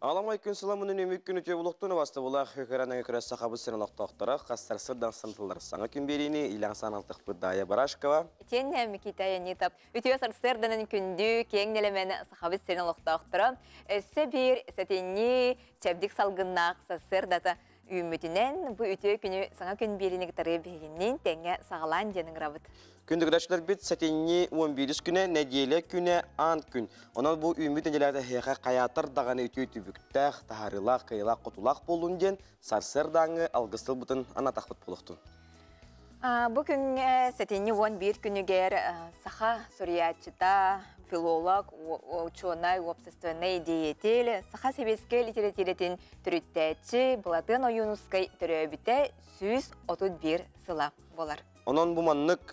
Аламай күн сыламын үнүмүк күн үтүө булуктун убастыбылаах хөкөрөн өкөрө сахабыт сирин олохтоохторо хастар сырдан сантылар саҥа күн биэриини илэҥ саналтыхпыт Дая Барашкова. Итиэннэ Микита Янитов үтүө сарсыарданан күндү киэҥ нэлэмэн сахабыт сирин олохтоохторо өссө биир сэтинньи чэбдик салгыннаах сарсыардата үүммүтүнэн бу үтүө күнү саҥа күн биэриини кытары биһигинниин тэҥҥэ саҕалаан диэн ыҥырабыт. Күндүгүрәчләрбит сэтинньи 11 күнэ, нэдиэлэ күнэ, аан күн. Онон бу үүммүт нэдиэлэҕэ эһиэхэ хайаатар даҕаны үтүө түбүктээх, таһаарыылаах, кыайыылаах, хотулаах буоллун диэн сарсыардааҥҥы алгыс тылбытын анатахпыт буолуохтун. Бу күҥҥэ сэтинньи 11 күнүгэр саха суруйааччыта, филолог, учуонай, уопсастыбаннай деятель, саха сэбиэскэй литэрэтиирэтин төрүттээччи Былатыан Ойуунускай төрөөбүтэ 131 сыла буолар. Онон бу маннык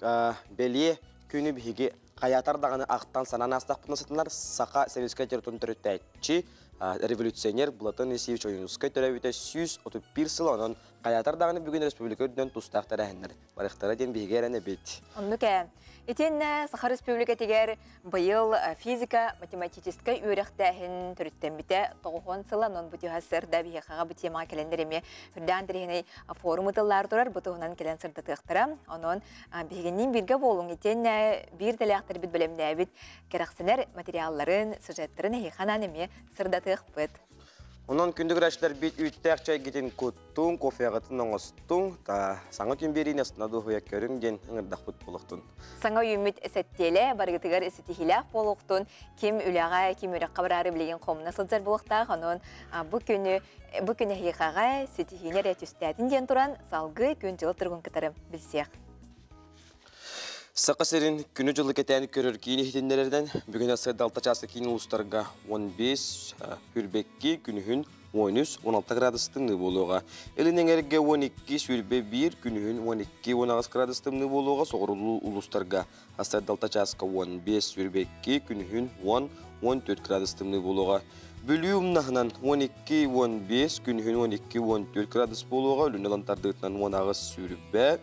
бэлиэ күнү биһиги хайаатар даҕаны ахтан санаан аастахпытына сытынар саха сэбиэскэй литературатын төрүттээччи революционер Платон Алексеевич Ойуунускай төрөөбүтэ 131 сыл онон хайаатар даҕаны бүгүн республика үрдүнэн тустаах тэрээһиннэр барыахтара диэн биһиги эрэнэбит. Оннук ээ. Итиэннэ Саха Республикатыгар быйыл физика математическай үөрэхтээһин төрүттэммитэ тоҕуһуон сыла нон бу сырда биһиэхэҕэ бу темаҕа кэлэннэр эмиэ үрдээн интэриэһинэй форум ытыллаар турар бу туһунан кэлэн сырдатыахтара. Онон биһигинниин бииргэ буолуҥ итиэннэ биир дэлээхтэрбит бэлэмнээбит кэрэхсэнэр материалларын, сюжеттарын эһиэхэ анаан эмиэ сырдатыахпыт. Онон күндү көрөөччүлэрбит үүттээх чэйгитин куттуҥ, кофеҕытын оҥостуҥ, та саҥа күн биэриини астына дуоһуйа көрүҥ диэн ыҥырдахпыт буолуохтун. Саҥа үүммүт сэттиэлэ барыгытыгар ситиһиилээх буолуохтун, ким үлэҕэ, ким үрэххэ бараары билигин хомуна сылдьар буолуохтаах, онон бу күнү бу күн эһиэхэҕэ ситиһиини эрэ түстээтин диэн туран салгыы күн-дьыл туругун кытары билсиэх. Саха сирин күнү-дьылы кэтээн көрөр киин иһитиннэрэринэн, бүгүн сырда 6 чааска киин улуустарга 15, Хүрбэкки күнүһүн 13, 16 градус тымныы буолуоҕа. Илин эҥэргэ 12, сүүрбэ 1, күнүһүн 12, 18 градус тымныы буолуоҕа. Соҕуруу улуустарга сырда 6 чааска 15, сүүрбэ 2, күнүһүн 10, 14 градус тымныы буолуоҕа. Бүлүү умнаһынан 12, 15, күнүһүн 12, 14 градус буолуоҕа. Үлүн ылан тардыытынан 18, сүүрбэ,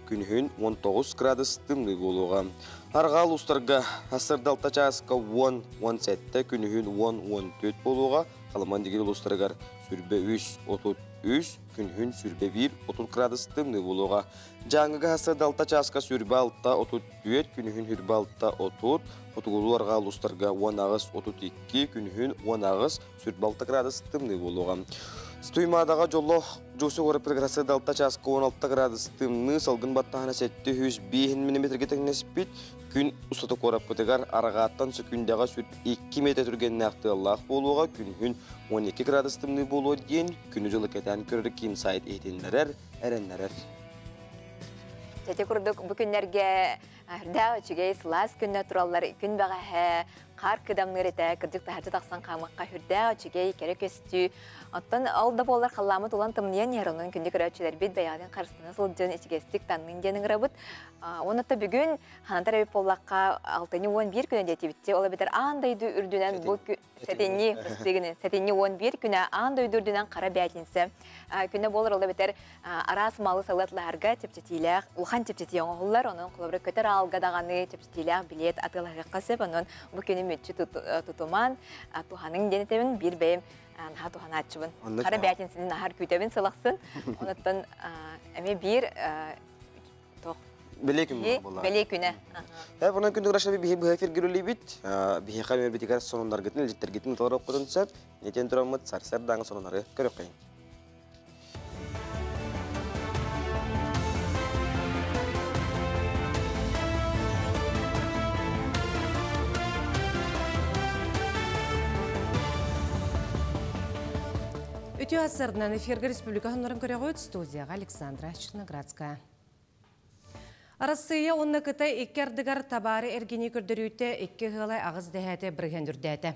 күнүһүн 19 градус тымныы буолуоҕа. Арҕаа улуустарга сарсыарда 6 чааска 10, 17, күнүһүн 10, 14 буолуоҕа. Халыман дигир улуустарыгар сүүрбэ 3, 33, күнүһүн сүүрбэ 1, 30 градус тымныы буолуоҕа. Дьааҥыга сарсыарда 6 чааска сүүрбэ 6, 34, күнүһүн сүүрбэ 6, 30, хотугулуу арҕаа улуустарга 18, 32, күнүһүн 18, сүүрбэ 6 градус тымныы буолуоҕа. Туймаадаҕа дьоллоох Дьуусу куораппытыгар 6 чааска 16 градус тымныы, салгын баттаһына 705 мм тэҥнэспит. Күн устата куораппытыгар арҕааттан сөкүүндэҕэ 2 метр түргэннээх тыаллаах буолуоҕа, күнүһүн 12 градус тымныы буолуо диэн күнү-дьылы кэтээн көрөр киин сайт иһитиннэрэр, эрэннэрэр. Ити курдук бу күннэргэ үрдээх үчүгэй сылаас күннэ тураллар күн бэҕэһээ хаар кыдамныыр этэ кырдьык таһырдьа тахсан хаамыахха үрдээх үчүгэй кэрэ көстүү оттон ол да буоллар халлааммыт улан тымныйан иһэр онон күндү көрөөччүлэрбит бэйэҕитин харыстана сылдьан ичигэстик таннын диэн ыҥырабыт уонна бүгүн ханатар эбит буоллахха алтынньы 11 күнэ диэтибитти ол эбэтэр аан дойду үрдүнэн бу сэтинньи быстыгыны сэтинньи 11 күнэ аан дойду үрдүнэн хара бээтинсэ күнэ буолар ол эбэтэр араас малы салыатлаһарга чэпчэтиилээх улахан чэпчэтии оҥоһуллар онон холобура көтөр аалга даҕаны чэпчэтиилээх билиэт атыылаһыахха сөп онон бу күнү мүччү тутуман туһаныҥ диэн этэбин биир бэйэм наһаа туһанааччыбын хара бээтинсэни наһаар күүтэбин сылахсын онуттан эмиэ биир туох Бэлиэ күн буолла. Бэлиэ күнэ. Э, онон күндү көрөөччүлэр биһи быһа эфиргирүүлүүбүт. Биһиэхэ үөрбүтүгэр сонуннаргытын, илдьиттэргитин толоруохпутун сөп. Нэтиэн тураммыт сарсыардааҥы сонуннары көрүөххэйиҥ. Үтүө сарсыарданан эфиргэ республика сонуннарын көрөҕүт студияҕа Александра Черноградская. Арассыыйа уонна Кытай икки ардыгар табаары эргинии көрдөрүүтэ икки ыала аҕыс дэһээтэ бырыһыан үрдээтэ.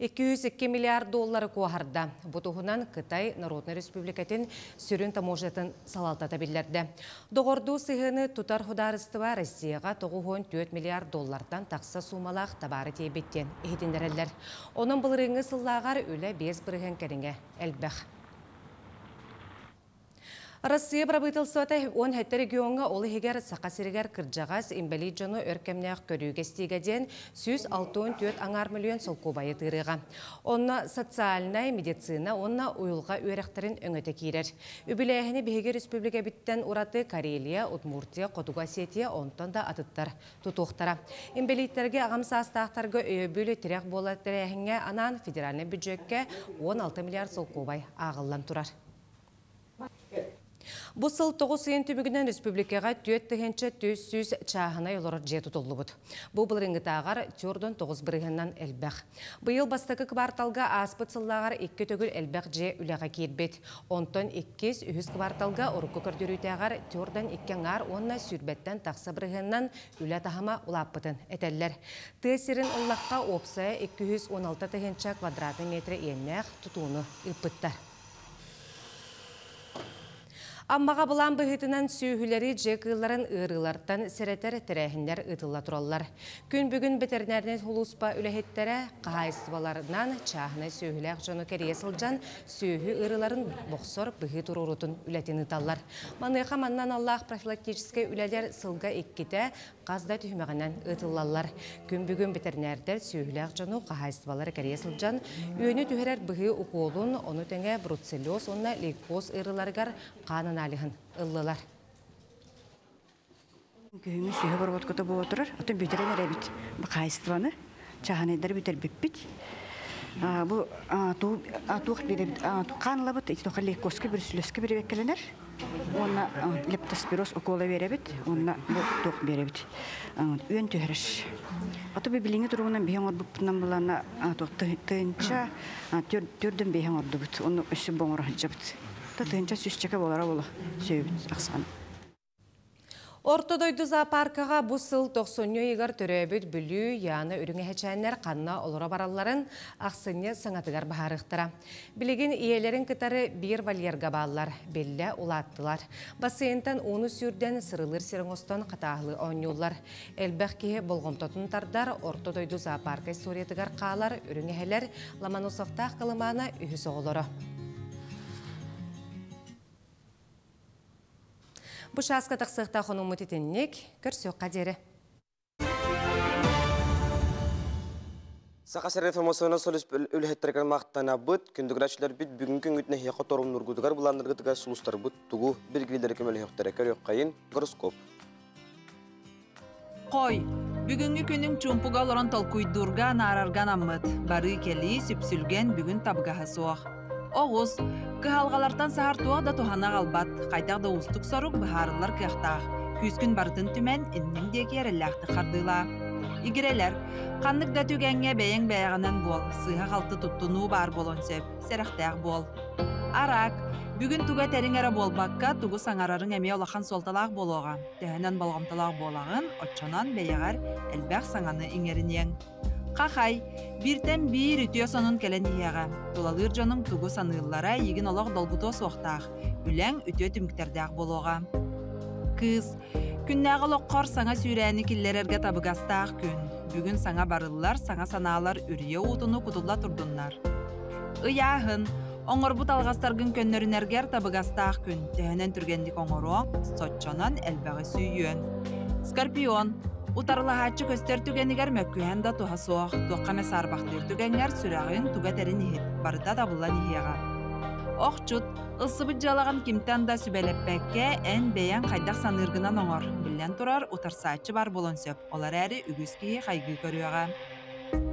202 миллиард доллары куоһарда. Бу туһунан Кытай Народнай Республикатын сүрүн таможнятын салалтата биллэрдэ. Доҕордуу сыһыаны тутар судаарыстыба Россияҕа 94 миллиард доллартан тахса суумалаах табаары тиэйбит диэн иһитиннэрэллэр. Онон былырыыҥҥы сыллааҕар үлэ 5 бырыһыан кэриҥэ элбэх. Россия правительствота 17 региоҥҥа, ол иһигэр Саха сиригэр кырдьаҕас, инбэлиит дьону өр кэмнээх көрүүгэ-истиигэ диэн 164,5 миллион солкуобайы тыырыаҕа. Онно социальнай, медицина уонна уйулҕа үөрэхтэрин өҥөтө киирэр. Үбүлээһини биһиги республикабыттан ураты Карелия, Удмуртия, Хотугу Осетия, онтон да атыттар тутуохтара. Инбэлииттэргэ, аҕам саастаахтарга өйөбүл, тирэх буолар тэрээһиҥҥэ анаан федеральнай бюджеккэ 16 миллиард солкуобай ааҕыллан турар. Бу сыл 9 ыйын түмүгүнэн республикаҕа 4400 чааһынай олорор дьиэ тутуллубут. Бу былырыыҥҥытааҕар 49 бырыһыанынан элбэх. Быйыл бастакы кварталга ааспыт сыллааҕар 2 төгүл элбэх дьиэ үлэҕэ киирбит. Онтон иккис, үһүс кварталга урукку көрдөрүүтээҕэр 42 аҥаар уонна сүүрбэттэн тахса бырыһыанынан үлэ таһыма улааппытын этэллэр. Тыа сирин ыллахха уопсайа 216 тыһыынча квадратный метр иэннээх тутууну ыыппыттар. Аммаҕа былаан быһыытынан сүөһүлэри, дьиэ кыылларын ыарыылартан сэрэтэр тэрээһиннэр ыытылла тураллар. Күн бүгүн бэтэринээринэй сулууспа үлэһиттэрэ хаһаайыстыбаларынан чааһынай сүөһүлээх дьону кэрийэ сылдьан сүөһү ыарыыларын бохсор быһыы туруоруутун үлэтин ыыталлар. Маныаха манна аналлаах профилактическай үлэлэр сылга иккитэ хас да түһүмэҕинэн ыытыллаллар. Күн бүгүн бэтэринээрдэр сүөһүлээх дьону хаһаайыстыбалары кэрийэ сылдьан үөнү түһэрэр быһыы укуолун, ону тэҥэ бруцеллез уонна лейкоз ыарыыларыгар хаан аналиһын ыллылар. Күһүҥҥү сүөһү обработката буола турар. Оттон бүтэрэн эрэбит хаһаайыстыбаны, чааһынайдары бүтэрбиппит. Бу туох биэрэбит, хаан ылабыт, ити тоха лейкозка, бруцеллезка биэрэбэккэлэнэр. Уонна лептоспироз укола биэрэбит, уонна бу туох биэрэбит. Үөн түһэрэр. Ото бу билиҥҥи туругунан биһи оҥорбуппутунан булана тыһыынча төрдөн биһи оҥордубут. Онно өссө бу оҥоро сылдьабыт. Тыһыынча сүүсчэкэ буолара буолуо сүөһүбүт ахсаана. Орто дойду зоопаркаҕа бу сыл тохсунньу ыйыгар төрөөбүт Бүлүү, Яна үрүҥ эһэчээннэр ханна олоро баралларын ахсынньы саҥатыгар быһаарыахтара. Билигин ийэлэрин кытары биир вольерга бааллар, биллэ улааттылар. Бассейнтан ууну сүүрдэн, сырылыыр сир оҥостон хатааһылыы оонньууллар. Элбэх киһи болҕомтотун тардар Орто дойду зоопарка историятыгар хаалар үрүҥ эһэлэр Ломоносовтаах Колымана үһүс оҕолоро. Бу чааска тахсыахтаах хонууммут итинник, көрсүөххэ диэри. Саха сирин информационнай солис үлэһиттэригэр махтанабыт. Күндү көрөөччүлэрбит, бүгүҥҥү күҥҥүт нэһиэхэ торумнургутугар, былааннаргытыгар сулустарбыт тугу билгилииллэрэ көмөлөһүөхтэрэ. Көрүөххэйин гороскоп. Хой, бүгүҥҥү күнүҥ чуумпуга олорон толкуйдуурга, анаарарга анаммыт. Барыы кэлии, сүпсүлгэн бүгүн табыгаһа суох. Оҕус, кыһалҕалартан саһар туох да туһаны аҕалбат, хайдах да уустук сорук быһаарыллар кыахтаах. Күүскүн барытын түмэн, инниҥ диэки эрэллээхтик хардыылаа. Игирэлэр, ханнык да түгэҥҥэ бэйэҥ бэйэҕинэн буол, сыыһа-халты туттунуу баар буолуон сөп, сэрэхтээх буол. Араак, бүгүн тугу этэриҥ эрэ буолбакка, тугу саҥарарыҥ эмиэ улахан суолталаах буолуоҕа. Төһөнөн болҕомтолоох буолаҕын, оччонон бэйэҕэр элбэх саҥаны иҥэриниэҥ. Хахай, бииртэн биир үтүө сонун кэлэн иһиэҕэ. Тулалыыр дьонуҥ тугу саныыллара эйигин олох долгутуо суохтаах. Үлэҥ үтүө түмүктэрдээх буолуоҕа. Кыыс, күннээҕи олоххор саҥа сүүрээни киллэрэргэ табыгастаах күн. Бүгүн саҥа барыллар, саҥа санаалар үрүйэ уутуну кутулла турдуннар. Ыйааһын, оҥорбут алҕастаргын көннөрүнэргэр табыгастаах күн. Төһөнөн түргэнник оҥоруоҥ, соччонон элбэҕи сүүйүөҥ. Скорпион, утарылаһааччы көстөр түгэнигэр мөккүһэн да туһа суох. Туохха эмэ саарбахтыыр түгэҥҥэр сүрэҕиҥ туга этэрин иһит, барыта табыллан иһиэҕэ. Охчут, ылсыбыт дьыалаҕын кимтэн да сүбэлэппэккэ, эн бэйэҥ хайдах саныыргынан оҥор. Биллэн турар, утарсааччы баар буолуон сөп, ол эрээри үгүс киһи хайгыы көрүөҕэ.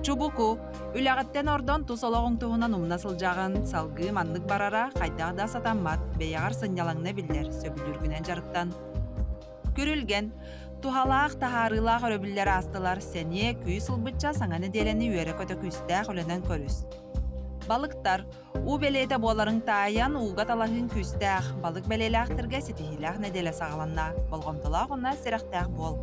Чубуку, үлэҕиттэн ордон тус олоҕуҥ туһунан умна сылдьаҕын, салгыы маннык барара хайдах да сатаммат, бэйэҕэр сынньалаҥна биллэр, сөбүлүүргүнэн дьарыктан. Күрүлгэн, туһалаах, таһаарыылаах өрөбүллэр аастылар, сэниэ, күүс ылбычча саҥа нэдиэлэни үөрэ-көтө күүстээх үлэнэн көрүс. Балыктар, уу бэлиэтэ буоларыҥ таайан, ууга талаһыыҥ күүстээх, балык бэлиэлээхтэргэ ситиһиилээх нэдиэлэ саҕаланна, болҕомтолоох уонна сэрэхтээх буол.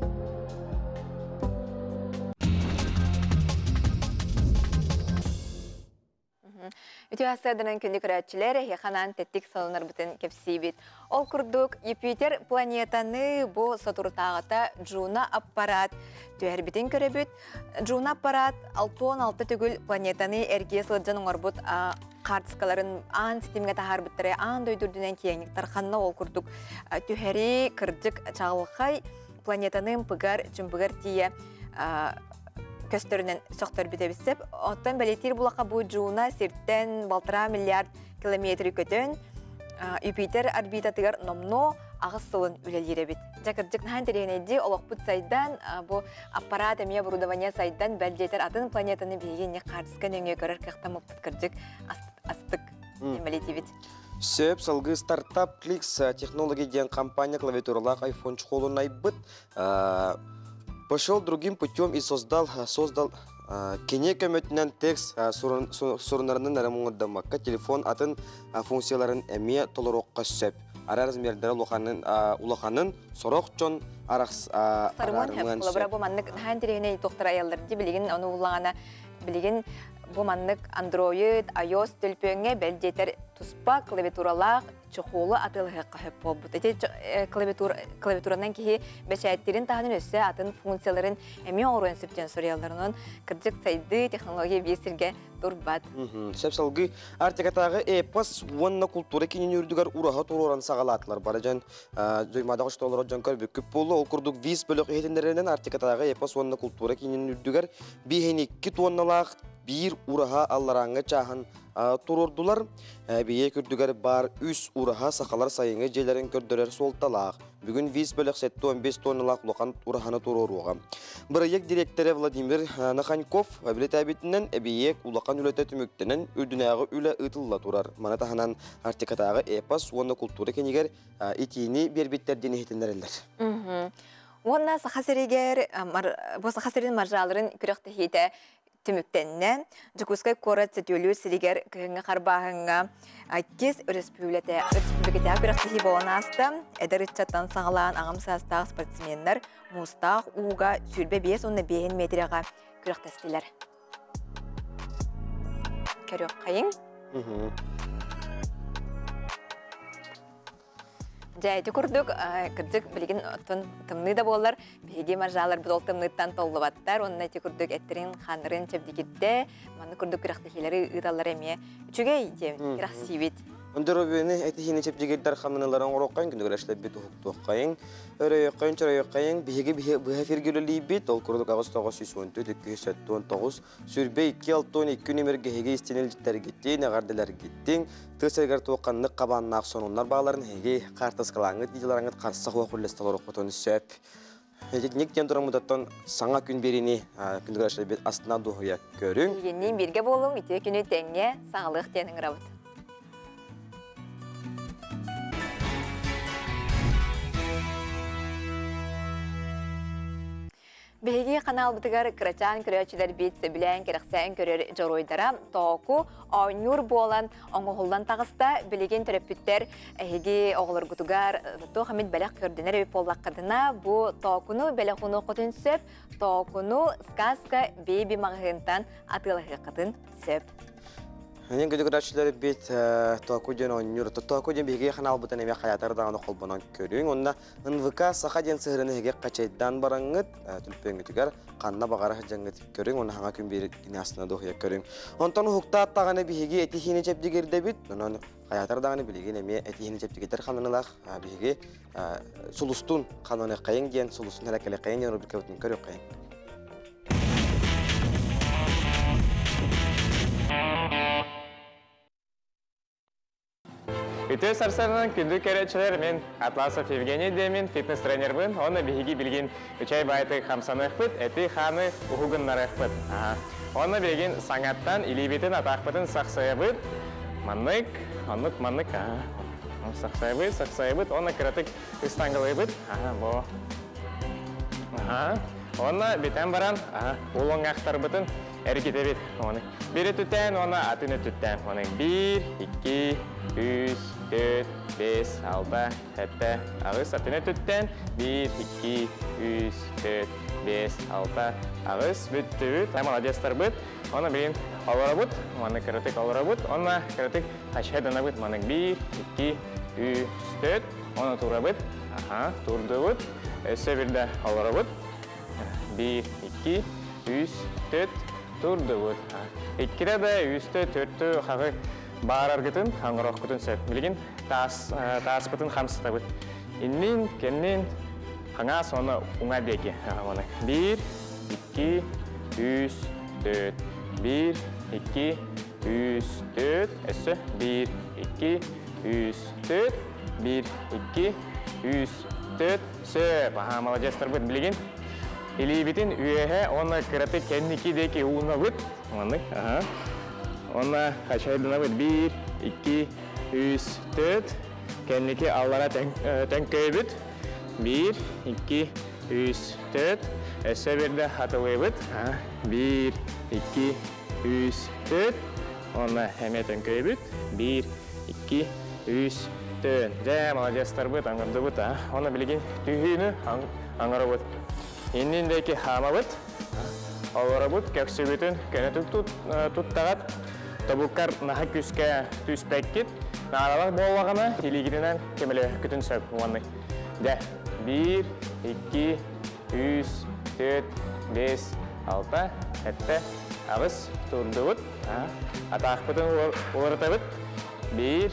Үтүө сарсыарданан күндү көрөөччүлэр, эһиэхэ анаан тэттик солонорбутун кэпсиибит. Ол курдук, Юпитер планетаны бу соторутааҕыта Джуна аппарат түһэрбитин көрөбүт. Джуна аппарат 66 төгүл планетаны эргийэ сылдьан оҥорбут хаартыскаларын аан ситимҥэ таһаарбыттара аан дойду үрдүнэн киэҥник тарханна. Ол курдук түһэрии кырдьык чаҕылхай планетаны ымпыгар, чымпыгар тиийэ көстөрүнэн сөхтөрбүт эбит сөп. Оттон бэлиэтиир булаха бу Джуна сиртэн 1,5 миллиард километры көтөн Юпитер орбитатыгар номнуо аҕыс сылын үлэлиир эбит. Дьэ кырдьык наһаа интэриэһинэйдии олохпут сайдан, бу аппарат эмиэ оборудование сайдан, бэл диэтэр атын планетаны биһиги инник хаартыска нөҥүө көрөр кыахтаммыппыт кырдьык астык бэлиэтиибит. Сөп, салгыы стартап Кликс технология диэн компания клавиатуралаах iPhone чехолун айбыт. Пошел другим путем и создал кини көмөтүнэн текст сурунарынан эрэ муҥурдаммакка телефон атын функцияларын эмиэ толоруохха сөп. Ара размердара улаханын сорох дьон араарымыан сөп. Бу маннык наһаа интэриэһинэй туохтар айаллар ди билигин ону улаҕана билигин бу маннык Android, iOS төлөпүөҥҥэ бэл диэтэр туспа клавиатуралаах чохуолу атыылаһыахха сөп буолбут. Ити клавиатуранан киһи бэчээттирин таһынан өссө атын функцияларын эмиэ оҥоруон сөп диэн суруйаллар. Онон кырдьык сайдыы технология биир сиргэ турбат. Сөп салгыы Арктикатааҕы эпос уонна култуура киинин үрдүгэр ураһа туруоран саҕалаатылар. Бары дьон Дьоймаадах олорор дьон көрбүккүт буолла. Ол курдук виз бөлөх иһитиннэрэринэн Арктикатааҕы эпос уонна култуура киинин үрдүгэр 52 туонналаах биир ураһа алларааҥҥы чааһын туруордулар. Эбийиэк үрдүгэр баар үс ураһа сахалар сайыҥҥы дьиэлэрин көрдөрөр суолталаах. Бүгүн виз бөлөх 75 тонналаах улахан ураһаны туруоруоҕа. Бырайыак дириэктэрэ Владимир Наханьков билэтээбитинэн эбийиэк улахан үлэтэ түмүктэнэн үрдүнээҕи үлэ ыытылла турар. Маны таһынан Арктикатааҕы эпос уонна култуура киинигэр итиини биэрбиттэр диэн иһитиннэрэллэр. Уонна Саха сиригэр бу Саха сирин маржаларын күрэхтэһиитэ түмүктэннэ. Дьокуускай куорат сөтүөлүүр сиригэр кыһыҥҥы харбааһыҥҥа иккис өрөспүүбүлүкэтээҕи күрэхтэһии буолан ааста. Эдэр ыччаттан саҕалаан аҕам саастаах спортсменнар муустаах ууга 25 уонна 5 метрэҕэ күрэхтэстилэр. Көрүөххэйиҥ. Дьэ, ити курдук, кырдьык, билигин оттон тымныы да буоллар, биһиги маржаларбыт ол тымныыттан толлубаттар, уонна ити курдук эттэрин, хааннарын чэбдигирдэ, маннык курдук күрэхтэһиилэри ыыталлар эмиэ үчүгэй диэн кэрэхсиибит. Ондоробүөнү этиһиини чэбдигирдэр хамнаналарын оҥоруоххайын, күндүгүрэшлэрбит уһуктуоххайын, өрөйөххайын, чөрөйөххайын, биһиги быһа эфиргэ үлэлиибит, ол курдук 8 914 279 22 62 нөмерге эһиги истинилдьиттэргиттин, эҕэрдэлэргиттин, тыа сиригэр туохханнык хабааннаах сонуннар бааларын эһиги хаартыскалааҥҥыт, видеоларыңыт харса хуох үллэстэ олороххутун сөп. Ник диэн тураммытаттан саҥа күн биэриини күндүгүрэшлэрбит астына дуоһуйа көрүҥ. Биһигинниин бииргэ буолуҥ, үтүө күнү тэҥҥэ саҕалыах диэн ыҥырабыт. Биһиги ханаалбытыгар кырачаан көрөөччүлэрбит сөбүлээн кэрэхсээн көрөр дьоруойдара Тооку оонньуур буолан оҥоһуллан таҕыста. Билигин төрөппүттэр эһиги оҕолоргутугар туох эмит бэлэх көрдөнөр эбит буоллаххытына, бу Тоокуну бэлэх уунуоххутун сөп. Тоокуну Сказка Бэби маҕаһыынтан атыылаһыаххытын сөп. Энин күдүгүраччылар бит Току диэн оонньуур. Току диэн биһиги ханаалбытын эмиэ хайатар даҕаны холбонон көрүҥ. Онно НВК Саха диэн сыһырын эһиги хачайдаан бараҥҥыт, түлпөҥҥүтүгэр ханна баҕара сылдьаҥҥыт көрүҥ, уонна хаҥа күн биир астына дуоһуйа көрүҥ. Онтон уһуктаат даҕаны биһиги этиһиини чэбдигирдэбит. Онон хайатар даҕаны билигин эмиэ этиһиини чэбдигитэр хананылаах биһиги сулустун хананыаххайыҥ диэн, сулустун хэрэкэлэххэйиҥ диэн рубрикабытын көрүөххэйиҥ. Үтүө сарсыарданан күндү көрөөччүлэр, мин Атласов Евгений диэмин, фитнес-тренербин, онно биһиги билигин үчэй баайты хамсаныахпыт, эти-хааны уһугуннарыахпыт. Онно билигин саҥаттан илиибитин, атаахпытын сахсайабыт, маннык, оннук маннык, сахсайабыт, сахсайабыт, онно кыратык ыстаҥгалыыбыт, бо. Онно бүтэн баран, улуҥҥахтарбытын эргитэбит. Оны бири түтэн, оны атын түтэн. Оны бир, икки, үс, төрт, 5, 6, 7, 8, атын өттүттэн 1, 2, 3, 4, 5, 6, 8, бүттүбүт. Ай, молодецтарбыт. Оны билин олоробут, маны кыратык олоробут, онна кыратык хачайданабыт. Маны 1, 2, 3, 4, оны турабыт. Аха, турдубут. Өссө бирде олоробут. 1, 2, 3, 4, турдубут. Иккире да үстө, төрттү хагы баараргытын, аңыроккутун сөп. Билигин таас, тааспытын хамсытабыт. Иннин, кеннин, хаңаас оны уңа деки. Оны 1, 2, 3, 4, 1, 2, 3, 4, өссө 1, 2, 3, 4, 1, 2, 3, 4, сөп. Аха, молодецтар быт. Билигин илиибитин үөһэ оны кыраты кенники деки уунабыт. Оны, аха. Онна хачайдынабыт 1, 2, 3, 4. Кенники аллара тәңкөйбүт. 1, 2, 3, 4. Өссө бирде хатылыйбыт. 1, 2, 3, 4. Онна эме тәңкөйбүт. 1, 2, 3, 4. Жә, молодецтар быт, аңырдыбыт. Оны билигин түһүүнү аңырыбыт. Инниндеки хамабыт. Олорабыт, көксүбүтүн көнө туттагат. Тобуккар наха күскә түспәккит. Наралар боллагана илигинен кемеле күтүн сөп уанны. Дә. 1, 2, 3, 4, 5, 6, 7, 8 турдубут. Атаақпытын уларытабыт. 1,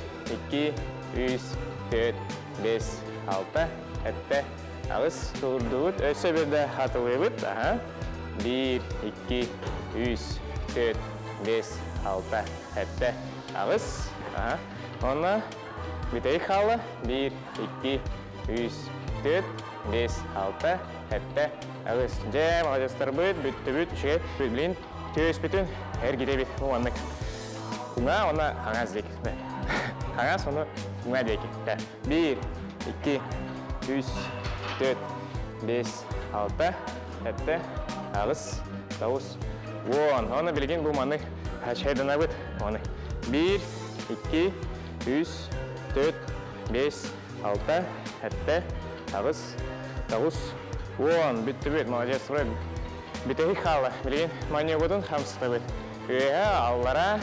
2, 3, 4, 5, 6, 7, 8 турдубут. Өссө бирде хатылыйбыт. 1, 2, 3, 4, 5, 6, 7, 8. Онна бүтей халы. 1, 2, 3, 4, 5, 6, 7, 8. Жә, молодецтар быт, бүттү бүт, үше, билин, төс бүтүн, әр ките бит, уаннык. Уңа, она хаңаз дек. Хаңаз, оны уңа дек. 1, 2, 3, 4, 5, 6, 7, 8, 9, 10. Оны билген бу маны хачайданабыт. Оны 1, 2, 3, 4, 5, 6, 7, 8, 9, 10. Бүттү бүт, молодец. Бүтеһи хала. Билген маньягудун хамсытабыт. Үһэ аллара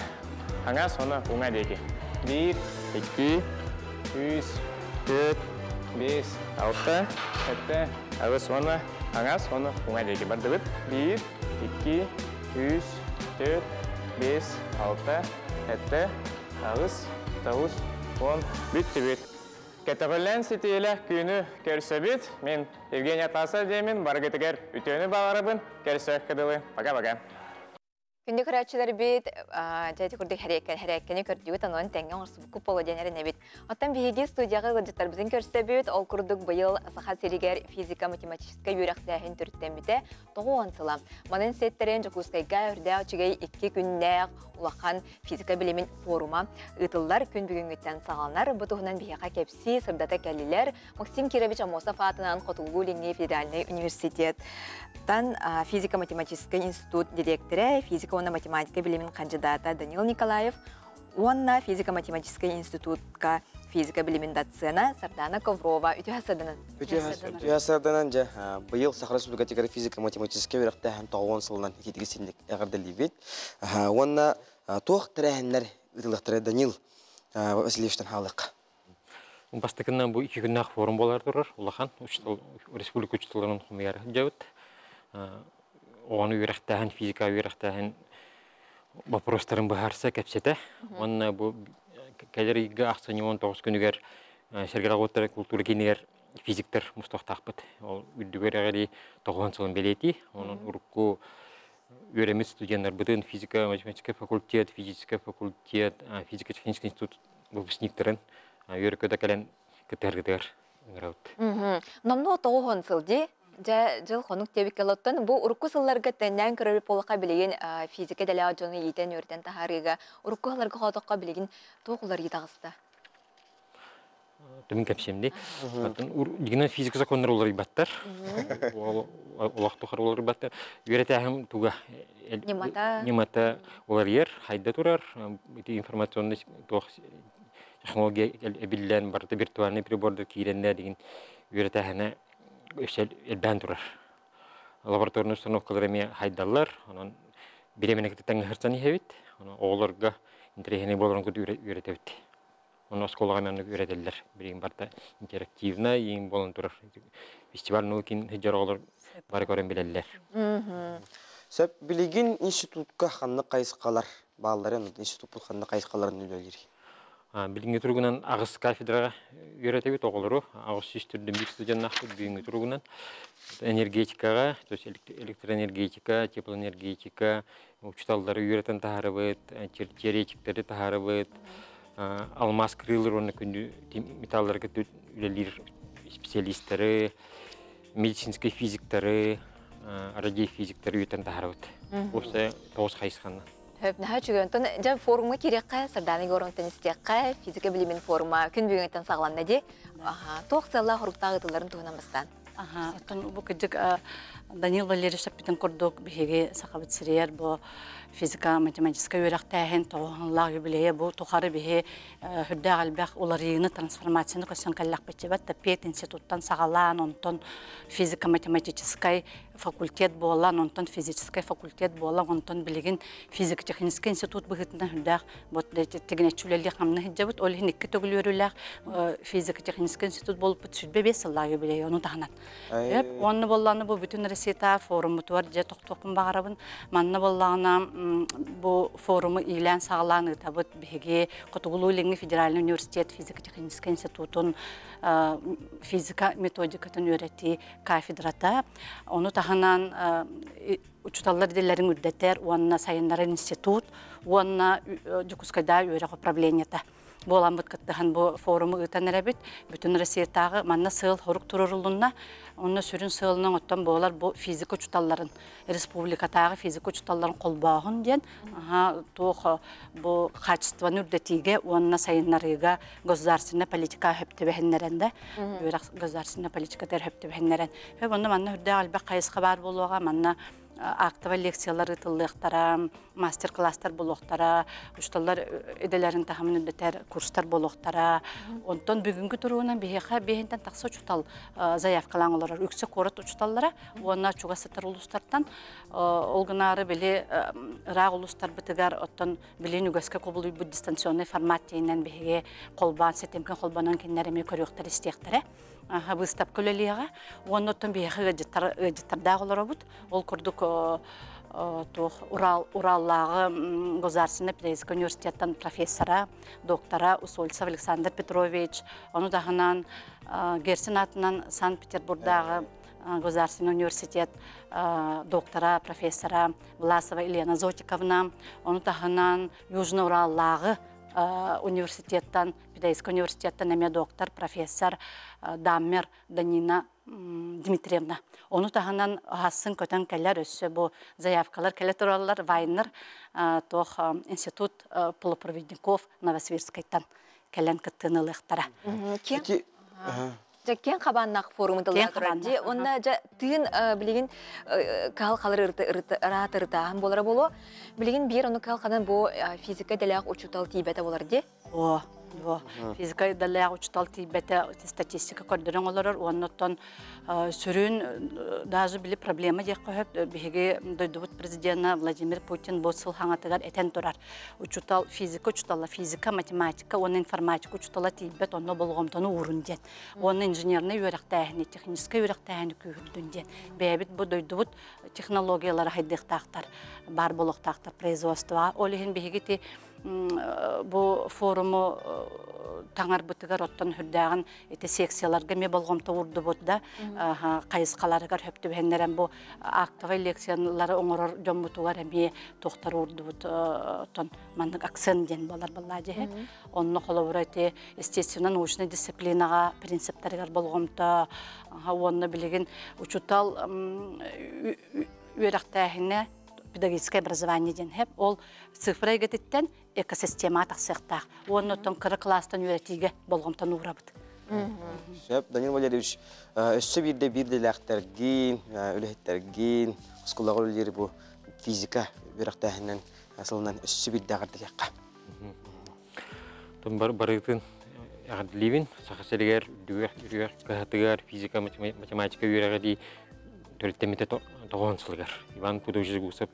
хаңас оны уңа деки. 1, 2, 3, 4, 5, 6, 7, 8, оны хаңас оны уңа деки. Бардыбыт. 1, 2, 3, 4, 5, 6, 7, 8, 9, 10. Бүттү бүт. Кәтәғіллән сетейлі күйіні көрсөбіт. Мен Евгения Таса деймін, баргытыгер үтөні бағарабын. Көрсөк кыдылы. Пока-пока. Күндү көрөөчүлөр бит, жайты курдук хэреккени көрдүгүт, анан теңге оңорсубукку боло денерин эбит. Оттан биһиги студияга ылдьыттар бизин көрсөбүт, ол курдук быйыл Саха сиригер физика математическая үөрэхтээһин төрүттэммите тоҕуон сыла. Манын сеттерен Жокуускайга үрдээ үчүгэй икки күннээх улахан физика билимин форума ыытыллар күн бүгүнгүттэн саҕаланар. Бу туһунан биһиэхэ кэпсии сырдата кэллилэр Максим Кирович Амосов аатынан Хотугулуу Илиҥҥи федеральный университет тан физико-математический институт директоре, физика уонна математика билимин кандидата Данил Николаев, уонна физико-математический институтка физика билимин доцена Сардана Коврова. Үтүө сарданан. Үтүө сарданан жа быйыл Саха Республикатыгар физико-математический үөрэхтээһин тоҕуон сылынан ититиги синник эҕэрдэлиибит. Уонна туох тэрээһиннэр ыытыллыахтара Данил Васильевичтан хаалык. Бастакыннан бу икки күннээх форум болар турар. Улахан республика учителларын хумуяр жабыт. Оҕону үөрэхтээһин, физика үөрэхтээһин вопростарын быһаарса кэпсэтэ. Онна бу кэлэр ыйга ахсынньы 19 күнүгэр Сергелаготтар культура киинигэр физиктер мустуохтаахпыт. Ол үрдүгэр эҕэри тоҕуон сылын бэлиэтии. Онон урукку үөрэммит студеннарбытын физика, математика факультет, физический факультет, физико-технический институт выпускниктарын үөрөкөдө кэлэн кытыаргытыгар ыҥырабыт. Номнуо тоҕуон сыл дии. Жа жыл хонук тебик келоттон бу урукку сылларга тэннээн көрөр полака билигин физика дэлээ дьону иитэн үөрдэн таһаарыыга урукку сылларга хоотокко билигин туох уларыйы таҕыста? Түмүн кэпсиэмди. Дигинен физика законнар уларыйбаттар. Олохтухар уларыйбаттар. Үөрэтээһим туга Ньымата. Ньымата уларыйар, хайда турар, ити информационный туох Технология эбиллэн барыта виртуальный прибордар киирэннэр деген үөрэтээһинэ өссө элбээн турар. Лабораторный установкалар эмиэ хайдаллар. Онон бириэмэни кытта тэҥҥэ иһэбит. Онон оҕолорго интэриэһинэй буоларын курдук үөрэтэбит. Онно оскуолаҕа эмиэ оннук үөрэтэллэр. Билигин барыта интерактивнай иин буолан турар. Фестиваль науки сылдьар оҕолор бары көрөн билэллэр. Сөп билигин институтка ханнык хайысхалар баалларын, институппут ханнык хайысхаларын үлэлиир? Билиҥҥи туругунан аҕыс кафедраҕа үөрэтэбит оҕолору. 800 төрдүн биир студеннаахпыт бүгүҥҥү туругунан. Энергетикаҕа, то есть электроэнергетика, теплоэнергетика, учууталлары үөрэтэн таһаарабыт, теоретиктэри таһаарабыт, алмаас кырыылыр уонна күндү металларга үлэлиир специалистары, медицинскэй физиктары, радиофизиктары үөрэтэн таһаарабыт. Уопсайа тоҕус хайысханан. Хөп, наһаа үчүгэй. Онтон дьэ форумҥа киириэххэ, Сардаана Егоровнаттан истиэххэ, физика билимин форума күн бүгүҥҥүттэн саҕаланна дии. Аха, туох сыаллаах хоруктаах ыытылларын туһунан бастаан. Аха, оттон бу кырдьык Данил Валерьевич эппитин курдук биһиги Сахабыт сиригэр бу физика математическай үөрэхтээһин тоҕоһунлаах юбилейа бу тухары биһи үрдээх элбэх уларыйыыны трансформацияны көсөн кэллэхпитчибэт да пединституттан саҕалаан онтон физико-математическай факультет буолан, онтон физическай факультет буолан, онтон билигин физико-техническэй институт быһыытынан үрдээх вот тигинэччи үлэлии хамна сылдьабыт. Ол иһин икки төгүл үөрүүлээх физико-техническэй институт буолбут 25 сыллаах юбилей ону таһынан. Онно боллааны бу бүтүн Россията форуммутугар дьэ тохтуохпун баҕарабын. Манна боллаҕына бу форуму иилээн саҕалаан ыытабыт биһиги Хотугулуу-Илиҥҥи федеральный университет физико-техническэй институтун физика методикатын үөрэтии кафедрата. Ону таһынан учууталлар идэлэрин үрдэтэр уонна сайыннарар институт уонна Дьокуускайдааҕы үөрэх управлениета буоламмыт кыттыһан бу форуму ыытан эрэбит. Бүтүн Россиятааҕы манна сыал хорук туруорулунна. Онно сүрүн сыалынан оттон буолар бу физика учууталларын республикатааҕы физика учууталларын холбооһун диэн туох бу качествоны үрдэтиигэ уонна сайыннарыыга государственная политика хөптөбөһүннэрэн да үөрэх государственная политикатыгар хөптөбөһүннэрэн хөп онно манна үрдээх элбэх хайысха баар буолуоҕа манна актовай лекциялар ыытыллыахтара мастер-класстар буолуохтара, учууталлар идэлэрин таһымын үрдэтэр курстар буолуохтара. Онтон бүгүҥкү туругунан биһиэхэ биэһинтэн тахса учуутал заявкалаан олорор. Үксэ куорат учууталлара уонна чугас сытар улуустартан. Ол гынаары били ыраах улуустарбытыгар оттон билин үгэскэ кубулуйбут дистанционный формат диэнинэн биһиги холбоон ситимҥэ холбонон кинилэр эмиэ көрүөхтэр истиэхтэрэ. Быыстапка үлэлиэҕэ. Уонна оттон биһиэхэ ыалдьыттар ыалдьыттардаах олоробут. Ол курдук туох Урал Ураллааҕы Государственный педагогический университеттан профессора, доктора Усольцев Александр Петрович, ону таһынан Герцен аатынан Санкт-Петербурдааҕы Государственный университет доктора, профессора Власова Елена Зотиковна, ону таһынан Южно-Ураллааҕы университеттан Педагогический университеттан эмиэ доктор, профессор Даммер Данина Дмитриевна. Ону таһынан аһасын көтөн кэлэр өссө бу заявкалар кэлэ тураллар Вайнер туох институт полупроводников Новосибирскайтан кэлэн кыттыыны ылыахтара. Дьэ киэҥ хабааннаах форуму тыллаах турар дии. Уонна дьэ тыын билигин кыһалҕалары ыраат ырытааһын буолара буолуо. Билигин биир ону кыһалҕанан бу физика идэлээх учуутал тиийбэтэ буолар дии. О, о, физика идэлээх учуутал тиийбэтэ статистика көрдөрөн олорор уонна оттон сүрүн даже били проблема диэххэ сөп биһиги дойдубут президена Владимир Путин бу сыл хаҥатыгар этэн турар учуутал физика учуутала физика математика уонна информатика учуутала тиийбэт онно болҕомтону уурун диэн уонна инженернэй үөрэхтээһини техническэй үөрэхтээһини күүһүрдүн диэн бэйэбит бу дойдубут технологиялара хайдыахтаахтар баар буолуохтаахтар производствоҕа ол иһин биһиги ти бу форуму таҥарбытыгар оттон үрдээҕин ити секцияларга эмиэ болҕомто уурдубут да хайысхаларыгар хөп түбэһиннэрэн бу актовай лекциялары оҥорор дьоммутугар эмиэ туохтар уурдубут оттон маннык акцент диэн буолар баллаа дьиһэ онно холобура ити естественно научнай дисциплинаҕа принциптарыгар болҕомто уонна билигин учуутал үөрэхтээһинэ педагогическое образование диэн хэп ол цифра эйгэтиттэн экосистема тахсыахтаах уонна оттон кыра кылаастан үөрэтиигэ болҕомтону уурабыт. Сөп, Данил Валерьевич, өссө биирдэ биирдэлээхтэргин, үлэһиттэргин, оскуолаҕа үлэлиир бу физика үөрэхтээһинэн сылынан өссө биирдэ эҕэрдэлиэххэ. Тон барытын эҕэрдэлиибин. Саха сиригэр үрдүгэр үрүгэр кыһатыгар физика, математика үөрэҕэ дии төрүттэммитэ тоҕоон сылыгар. Иван Пудович Жегусов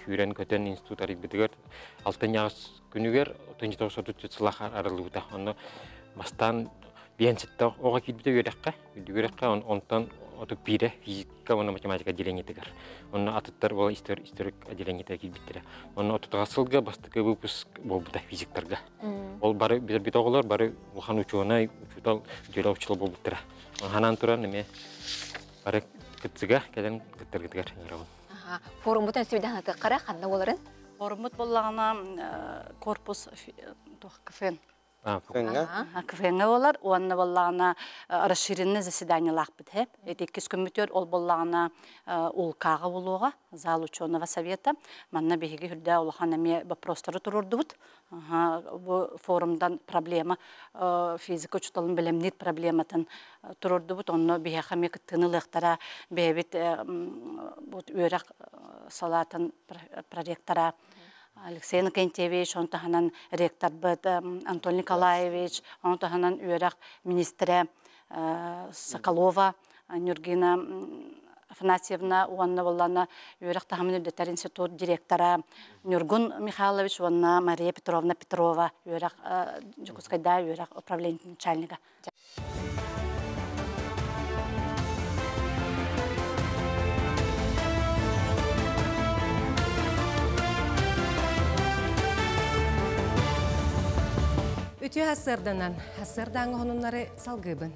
сүүрэн-көтөн институт арыйбытыгар алтынньаҕас күнүгэр 1934 сылах арыллыбыта. Онно бастаан биэн сетте оҕо киирбитэ үөрэххэ, үрдүк үөрэххэ, онтон отут биирэ физика уонна математика отделениетыгар. Онно атыттар буола историк отделениетыгар киирбиттэрэ. Онно отутаҕас сылга бастакы выпуск буолбута физиктарга. Ол бары бүтэрбит оҕолор бары улахан учуонай, учуутал, үтүөлээх учуутал буолбуттара. Ханаан туран эмиэ бары кыттыга кэлэн кыттаргытыгар ыҥырабын. Форуммутун сүүйдээн ханна буоларын? Форуммут буоллаҕына корпус КФН. КФН болар, уонна буоллаҕына расширенный заседаниелаахпыт хэп. Эти иккис күммүтүөр ол буоллаҕына улкааҕа буолуоҕа, зал ученого совета. Манна биһиги үрдэ улахан эмиэ вопростары туруордубут. Бу форумдан проблема физика учууталын бэлэмниир проблематын туруордубут. Онно биһиэхэ эмиэ кыттыыны ылыахтара бэйэбит үөрэх салаатын проректора Алексей Иннокентьевич, он таһынан ректорбыт Антон Николаевич, он таһынан үөрэх министрэ Соколова Нюргина Афанасьевна уонна буоллана үөрэх таһымын үрдэтэр институт директора Нюргун Михайлович уонна Мария Петровна Петрова үөрэх Дьокуускайдаа үөрэх управлениетын начальнига. Үтүө сарсыарданан, сарсыардааҥы сонуннары салгыыбын.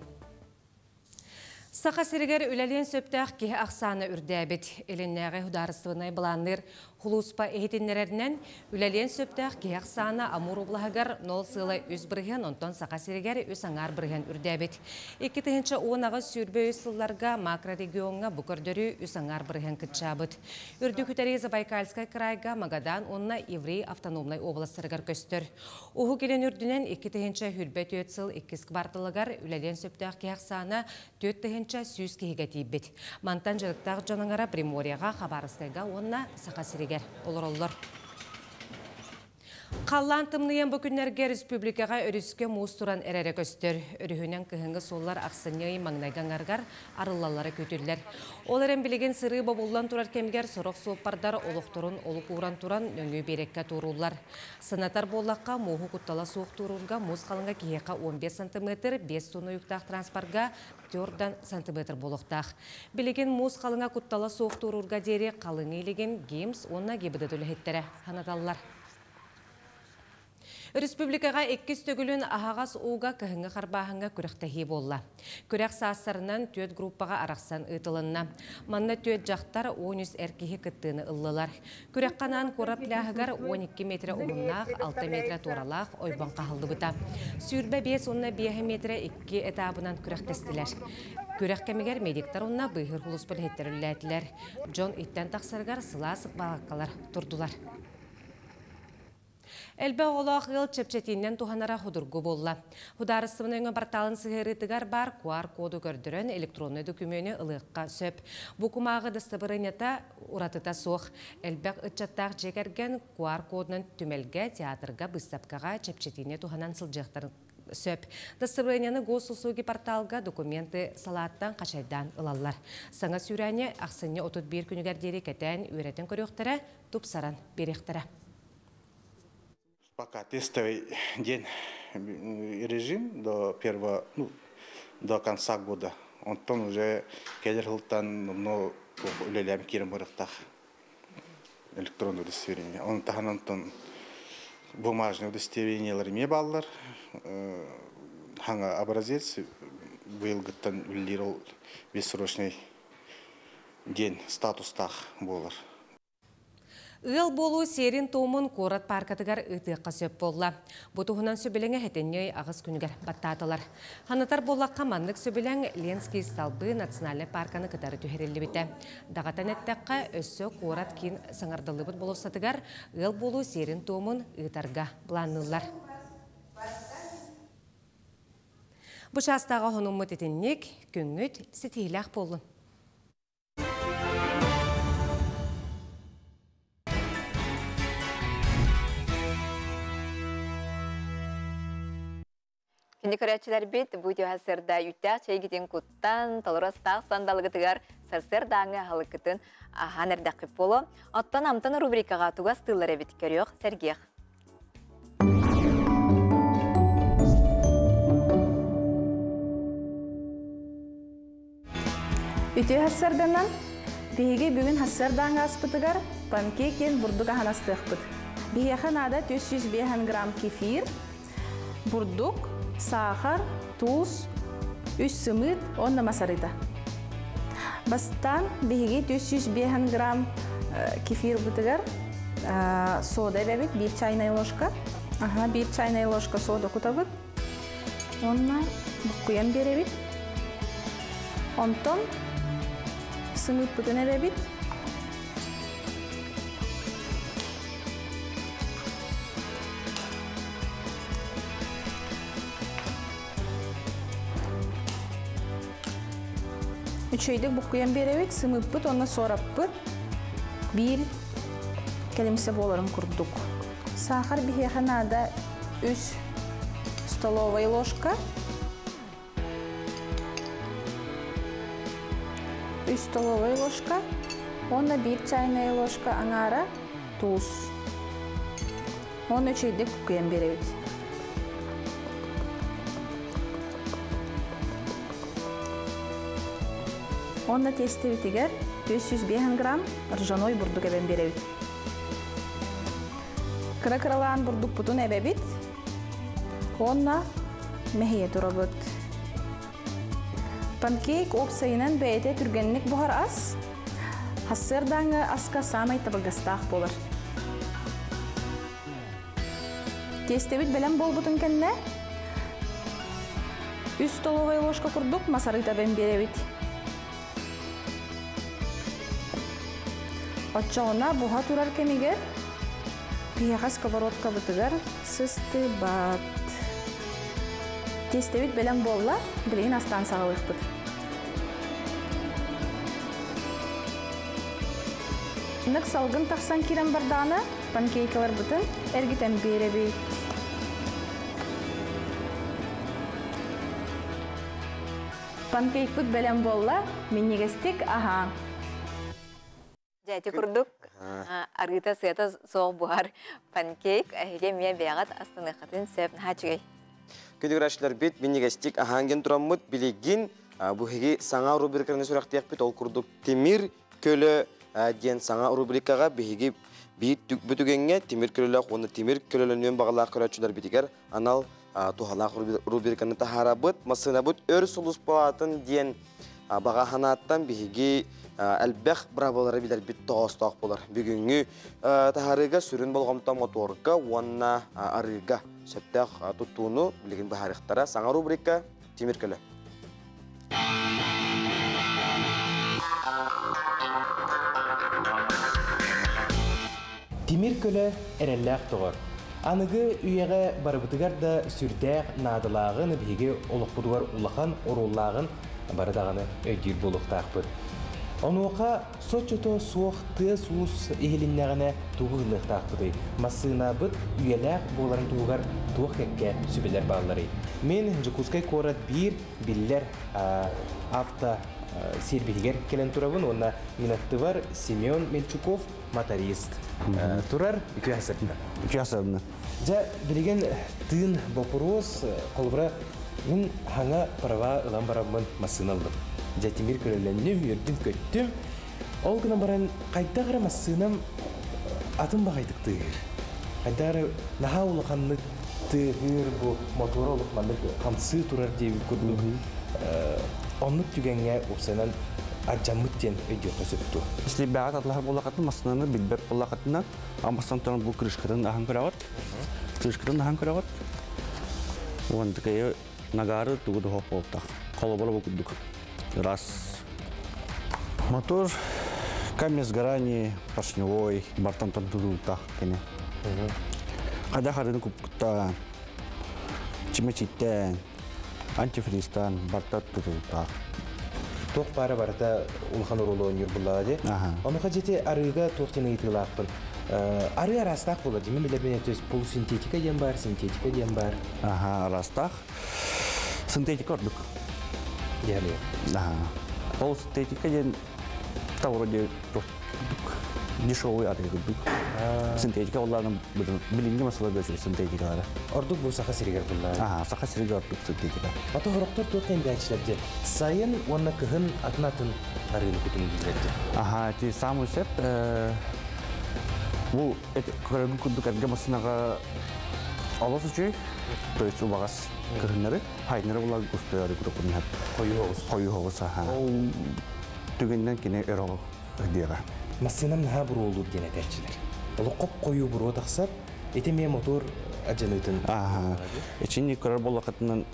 Саха сиригэр үлэлиэн сөптөөх киһи ахсаана үрдээбит. Илиннээҕи судаарыстыбаннай былаанныыр Хулууспа иһитиннэрэринэн, үлэлиэн сөптөөх киһи ахсаана Амур облаһыгар нол сыала үс бырыһыан, онтон Саха сиригэр үс аҥаар бырыһыан үрдээбит. 2018-23 сылларга макрорегиоҥҥа бу көрдөрүү үс аҥаар бырыһыан кыччаабыт. Үрдүк үтэрии Забайкальскай крайга Магадан уонна Еврей автономнай областарыгар көстөр. Уһук Илин үрдүнэн 2024 сыл иккис кварталыгар үлэлиэн сөптөөх киһи ахсаана 4100 киһигэ тиийбит. Мантан дьарыктаах дьон аҥара Приморьеҕа, Хабаровскайга уонна Саха сиригэр олороллор. Халлаан тымныйан бу күннэргэ республикаҕа өрүскэ муус туран эрэрэ көстөр. Өрүһүнэн кыһыҥҥы суоллар ахсынньы ый маҥнайгы аҥарыгар арыллаллара күүтүллэр. Ол эрэн билигин сырыы бобуллан турар кэмигэр сорох суоппардар олохторун олук ууран туран нөҥүө биэрэккэ туорууллар. Санатар буоллахха, мууһу куттала суох туоруурга муус халыҥа киһиэхэ 15 сантиметр, 5 тонна уйуктаах транспорга 4 сантиметр буолуохтаах. Билигин муус халыҥа куттала суох туоруурга диэри халыҥы илигин ГИМС уонна ГИБДД үлэһиттэрэ санаталлар. Республикаҕа иккис төгүлүн аһаҕас ууга кыһыҥҥы харбааһыҥҥа күрэхтэһии буолла. Күрэх саастарынан түөрт группаҕа арахсан ыытылынна. Манна түөрт дьахтар, 13 эр киһи кыттыыны ыллылар. Күрэххэ анаан куорат пляһыгар 12 метрэ уһуннаах, 6 метрэ туоралаах ойбон хаһыллыбыта. 25 уонна 5 метрэ икки этабынан күрэхтэстилэр. Күрэх кэмигэр медиктар уонна быыһыыр сулууспа үлэһиттэрэ үлэлээтилэр. Дьон иттэн тахсарыгар сылаас балааккалар турдулар. Элбэх оҕолоох ыал чэпчэтиинэн туһанара судургу буолла. Судаарыстыбаннай өҥө порталын сыһыарыытыгар баар QR-коду көрдөрөн электроннай дөкүмүөнү ылыахха сөп. Бу кумааҕы дастабырыанньата уратыта суох. Элбэх ыччаттаах дьиэ кэргэн QR-кодунан түмэлгэ, театрга, быыстапкаҕа чэпчэтиини туһанан сылдьыахтарын сөп. Дастабырыанньаны Госуслуги порталга документы салааттан хачайдаан ылаллар. Саҥа сүүрээни ахсынньы 31 күнүгэр диэри кэтээн үөрэтэн көрүөхтэрэ, тупсаран биэриэхтэрэ. Пока тестовый день режим до первого, ну, до конца года. Онтон уже кэлэр сылтан ну, үлэлээн киирэн барыахтаах электронное удостоверение. Оны таһынан онтон бумажное удостоверениелар эмиэ бааллар. Хаҥа образец быйылгыттан үлэлиир ол бессрочный диэн статустаах буолар. Ыал буолуу сиэрин-туомун куорат пааркатыгар ыытыахха сөп буолла. Бу туһунан сөбүлэҥи сэтинньи аҕыс күнүгэр баттаатылар. Ханатар буоллахха маннык сөбүлэҥ Ленский столбы национальнай паарканы кытары түһэриллибитэ. Даҕатан эттэххэ, өссө куорат киин саҥардыллыбыт болуоссатыгар ыал буолуу сиэрин-туомун ыытарга былаанныыллар. Бу чаастааҕы хонуммут итинник, күҥҥүт ситиһиилээх буоллун. Күнді көрәтчілер бит, бұ сырда үттәк чәйгитин куттан, толырастақ сандалыгытыгар сарсыр даңы халыкытын ахан әрдәқіп болу. Оттан амтан рубрикаға тугас тыллар бит көріқ, Сергех. Үтө хассарданан, биһиги бүгүн хассардааңа аспытыгар панкейкен бурдук аханастыахпыт. Биһиэхэ наада 305 грамм кефир, бурдук, сахар, туус, үс сымыт, онна масарыта. Бастан биһиги 305 грамм кефир бытыгар сода эбэбит, бир чайная ложка. Ага, бир чайная ложка сода кутабыт. Онна буккуян беребит. Онтон сымыт бытын эбэбит. Үчөйдік буккуян беребит, сымыппыт, онна сораппыт. Бир келимсе боларын курдук. Сахар бихеха надо үс столовая ложка. Үс столовая ложка. Онна бир чайная ложка аңара туз. Оны үчөйдік буккуян беребит. Онна тестебитигер 405 грамм ржаной бурдук эбен беребит. Кыра-кыралаан бурдук бутун эбебит. Онна мехие турабыт. Панкейк опсайынан бәйте түргенник бұхар ас. Хассырдаңы аска самай табылгастақ болар. Тестебит белен болбутун кенне. Үс столовая ложка курдук масарыта бен беребит. Отчоғына бұға турар кемигер, пияға сковородка бытыгар сысты бат. Тестебит белен болла, билейін астан сағылықпыт. Нық салгын тақсан кирен барданы, панкейкалар бытын әргітен беребит. Панкейк бұт белен болла, миннегестик аха. Жәті күрдік, аргыта сыята соқ бұғар панкейк, әхеге мия бәғат астаны қатын сөп нахачыгай. Күдігірашылар бит, миннегестик аханген тураммыт билигин бұхеге саңа рубриканы сұрақтияқ бит, ол күрдік темир көлі ден саңа рубрикаға биһиги биит бүтүгенге темир көлөлөк, оны темир көлөлөнүн бағалаах көрөчүлөр битигер анал тухалаах рубриканы тахарабыт, масынабыт өр сулус балатын диен баға ханааттан биһиги әлбәх браволары билер бит тоғыстақ болар. Бүгүнгү тахарыга сүрүн болгомто моторга, уонна арыга сөптөх туттууну билигин бахарыктара саңа рубрика темир көлө. Тимир көлө эреллээх тоҕор. Аныгы үйэҕэ барыбытыгар да сүрдээх наадылааҕын биһиги олохпутугар улахан орууллааҕын барыдаҕаны өйдүүр буолуохтаахпыт. Онуоха соччото суох тыа суус иһилиннэҕинэ тугу гыныахтаахпытый. Массыынабыт үйэлээх буоларын туһугар туох кэккэ сүбэлэр баалларый. Мен Жакускай куорат биир биллэр авто сербиһигэр кэлэн турабын, онна минаттыбар Семен Мельчуков моторист. Турар үтүө хасырдына. Үтүө хасырдына. Жа билеген тыын вопрос колбура мен хаңа права ылан бараммын массыналдым. Жа тимир көлөлөннүм, үрдүм көттүм. Ол гына баран кайдагыра массынам атын багайдык тыгыр. Кайдагыра наха улаханнык тыгыр бу мотор олук мандык хамсы турар деп көрдүк. Оннук түгәнгә упсанан аджаммыт ден өйдө көсөптү. Если бәгат атлар булакатын массынаны билбер булакатына, амасан торын бу крышкатын ахан көрәгат. Крышкатын ахан көрәгат. Уан тикәе нагары тугы хоп болта. Коло боло бу кудук. Раз. Мотор камень сгорания поршневой, бартан тантудулта кене. Када хардын купкта чимечиттен антифристан бартат тутулта. Тоқ бары барыта улхан урулу ойнур буллага де. Онуха жете арыга тоқ тен ыйтылаакпын. Ары арастак болар, деме билер мен, то есть полусинтетика ден бар, синтетика ден бар. Ага, арастак. Синтетика ордук. Дияли. Ага. Ол синтетика ден та вроде дешевый арыы курдук. Синтетика олларның билинги масала бөчү синтетикалары. Ордук бу саха сиригер булла. Ага, саха сиригер ордук синтетика. Ата хорохтор туох кендәчләрде. Сайын онна кыһын атын-атын арыыны кутун дилерде. Ага, ти самый сеп бу көрөгү курдук эрге масынага алас үчүй, то есть убагас кыһыннары, хайнары булар густояры курдук курдук. Хою хоғус. Хою хоғус, аха. Ол түгеннен кине өрө диэҕэ. Массыынам наһаа буруолуур диэн этээччилэр. Олох хоп хойуу буруо тахсар, ити эмиэ мотор адьаныытын. Аха. Ичинни көрөр буоллахытынан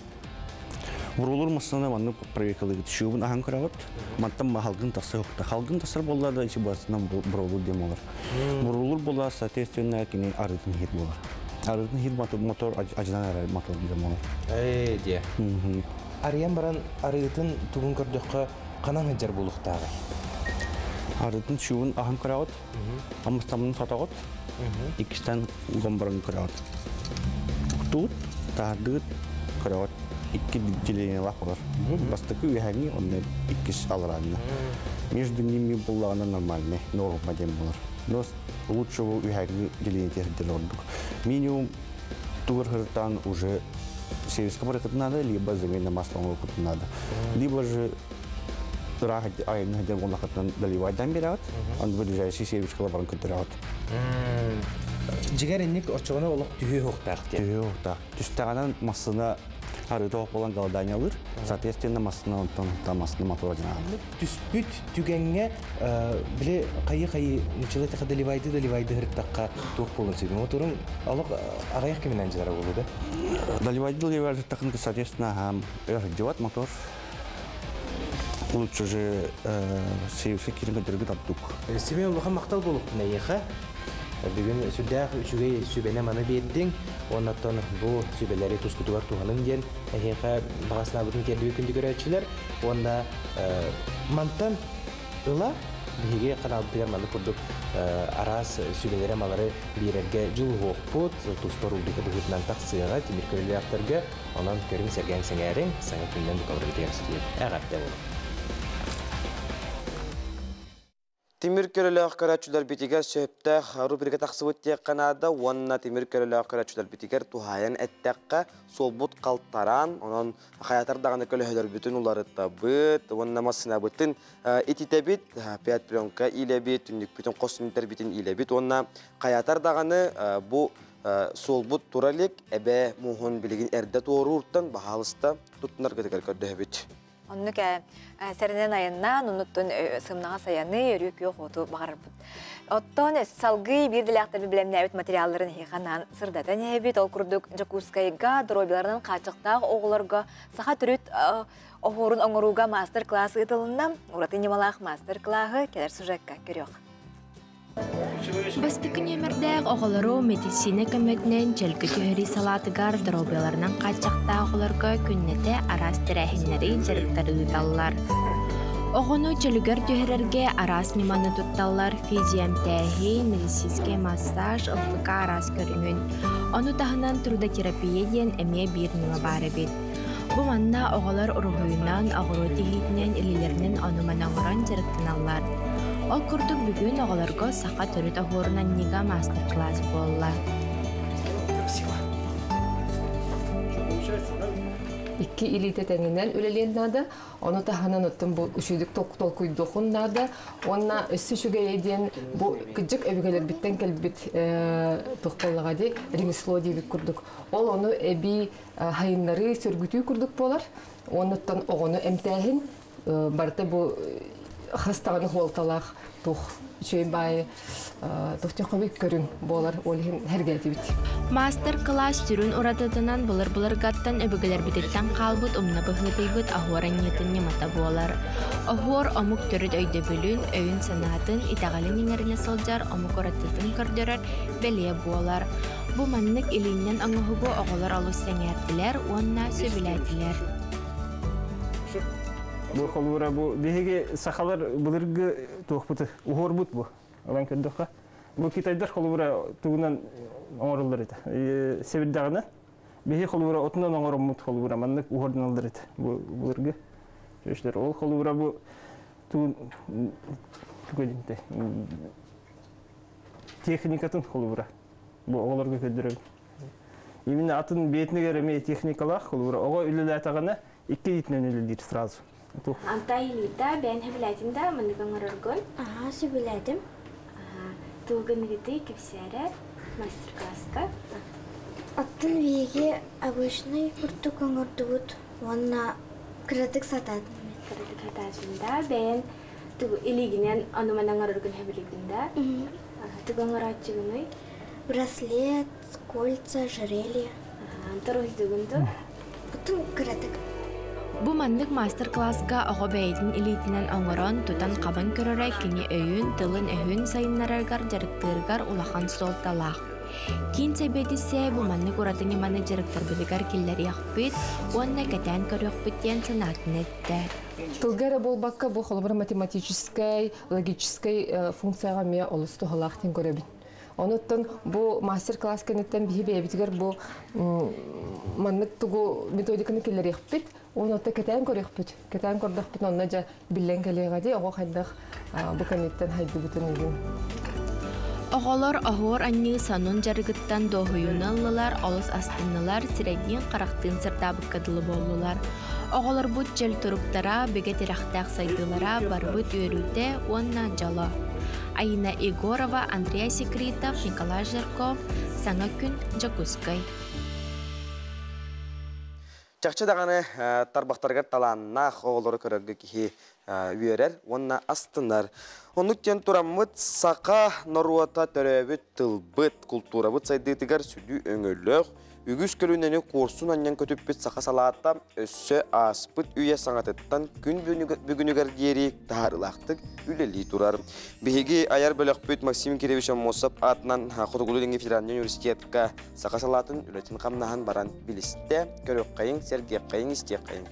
буруулур массыына маннык проверкалыгыт шуубун ахан көрөҕүт. Мантан халгын тахсар охта. Халгын тахсар буолла да ичи басынан буруулур диэн буолар. Буруулур буолла, соответственно, кини арыытын хит буолар. Арыытын хит мотор ажынан арай мотор диэн буолар. Ээ диэ. Арыйан баран арыытын тугун көрдөххө ханан сылдьар буолуохтааҕый? Арытын шуун ахан көрөҕүт, амыстамын сотоҕут, иккистэн гомборон көрөҕүт. Туут, таһардыгыт көрөҕүт, икки делениелаах болар. Бастакы үөһээҥҥи, онно иккис алараанна. Между ними буллаҕына нормальный, норма диэн болар. Но лучше бу үөһээҥҥи деление тердер ордук. Минимум тугар хыртаан уже сервиска барыкыт надо, либо замена масла оҥорбут надо. Либо же ыраах айылына сылдьар буоллаххытынан доливайдан биэрэҕит, аны ближайший сервискала баран көрдөрөҕүт. Дьиҥэр инник оччоҕуна олох түһүө суохтаах диэн. Түһүө суохтаах. Түстэҕинэн массыына арыыта оһох буолан голодание ылыр. Соответственно, массыына онтон массыына мотора дьанаҕын. Түспүт түгэҥҥэ били хайы-хайы нуччалыы тэхэ доливайды доливайды һырыттахха туох буолуон сөбүй? Моторуҥ олох аҕыйах кэминэн дьалара буолуо да? Доливайды доливайды һырыттаххын, соответственно, өр сылдьыбат мотор. Лучше же сервиске киирэн көрдөргө тардык. Семен улахан махтал буолуохтун эйиэхэ. Бүгүн сүрдээх үчүгэй сүбэни маны биэрдиҥ. Оннуттан бу сүбэлэри тускутугар туһаныҥ диэн эһиэхэ баҕа санаабытын тиэрдибит күндү көрөөччүлэр. Уонна мантан ыла биһиги каналбытыгар маннык курдук араас сүбэлэри малары биэрэргэ дьулуһуохпут, туспа рубрика быһыытынан тахсыаҕа тимир көлөлөөхтөргө. Онон көрүҥ, сэргээҥ, сэҥээриҥ, саҥа күнүнэн букабыргытыгар ситиһиэм. Эҕэрдэ буолуҥ! Тимир көлөлөөх көрөөччүлэрбитигэр сөптөөх рубрика тахсыбыт диэххэ наада уонна тимир көлөлөөх көрөөччүлэрбитигэр туһаайан эттэххэ, суолбут халтараан, онон хайатар даҕаны көлөһөлөрбүтүн уларыттабыт уонна массыынабытын ититэбит, пять пленка иилэбит, түннүкпүтүн хос түннүктэрбитин иилэбит уонна хайатар даҕаны бу суолбут тура илик эбэ муоһун билигин эрдэ туорууртан баһаалыста туттунаргытыгар көрдөһөбүт. Оннук сэрэнэн айаннаан, оннуттан сымнаҕас айаны, өрүү күөх оту баҕарарбыт. Оттон салгыы биир дэлээхтэрби билэмнээбит материалларын эһиэхэ сырдатан иһэбит. Ол курдук Дьокуускайга доруобуйаларынан хааччахтаах оҕолорго саха төрүт оһуорун оҥорууга мастер-класс ыытылынна. Ураты ньымалаах мастер-классы кэлэр сюжекка көрүөх. Бастакы нүөмэрдээх оҕолору медицина көмөтүнэн чөлгө түһэрии салаатыгар доруобуйаларынан хааччахтаах оҕолорго күннэтэ араас тэрээһиннэри, дьарыктары ыыталлар. Оҕону чөлүгэр түһэрэргэ араас ньыманы тутталлар: физиэмтээһин, медицинскэй массаж, ыллыка араас көрүҥүн. Ону таһынан трудотерапия диэн эмиэ биир ньыма баар эбит. Бу манна оҕолор уруһуйунан, оҕуруо тиһиитинэн, илиилэринэн ону-маны оҥорон дьарыктаналлар. Ол курдук бүгүн оҕолорго саха төрүт оһуорун анньыыга мастер-класс буолла. Икки илиитэ тэҥинэн үлэлиэн наада, ону таһынан оттон бу үчүгдүк толкуйдуохун наада. Уонна өссө үчүгэйэ диэн бу кыдьык өбүгэлэрбиттэн кэлбит туох буоллаҕа дии, ремесло диэбит курдук. Ол ону эбии хайыннарыы, сөргүтүү курдук буолар. Уоннуттан оҕону эмтээһин барыта бу хас даҕаны хуолталаах туох үчүгэй баайы туох көрүҥ буолар, ол иһин хэргээтибит. Мастер-класс сүрүн уратытынан былыр-былыргаттан өбүгэлэрбититтэн хаалбыт умна быһыытыйбыт оһуор анньыытын ньымата буолар. Оһуор омук төрүт өйдөбүлүн, өйүн-санаатын, итэҕэлин иҥэринэ сылдьар омук уратытын көрдөрөр бэлиэ буолар. Бу маннык илииннэн оҥоһугу оҕолор олус сэҥээрдилэр уонна сөбүлээтилэр. Бу холуура бу биһиги сахалар былыргы туохпут уһуорбут бу. Ылан көрдөххө. Бу китайдар холуура тугунан оҥоруллар этэ. Сэбирдэҕинэ. Биһи холуура отунан оҥороммут холуура маннык уһордуналлар эт бу былыргы. Чүөчлэр ол холуура бу туун тугу техникатын холуура. Бу оҕолорго көрдөрөбүн. Именно атын бэйэтинигэр эмиэ техникалаах холуура. Оҕо үлэлээтэҕинэ икки илиитинэн үлэлиир сразу. Антай илиитэ бэйэн сөбүлээтиҥ да маннык оҥороргун? Аһаа, сөбүлээтим. Тугу гыныгытый кэпсээрэ мастер-класска? Оттон биһиги обычный курдук оҥордубут уонна кыратык сатаатым. Кыратык сатаатым да, бэйэн тугу илиигинэн ону-маны оҥороргун сөбүлүүгүн да? Тугу оҥорооччугунуй? Браслет, кольца, ожерелье. Торуйдугун да? Оттон кыратык. Бу маннык мастер-класска оҕо бэйэтин илиитинэн оҥорон, тутан-хабан көрөрө кини өйүн, тылын-өһүн сайыннарарыгар, дьарыктыырыгар улахан суолталаах. Киин сэбиэдиссэйэ бу маннык ураты ньыманы дьарыктарбытыгар киллэриэхпит уонна кэтээн көрүөхпүт диэн санаатын эттэ. Тылга эрэ буолбакка, бу холобура математическай, логическай функцияҕа эмиэ олус туһалаах диэн көрөбүн. Онуттан бу мастер-класс кэнниттэн биһи бэйэбитигэр бу маннык тугу методиканы киллэриэхпит, онуотта кэтээн көрүөхпүт. Кэтээн көрдөхпүт онно дьэ биллэн кэлиэҕэ дии, оҕо хайдах бу кэнниттэн хайдыбытын игин. Оҕолор оһуор анньыы сонун дьарыгыттан дуоһуйууну ыллылар, олус астыннылар, сирэйдиин-харахтыын сырдаабыкка дылы буоллулар. Оҕолорбут чөл туруктара, бигэ тирэхтээх сайдыылара барбыт үөрүүтэ уонна дьоло. Айина Егорова, Андрей Секритов, Николай Жирков, Саҥа күн, Дьокуускай. Чахчы даҕаны тарбахтарыгар талааннаах оҕолору көрөргө киһи үөрэр уонна астынар. Оннук диэн тураммыт саха норуота төрөөбүт тылбыт, култуурабыт сайдыытыгар сүдү өҥөлөөх, үгүс көлүөнэни куорсун анньан көтүппүт саха салаата өссө ааспыт үйэ саҥатыттан күн бүгүнүгэр диэри таһаарыылаахтык үлэлии турар. Биһиги айар бөлөхпүт Максим Кирович Аммосов аатынан Хотугулуу-Илиҥҥи федеральнай университетка саха салаатын үлэтин-хамнаһын баран билистэ, көрүөххэйиҥ, сэргиэххэйиҥ, истиэххэйиҥ.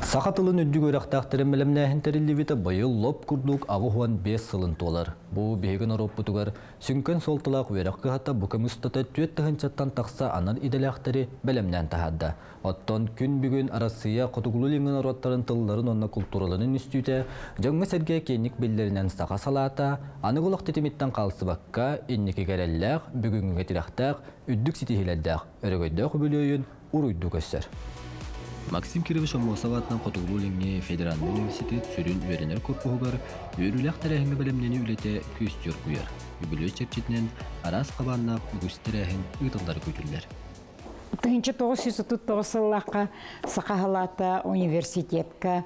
Саха тылын үрдүк үөрэхтээхтэрин бэлэмнээһин тэриллибитэ быйыл лоп курдук 85 сылын туолар. Бу биһиги норуоппутугар сүҥкэн суолталаах үөрэх кыһата бу кэм устата түөрт тыһыынчаттан тахса анал идэлээхтэри бэлэмнээн таһаарда. Оттон күн бүгүн Арассыыйа хотугулуу-илиҥҥи норуоттарын тылларын уонна култуураларын үстүүтэ дьоҥҥо-сэргэ киэҥник биллэринэн саха салаата аныгы олох тэтимиттэн хаалсыбакка инники эрэллээх, бүгүҥҥүгэ тирэхтээх, үрдүк ситиһиилэрдээх өрөгөйдөөх үбүлүөйүн уруйдуу көрсөр. Максим Кирович Аммосов аатынан Хотугулуу-Илиҥҥи федеральнай университет сүрүн үөрэнэр корпуһугар үөрүүлээх тэрээһиҥҥэ бэлэмнэнии үлэтэ күөстүү оргуйар. Үбүлүөй чэрчитинэн араас хабааннаах үгүс тэрээһин ыытыллара күүтүллэр. 1939 сыллаахха Саха халаата университетка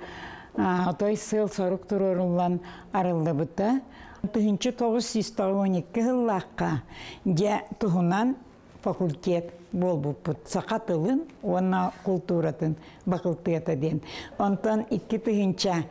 отой сыал-сорук туруоруллан арыллыбыта. 1992 сыллаахха дьэ туһунан факультет буолбуппут. Саха тылын уонна култууратын бакылтыата диэн. Онтон 2000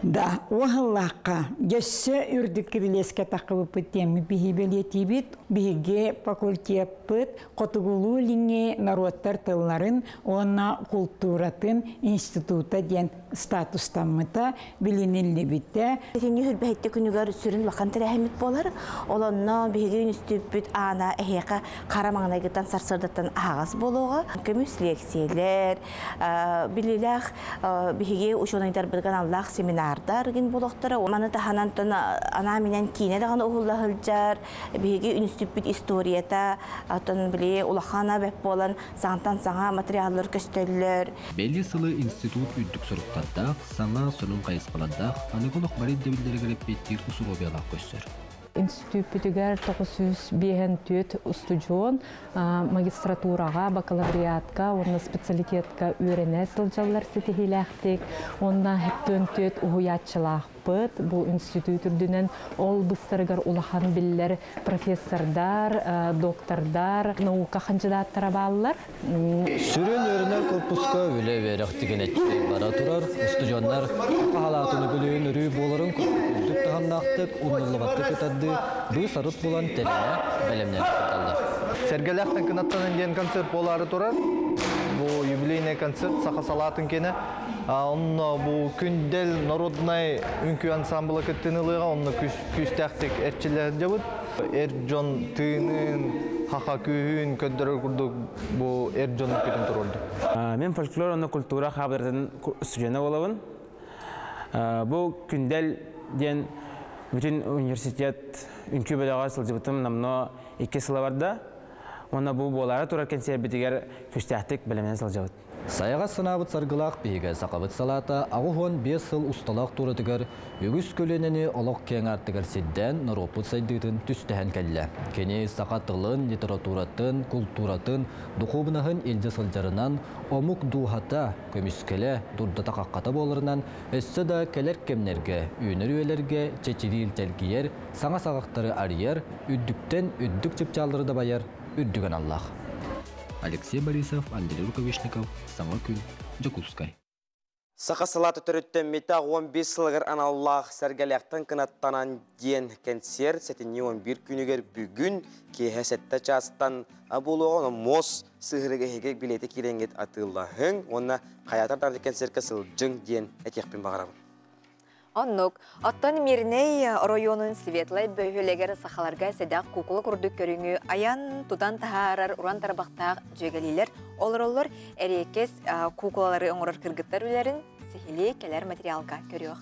да уоһаллаахха дьөссө үрдүк кирилиэскэ таххыбыппыт диэммит биһи бэлиэтиибит. Биһиги факультеппыт Хотугулуу-Илиҥҥи норуоттар тылларын уонна култууратын института диэн статустаммыта, билиниллибитэ. Итинни хүрбэһитте күнүгэр сүрүн улахан тэрээһиммит буолар. Ол онно биһиги үнүстүүппүт аана эһиэхэ хара маҥнайгыттан сарсыардаттан аһаҕас буолуоҕа. Көмүс лиэксийэлэр, билиилээх биһиги учуонайдарбытыгар аналлаах семинардар гин буолуохтара. Маны таһынан анаан-минээн киинэ даҕаны уһулла сылдьар. Биһиги үнүстүүппүт историята, оттон били улахана бэп буолан саҥатан саҥа материаллар көстөллөр. Бэлиэ сылы институт үрдүк соруктардаах, саҥа сонун хайысхалардаах, аныгы олох бары ирдэбиллэригэр эппиэттиир усулуобуйалаах көрсөр. Институппүтүгэр 954 устудьуон магистратураҕа, бакалавриатка уонна специалитетка үөрэнэ сылдьаллар ситиһиилээхтик. Уонна 74 уһуйааччылаахпыт. Бу институт үрдүнэн ол быстарыгар улахан биллэр профессордар, доктордар, наука хандьыдааттара бааллар. Сүрүн үөрэнэр корпуска үлэ үөрэх тигинэччи бара турар. Устудьуоннар хаһалаатын үбүлүөйүн өрүү буоларын үрдүк таһымнаахтык, умнуллубаттык ытардыы быыс-арыт булан тэринэ бэлэмнэнэ сылдьаллар. Сэргэлээхтэн кынаттанан диэн концерт буолаары турар. Бу юбилейный концерт саха салаатын киэнэ. Онно бу Күндэл народнай үҥкүү ансамбла кыттыны ылыаҕа, онно күүстээхтик эрчиллэ сылдьабыт. Эр дьон тыынын, хаха күүһүн көрдөрөр курдук бу эр дьон үҥкүүтүн туруордум. Мен фольклор уонна культура хаабыратын студена буолабын. Бу Күндэл диэн бүтүн университет үҥкүү бөлөҕөр сылдьыбытым номнуо 2 сыла барда. Уонна бу буолаары турар кэнсиэрбитигэр күүстээхтик бэлэмнэнэ сылдьабыт. Сайаҕас санаабыт саргылаах биһигэ сахабыт салаата 85 сыл усталаах туоратыгар үгүс көлүөнэни олох киэҥ аартыгар сирдээн норуоппут сайдыытын түстэһэн кэллэ. Кини саха тылын, литературатын, култууратын, духуобунаһын илдьэ сылдьарынан, омук дууһата, көмүскэлэ, дурдата-хаххата буоларынан өссө да кэлэр кэмнэргэ, үүнэр үйэлэргэ чэчириир чэлгийэр, саҥа саҕахтары арыйар, үрдүктэн үрдүк чыпчааллары дабайар үрдүк аналлаах. Алексей Борисов, Андрей Рукавишников, Саҥа күн, Дьокуускай. Саха салаата төрүттэммитэ 15 сылыгар аналлаах Сэргэлээхтэн кынаттанан диэн кэнсиэр сэтинньи 11 күнүгэр бүгүн киэһэ 7 чаастан буолуоҕа. Онон муос сыһырыга эһиги билиэти киирэҥҥит атыылаһыҥ уонна хайаатар даҕаны кэнсиэркэ сылдьыҥ диэн этиэхпин баҕарабын. Оннук. Оттон Мирнэй оройуонун Светлай бөһүөлэгэр сахаларга сэдэх куукула курдук көрүҥү айан, тутан таһаарар уран тарбахтаах дьүөгэлиилэр олороллор. Эриэккэс куукулалары оҥорор кыргыттар үлэлэрин сиһилии кэлэр материалга көрүөх.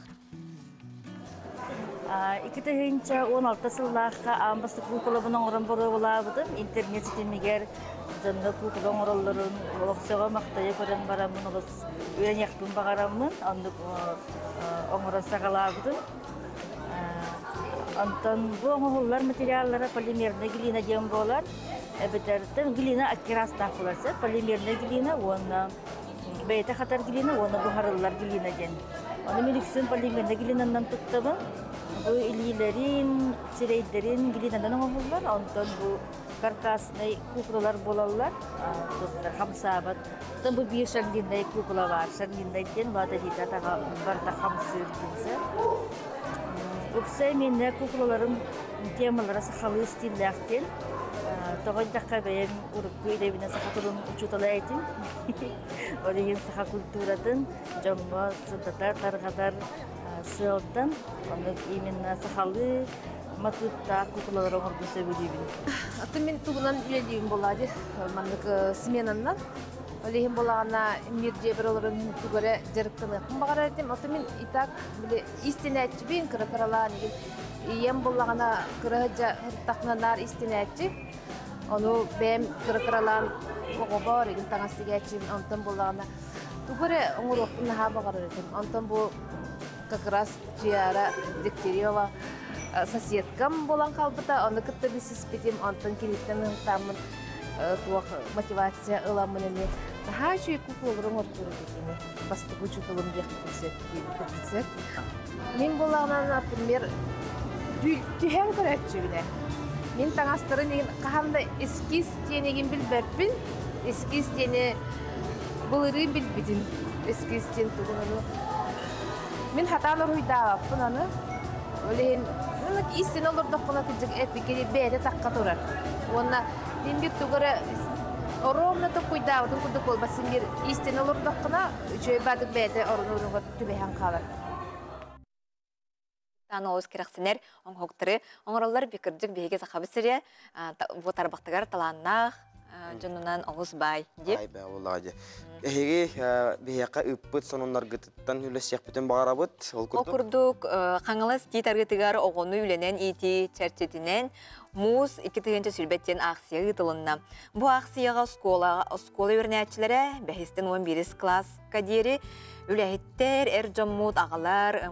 2016 сыллаахха аан бастакы куукулабын оҥорон боруобалаабытым. Интернет ситимигэр дьонно куукула оҥороллорун олох сөҕө-махтайа көрөн бараммын олус үөрэниэхпин баҕараммын оннук оҥорон саҕалаабытым. Онтон бу оҥоһуллар материаллара полимерная глина диэн буолар. Эбэтэр глина аккирастаах буолар сөп. Полимерная глина уонна бэйэтэ хатар глина уонна буһарыллар глина диэн. Ону мин үксүн полимерная глинанан туттабын. Бу илиилэрин, сирэйдэрин глинанан оҥоһуллар. Онтон бу каркасный куклалар буолаллар. Туттар хамсаабат. Оттон бу биир шарлиннай кукла баар. Шарлиннай диэн вата диитэ атаҕа барыта хамсыыр диэн. Уксай миннэ куклаларым темалара сахалыы стиллээх диэн. Тоҕо диэтэххэ бэйэм урукку идэбинэн саха тылын учуутала этим. Ол иһин саха культуратын дьоҥҥо сырдатар, тарҕатар сыалтан оннук именно сахалыы матыыптаах куклалары оҥорбун сөбүлүүбүн. Атын мин тугунан үлэлиибин буолаа дии маннык сменаннан. Ол иһин буолаҕына мир дьиэбэр олорон иһин тугу эрэ дьарыктаныахпын баҕарар этим. Ото мин и так били истинээччибин кыра-кыралаан игин ийэм буоллаҕына кыра сылдьа сырыттахпына наар истинээччи. Ону бэйэм кыра-кыралаан оҕобор игин таҥас тигээччибин. Онтон буоллаҕына тугу эрэ оҥоруохпун наһаа баҕарар этим. Онтон бу как раз Туяра Дегтярева соседкам буолан хаалбыта, ону кытта билсиспитим, онтон киниттэн ыһыктааммын туох мотивация ыламмын эмиэ наһаа үчүгэй куклалары оҥортуур этэ кини. Бастакы учууталым диэхпин сөп диэбит. Мин буоллаҕына, например, түһэн көрөөччүбүнэ. Мин таҥастарын хаһан да эскиз диэнигин билбэппин. Эскиз диэни былырыын билбитим. Эскиз диэн тугун ону Мин хатаан уруһуйдаабаппын аны. Ол иһин истинэ олордохпуна кырдьык эппиккэ бэйэтэ тахха турар. Уонна мин биир тугу эрэ оруобуна токкуйдаабытым курдук буолбат син биир истинэ олордоххуна үчүгэй баатык бэйэтэ орун-орунугар түбэһэн хаалар. Таан олус кэрэхсэнэр оҥоһуктары оҥороллор кырдьык биһиги Сахабыт сирэ бу тарбахтыгар талааннаах дьонунан олус баай дип. Баай баа буоллаҕа дии. Эһиги биһиэхэ ыыппыт сонуннаргытыттан үлэсиэхпитин баҕарабыт. Ол курдук. Ол курдук Хаҥалас тиит арыытыгар оҕону үлэнэн иитии чэрчитинэн Муус 2020 диэн аахсыйа ыытылынна. Бу аахсыйаҕа оскуола оскуола үөрэнээччилэрэ бэһистэн 11 кылааска диэри үлэһиттэр, эр дьоммут, аҕалар,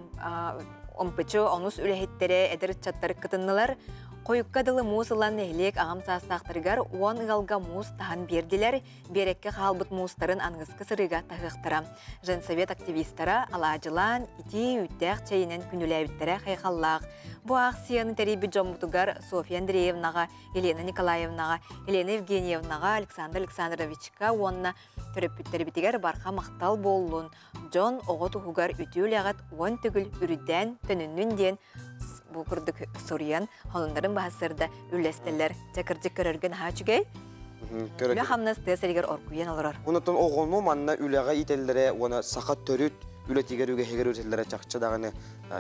МПЧ онус үлэһиттэрэ, эдэр ыччаттар кытыннылар. Хойукка дылы муус ылан нэһилиэк аҕам саастаахтарыгар 10 ыалга муус таһан биэрдилэр, биэрэккэ хаалбыт муустарын аныгыскы сырыыга таһыахтара. Женсовет активистара алаадьылаан, итии үүттээх чэйинэн күнүлээбиттэрэ хайҕаллаах. Бу аахсыйаны тэрийбит дьоммутугар Софья Андреевнаҕа, Елена Николаевнаҕа, Елена Евгеньевнаҕа, Александр Александровичка уонна төрөппүттэрбитигэр барҕа махтал буоллун, дьон оҕо туһугар үтүө үлэҕит 10 төгүл үрдээн төнүннүн диэн бу курдук суруйан сонуннарын баһасырда үллэстэллэр. Чэ кырдьык көрөргө наһаа үчүгэй. Үлэ хамнас тыа сиригэр оргуйан олорор. Онотон оҕону манна үлэҕэ иитэллэрэ уонна саха төрүт үлэтигэр үгэһигэр үөрэтэллэрэ чахчы даҕаны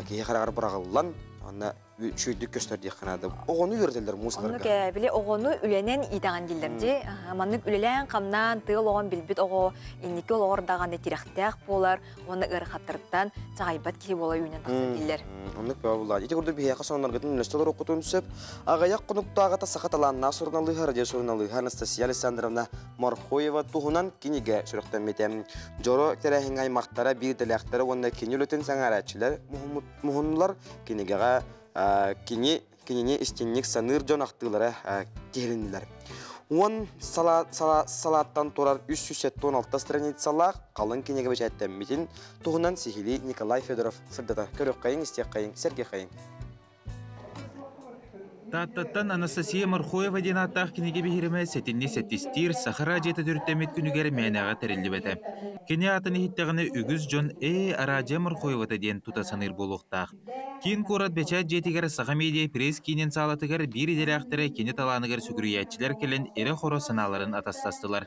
киһи хараҕар быраҕыллан. Онно үчүгэйдик көстөр диэххэ наада. Оҕону үөрэтэллэр муусаларга. Оннук били оҕону үлэнэн иитэҕин дииллэр дии. Маннык үлэлээн-хамнаан тыал оҕон билбит оҕо инники олоҕор даҕаны тирэхтээх буолар уонна ыарахаттарыттан чаҕайбат киһи буола үүнэн тахсар дииллэр. Оннук бөҕө буллаҕа. Ити курдук биһиэхэ сонуннаргытын үллэстэ олоруоххутун сөп. Аҕыйах хонуктааҕыта саха талааннаах суруналыыһа, радиосуруналыыһа Анастасия Александровна Морхоева туһунан кинигэ сүрэхтэммитэ. Дьоро тэрээһиҥҥэ аймахтара, биир идэлээхтэрэ уонна кини үлэтин сэҥээрээччилэр муһуннулар. Кинигэҕэ кини кинини истинник саныыр дьон ахтыылара тиһилиннилэр. Уон салааттан турар 376 страницалаах халыҥ кинигэ бэчээттэммитин туһунан сиһилии Николай Федоров сырдата көрүөххэйиҥ, истиэххэйиҥ, сэргиэххэйиҥ. Тааттаттан Анастасия Морхоева диэн ааттаах кинигэ биһирэмэ сэтинньи сэттистиир Саха араадьыйата төрүттэммит күнүгэр мээнэҕэ тэриллибэтэ. Кини аатын иһиттэҕинэ үгүс дьон «Ээ, араадьыйа Морхоевата» диэн тута саныыр буолуохтаах. Киин куорат бэчээт дьиэтигэр Саха медиа пресс-киинин саалатыгар биир идэлээхтэрэ кини талааныгар сүгүрүйээччилэр кэлэн ирэ-хоро санааларын атастастылар.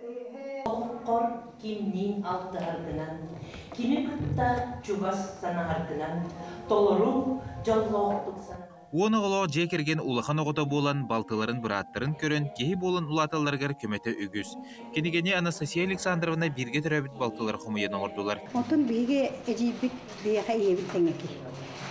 Олоххор кимниин алтыһаргынан, кими кытта чугас санаһаргынан толору дьоллоохтук сананар. Уон оҕолоох дьиэ кэргэн улахан оҕото буолан, балтыларын, бырааттарын көрөн, киһи буолан улааталларыгар көмөтө үгүс. Кинигэни Анастасия Александровна бииргэ төрөөбүт балтылара хомуйан оҥордулар. Оттон биһиги эдьиийбит биһиэхэ ийэбит тэҥэки.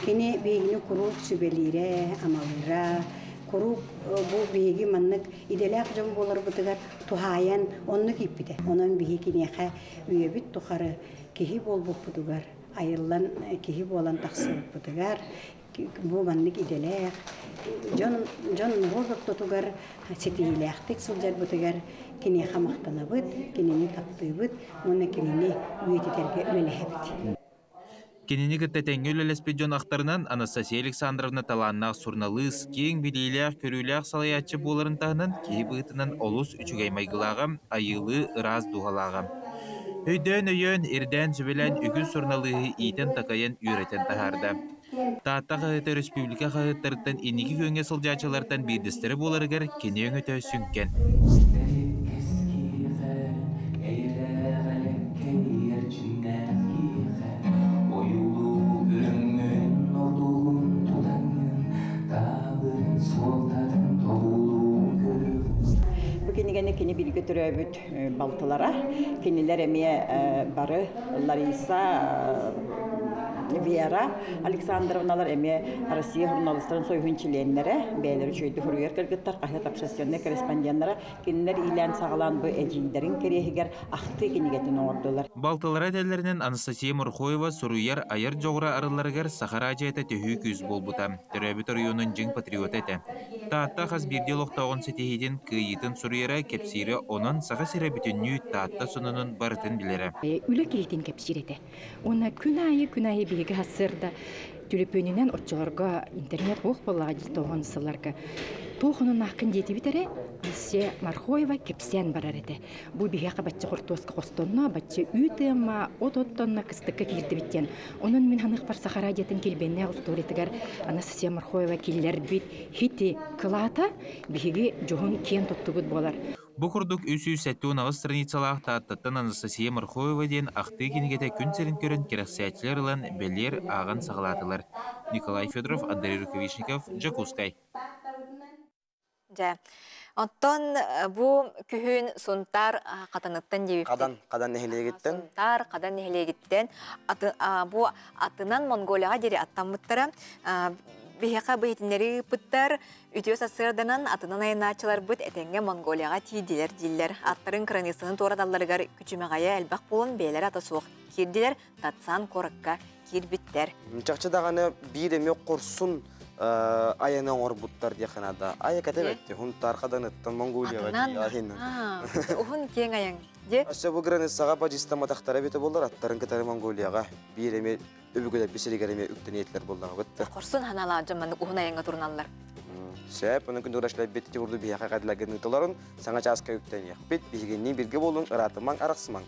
Кини биһигини куруук сүбэлиирэ, амалыыра, куруук бу биһиги маннык идэлээх дьон буоларбытыгар туһаайан оннук ииппитэ. Онон биһиги киниэхэ үйэбит тухары киһи буолбуппутугар, айыллан киһи буолан тахсыбыппытыгар, бу маннык идэлээх дьон дьон норуот ортотугар ситиһиилээхтик сылдьарбытыгар киниэхэ махтанабыт, кинини таптыыбыт уонна кинини үйэтитэргэ үлэлэһэбит. Кинини кытта тэҥҥэ үлэлэспит дьон ахтарынан, Анастасия Александровна талааннаах суруналыыс, киэҥ билиилээх-көрүүлээх салайааччы буоларын таһынан киһи быһыытынан олус үчүгэй майгылааҕа, айыылыы ыраас дууһалааҕа. Өйдөөн-өйөөн, ирдээн-сүбэлээн үгүс суруналыыһы иитэн-такайан үөрэтэн таһаарда. Таатта хаһыата республика хаһыаттарыттан инники күөҥҥэ сылдьааччылартан биирдэстэрэ буоларыгар кини өҥөтө сүҥкэн. Бу кинигэни кини бииргэ төрөөбүт балтылара. Кинилэр эмиэ бары Лариса, Вера Александровналар эмиэ Россия журналистарын союһун чилиэннэрэ, бэйэлэрэ үчүгэйдик суруйар кыргыттар, хаһыат общественнай корреспонденнара, кинилэр иилээн-саҕалаан бу эдьиийдэрин кэриэһигэр ахтыы кинигэтин оҥордулар. Балтылара этэллэринэн Анастасия Морхоева суруйар айар дьоҕура арылларыгар Саха араадьыйата төһүү күүс буолбута. Төрөөбүт оройуонун дьиҥ патриота этэ. Таатта хас биирдии олохтооҕун ситиһиитин, кыайыытын суруйара, кэпсиирэ, онон Саха сирэ бүтүннүү Таатта сонунун барытын билэрэ. Үлэ киһитин кэпсиир этэ. Уонна күн аайы күн аайы биһиги сарсыарда түлүпүөнүнэн оччолорго интернет суох буоллаҕа дии тоҕон сылларга туох онуннааххын диэтибит эрэ Алсия Мархоева кэпсээн барар этэ. Бу биһиэхэ бачча хортуоска хостонно, бачча үүт ыамма, от оттонно, кыстыкка киирдибит диэн. Онон мин ханыхпар Саха радиотын килбиэннээх устуоруйатыгар Анастасия Мархоева киллэрбит хити кылаата биһиги дьоһун киэн туттубут буолар. Бу курдук 378 страницалаах Тааттаттан Анастасия Мархоева диэн ахтыы кинигэтэ күн сирин көрөн кэрэхсээччилэр ылан бэлиэр ааҕан саҕалаатылар. Николай Федоров, Андрей Рукавишников, Дьокуускай. Дьэ, оттон бу күһүн Сунтаар Хатаныттан диэбиппит. Хадан, Хадан нэһилиэгиттэн. Сунтаар Хадан нэһилиэгиттэн бу атынан Монголияҕа диэри аттаммыттара. Биһиэхэ бу иһитиннэрии ыыппыттар. Үтүө сарсыарданан атынан айаннааччыларбыт этэҥҥэ Монголияҕа тиийдилэр дииллэр. Аттарын кыраныыссаны туораталларыгар күчүмэҕэйэ элбэх буолан бэйэлэрэ ата суох киирдилэр. Татсан куоракка киирбиттэр. Чахчы даҕаны биир эмиэ хорсун айаны оҥорбуттар диэххэ наада. Айа кэтэбэтти, Хунтаар Хаданыттан Монголияҕа тиийэн. Уһун киэҥ айан. Дьэ. Өссө бу границаҕа бадьыыстамматахтара эбитэ буоллар, аттарын кытары Монголияҕа биир эмиэ өбүгэлэрбит сиригэр эмиэ үктэниэтилэр буоллаҕа бытта. Хорсун ханаалаах дьон маннык уһун айаҥҥа туруналлар. Сөп, онон күндү ити курдук биһиэхэ кадиларгын ыыталарын саҥа чааска үктэниэхпит. Биһигинниин биргэ буолуҥ, ыраатымаҥ, арахсымаҥ.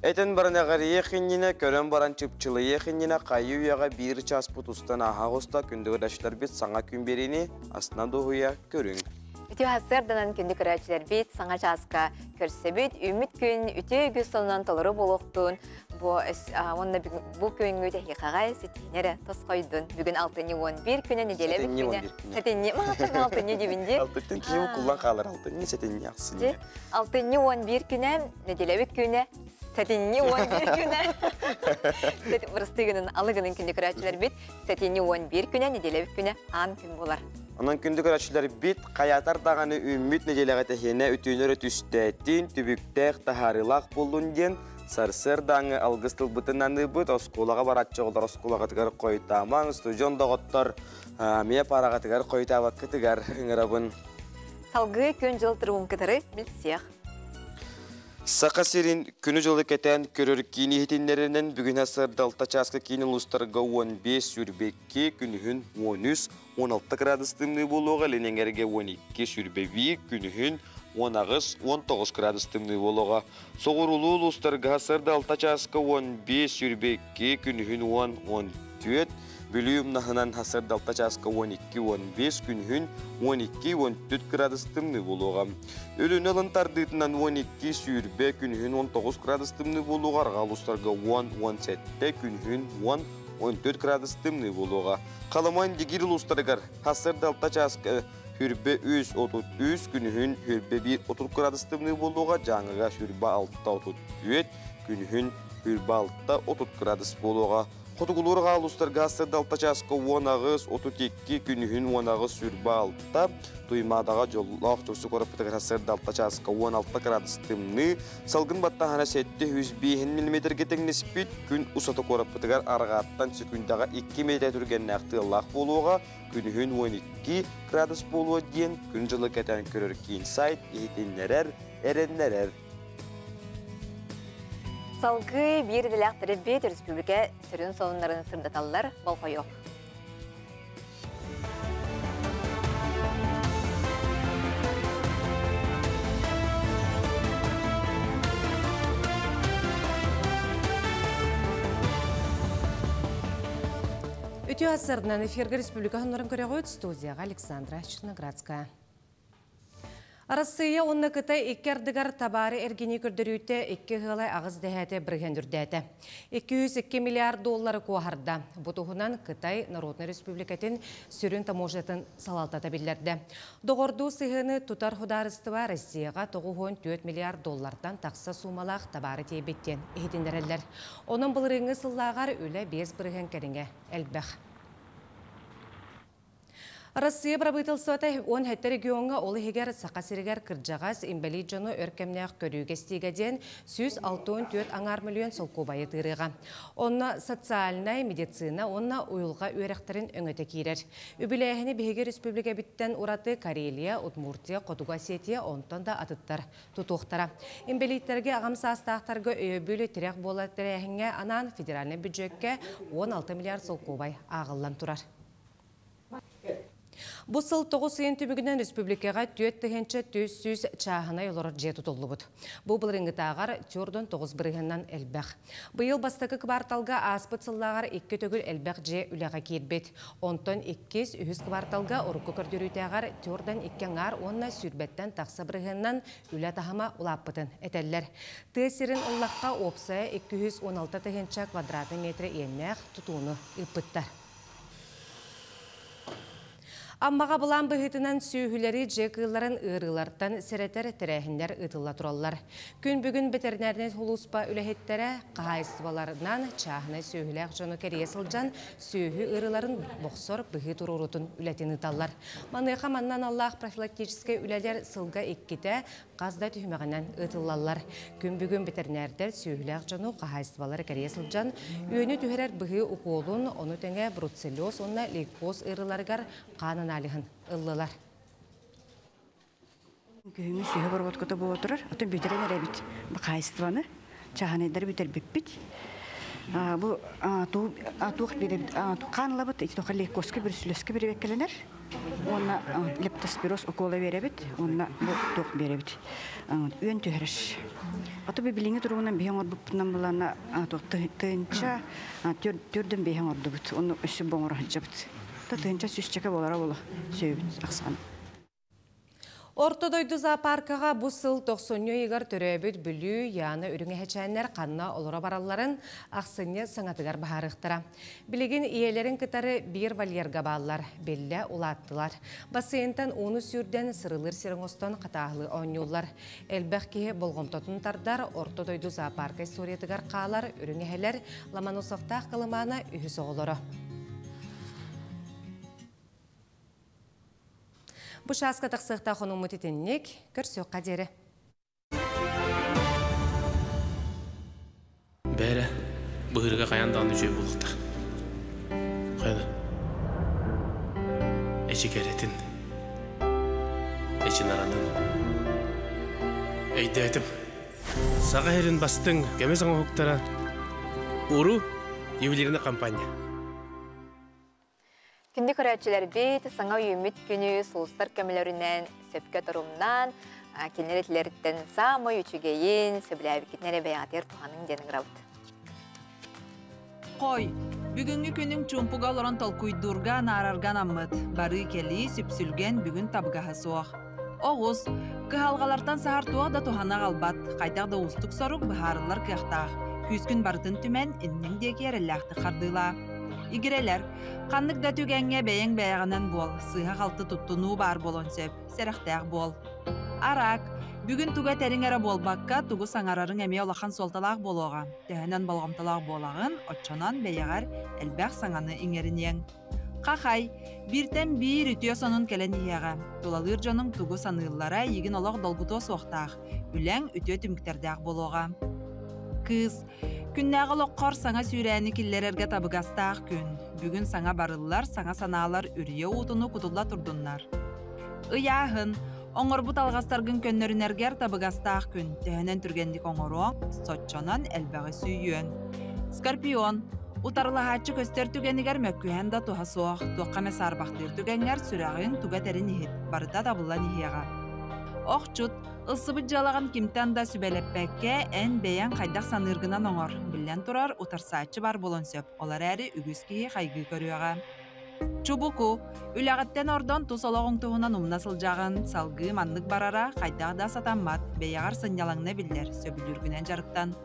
Этэн баран эҕэрийиэх иннинэ, көрөн баран чыпчылыйыах иннинэ хайыы үйэҕэ биир чааспыт устан ааһа оҕуста күндү көрөөччүлэрбит саҥа күн биэриини астына дуоһуйа көрүҥ. Үтүө сарсыарданан күндү көрөөччүлэрбит саҥа чааска көрсөбүт. Үүммүт күн үтүө үгүс сонунан толору буолуохтун. Бу уонна бу күҥҥү тэһиэхэҕэ ситиһини эрэ тосхойдун. Бүгүн алтынньы 11 күнэ неделя Сэтинньи бүккүнэ. 11 күнэ. Сэтинньи, маһаттан алтынньы дибин ди. Алтыттан киһи укуллан хаалар алтынньы, сэтинньи, ахсынньы. Алтынньы 11 күнэ, неделя бүккүнэ, сэтинньи 11 күнэ. Бырастыгынын алыгынын күндү көрөөччүлэрбит сэтинньи 11 күнэ, неделя бүккүнэ аан күн болар. Онон күндү көрөөччүлэр бит хаятар даҕаны үүммүт нэдиэлэҕэ тэһиэнэ үтүөнөр түстэтин, түбүктээх таһаарыылаах буоллун диэн сарсыардааҥы алгыс тылбытын аныыбыт, оскуолаҕа барааччы оҕолор оскуолаҕытыгар хойутаамаҥ, студент доҕоттор эмиэ параҕатыгар хойутаабаккытыгар ыҥырабын. Салгыы күн-дьыл туругун кытары билсиэх. Саха сирин күнү-дьылы кэтээн көрөр киин иһитиннэринэн бүгүн сарсыарда алта чааска киин улуустарга 15 сүүрбэ күнүһүн 13 16 градус тымныы буолуоҕа, илин эҥэргэ 12 сүүрбэ күнүһүн 18 19 градус тымныы буолуоҕа. Соҕуруулуу улуустарга сарсыарда алта чааска 15 сүүрбэ күнүһүн 10 14 Бүлүү умнаһынан сарсыарда алта чааска 12 15 күнүһүн 12 14 градус тымныы буолуоҕа. Өлүнэ ылын тардыытынан 12 сүүрбэ күнүһүн 19 градус тымныы буолуоҕа, арҕаа улуустарга 10 17 күнүһүн 10 14 градус тымныы буолуоҕа. Халыма Индигиир улуустарыгар сарсыарда алта чааска сүүрбэ 3 33 күнүһүн сүүрбэ 1 30 градус тымныы буолуоҕа, Дьааҥыга сүүрбэ 6 34 күнүһүн сүүрбэ 6 30 градус буолуоҕа. Хотугулуур улуустарга сарсыарда алта чааска 18 32 күнүһүн 18 сүүрбэ 6 Туймаадаҕа дьоллоох Дьокуускай куораппытыгар сарсыарда алта чааска 16 градус тымныы, салгын баттааһына 705 миллиметргэ тэҥнэспит, күн устата куораппытыгар арҕааттан секундаҕа 2 метр түргэннээх тыаллаах буолуоҕа, күнүһүн 12 градус буолуо диэн күн дьылы кэтээн көрөр киин сайт иһитиннэрэр, эрэннэрэр. Салгыы биир идэлээх төрөппүт республика сүрүн сонуннарын сырдаталлар болҕойуох. Үтүө сарсыарданан эфиргэ республика сонуннарын көрөҕүт студияҕа Александра Черноградская. Арассыыйа уонна Кытай икки ардыгар табаары эргини көрдөрүүтэ икки ыала аҕыс дэһээтэ бырыһыан үрдээтэ. 202 миллиард доллары куоһарда. Бу туһунан Кытай Народнай Республикатын сүрүн таможнятын салалтата биллэрдэ. Доҕордуу сыһыаны тутар судаарыстыба Россияҕа 94 миллиард доллартан тахса суумалаах табаары тиэйбит диэн иһитиннэрэллэр. Онон былырыыҥҥы сыллааҕар үлэ 5 бырыһыан кэриҥэ элбэх. Россия правительствота 17 региоҥҥа ол иһигэр Саха сиригэр кырдьаҕас инбэлиит дьону өр кэмнээх көрүүгэ истиигэ диэн 164 аҥаар миллион солкуобайы тыырыаҕа. Онно социальнай, медицина уонна уйулҕа үөрэхтэрин өҥөтө киирэр. Үбүлээһини биһиги республикабыттан ураты Карелия, Удмуртия, Хотугу Осетия, онтон да атыттар тутуохтара. Инбэлииттэргэ аҕам саастаахтарга өйөбүл тирэх буолар тэрээһиҥҥэ анаан федеральнай бюджеккэ 16 миллиард солкуобай ааҕыллан турар. Бу сыл тоҕус ыйын түмүгүнэн республикаҕа 4400 чааһынай олорор дьиэ тутуллубут. Бу былырыыҥҥытааҕар 49 бырыһыанынан элбэх. Быйыл бастакы кварталга ааспыт сыллааҕар икки төгүл элбэх дьиэ үлэҕэ киирбит. Онтон иккис, үһүс кварталга урукку көрдөрүүтээҕэр 42 аҥаар уонна сүүрбэттэн тахса бырыһыанынан үлэ таһыма улааппытын этэллэр. Тыа сирин ыллахха уопсайа 216 тыһыынча квадратный метр иэннээх тутууну ыыппыттар. Аммаҕа былаан быһыытынан сүөһүлэри дьиэ кыылларын ыарыылартан сэрэтэр тэрээһиннэр ыытылла тураллар. Күн бүгүн ветеринарнай сулууспа үлэһиттэрэ хаһаайыстыбаларынан чааһынай сүөһүлээх дьону кэрийэ сылдьан сүөһү ыарыыларын бохсор быһыы туруорутун үлэтин ыыталлар. Маныаха манна аналлаах профилактическай үлэлэр сылга иккитэ хас да түһүмэҕинэн ыытыллаллар. Күн бүгүн ветеринардар сүөһүлээх дьону хаһаайыстыбалары кэрийэ сылдьан үөнү түһэрэр быһыы укуолун, ону тэҥэ бруцеллез уонна лейкоз ыарыыларыгар хаан аналиһын ыллылар. Күһүҥҥү сүөһү обработката буола турар. Оттон бүтэрэн эрэбит хаһаайыстыбаны, чааһынайдары бүтэрбиппит. Бу туох биэрэбит, хаан ылабыт, ити тоха лейкозка, бруцеллезка биэрэбэккэлэнэр. Уонна лептоспироз укола биэрэбит, уонна бу туох биэрэбит. Үөн түһэрэр. Ото бу билиҥҥи туругунан биһиэн оҥорбуппутунан булана тыһыынча түрдөн биһиэн оҥордубут. Онно өссө бу оҥоро сылдьабыт. Тыһыынча сүүсчэкэ буолара буолуо сүөһүбүт ахсаана. Орто дойду зоопаркаҕа бу сыл тохсунньу ыйыгар төрөөбүт Бүлүү Яна үрүҥ эһэчээннэр ханна олоро баралларын ахсынньы саҥатыгар быһаарыахтара. Билигин ийэлэрин кытары биир вольерга бааллар, биллэ улааттылар. Бассейнтан ууну сүүрдэн сырылыыр сир оҥостон хатааһылыы оонньууллар. Элбэх киһи болҕомтотун тардар Орто дойду зоопарка историятыгар хаалар үрүҥ эһэлэр Ломоносовтаах Колымана үһүс оҕолоро. Бу чааска тахсыахтаах хонууммут итинник, көрсүөххэ диэри. Бээрэ, быһыырга хайаан даҕаны үчүгэй буолуохтаах. Хайа да. Эчи кэрэтин, эчи наранын. Өйдөөтүм. Саха сирин бастыҥ көмүс оҥоһуктара Уру ювелирная компания. Күндү көрөөччүлэрбит, саҥа үүммүт күнү сулустар көмөлөрүнэн сөпкө торумнаан, кинилэр этилэриттэн саамай үчүгэйин, сөбүлээбиккитин эрэ бэйэҕитигэр туһаныҥ диэн ыҥырабыт. Хой, бүгүҥҥү күнүҥ чуумпуга олорон толкуйдуурга, анаарарга анаммыт. Барыы-кэлии, сүпсүлгэн бүгүн табыгаһа суох. Оҕус, кыһалҕалартан саһар туох да туһаны аҕалбат, хайдах да уустук сорук быһаарыллар кыахтаах. Күүскүн барытын түмэн, инниҥ диэки эрэллээхтик хардыылаа. Игирэлэр, ханнык да түгэҥҥэ бэйэҥ бэйэҕинэн буол, сыыһа-халты туттунуу баар буолуон сөп, сэрэхтээх буол. Араак, бүгүн тугу этэриҥ эрэ буолбакка, тугу саҥарарыҥ эмиэ улахан суолталаах буолуоҕа. Төһөнөн болҕомтолоох буолаҕын, оччонон бэйэҕэр элбэх саҥаны иҥэриниэҥ. Хахай, бииртэн биир үтүө сонун кэлэн иһиэҕэ. Тулалыыр дьонуҥ тугу саныыллара эйигин олох долгутуо суохтаах. Үлэҥ үтүө түмүктэрдээх буолуоҕа. Кыыс, күннээҕи олоххор саҥа сүүрээни киллэрэргэ табыгастаах күн. Бүгүн саҥа барыллар, саҥа санаалар үрүйэ уутуну кутулла турдуннар. Ыйааһын, оҥорбут алҕастаргын көннөрүнэргэр табыгастаах күн. Төһөнөн түргэнник оҥоруоҥ, соччонон элбэҕи сүүйүөҥ. Скорпион, утарылаһааччы көстөр түгэнигэр мөккүһэн да туһа суох. Туохха эмэ саарбахтыыр түгэҥҥэр сүрэҕиҥ туга этэрин иһит, барыта табыллан иһиэҕэ. Охчут, ылсыбыт дьыалаҕын кимтэн да сүбэлэппэккэ, эн бэйэҥ хайдах саныыргынан оҥор. Биллэн турар, утарсааччы бар буолуон сөп, ол эрээри үгүс киһи хайгыы көрүөҕэ. Чубуку, үлэҕиттэн ордон тус олоҕуҥ туһунан умна сылдьаҕын, салгыы маннык барара хайдах да сатаммат, бэйэҕэр сынньалаҥна биллэр, сөбүлүүргүнэн дьарыктан.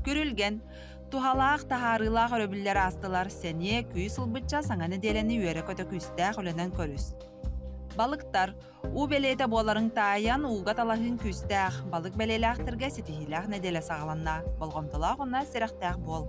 Күрүлгэн, туһалаах, таһаарыылаах өрөбүллэр аастылар, сэниэ, күүс ылбычча саҥа нэдиэлэни үөрэ-көтө күүстээх үлэнэн көрүс. Балыктар, уу бэлиэтэ буоларыҥ таайан, ууга талаһыыҥ күүстээх, балык бэлиэлээхтэргэ ситиһиилээх нэдиэлэ саҕаланна, болҕомтолоох уонна сэрэхтээх буол.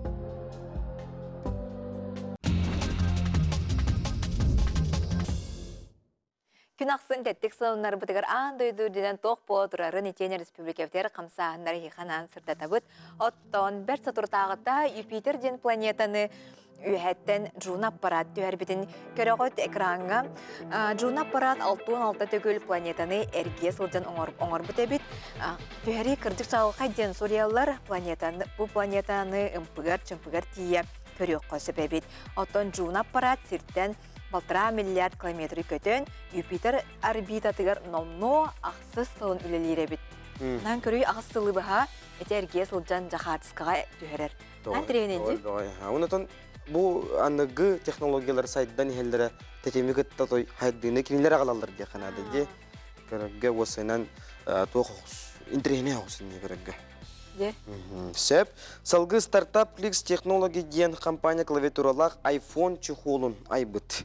Күн ахсын тэттик сонуннарбытыгар аан дойду үрдүнэн туох буола турарын итиэнэ республикабытыгар хамсааһыннары эһиэхэ сырдатабыт. Оттон бэрт соторутааҕыта Юпитер диэн планетаны үөһэттэн Джуна аппарат түһэрбитин көрөҕүт экраҥҥа. Джуна аппарат 66 төгүл планетаны эргийэ сылдьан оҥорбут эбит. Түһэрии кырдьык чаҕылхай диэн суруйаллар. Планетаны, бу планетаны ымпыгар-чымпыгар тиийэ көрүөххэ сөп эбит. Оттон Джуна аппарат сиртэн балтараа миллиард километры көтөн, Юпитер орбитатыгар номнуо ахсыс сылын үлэлиир эбит. Наан көрүй аҕыс сылы быһа ити эргийэ сылдьан Жахатскаҕа түһэрэр. Наан тирэнэнди. Онотон бу аныгы технологиялар сайдан иһэллэрэ тэтими кытта той хайдыыны кинилэр аҕалаллар диэххэ наада дии. Көрөргө уосайынан туох интэриэһинэй оҕус инньэ көрөргө. Сөп. Салгыы стартап Clix Technology диэн компания клавиатуралаах iPhone чехолун айбыт.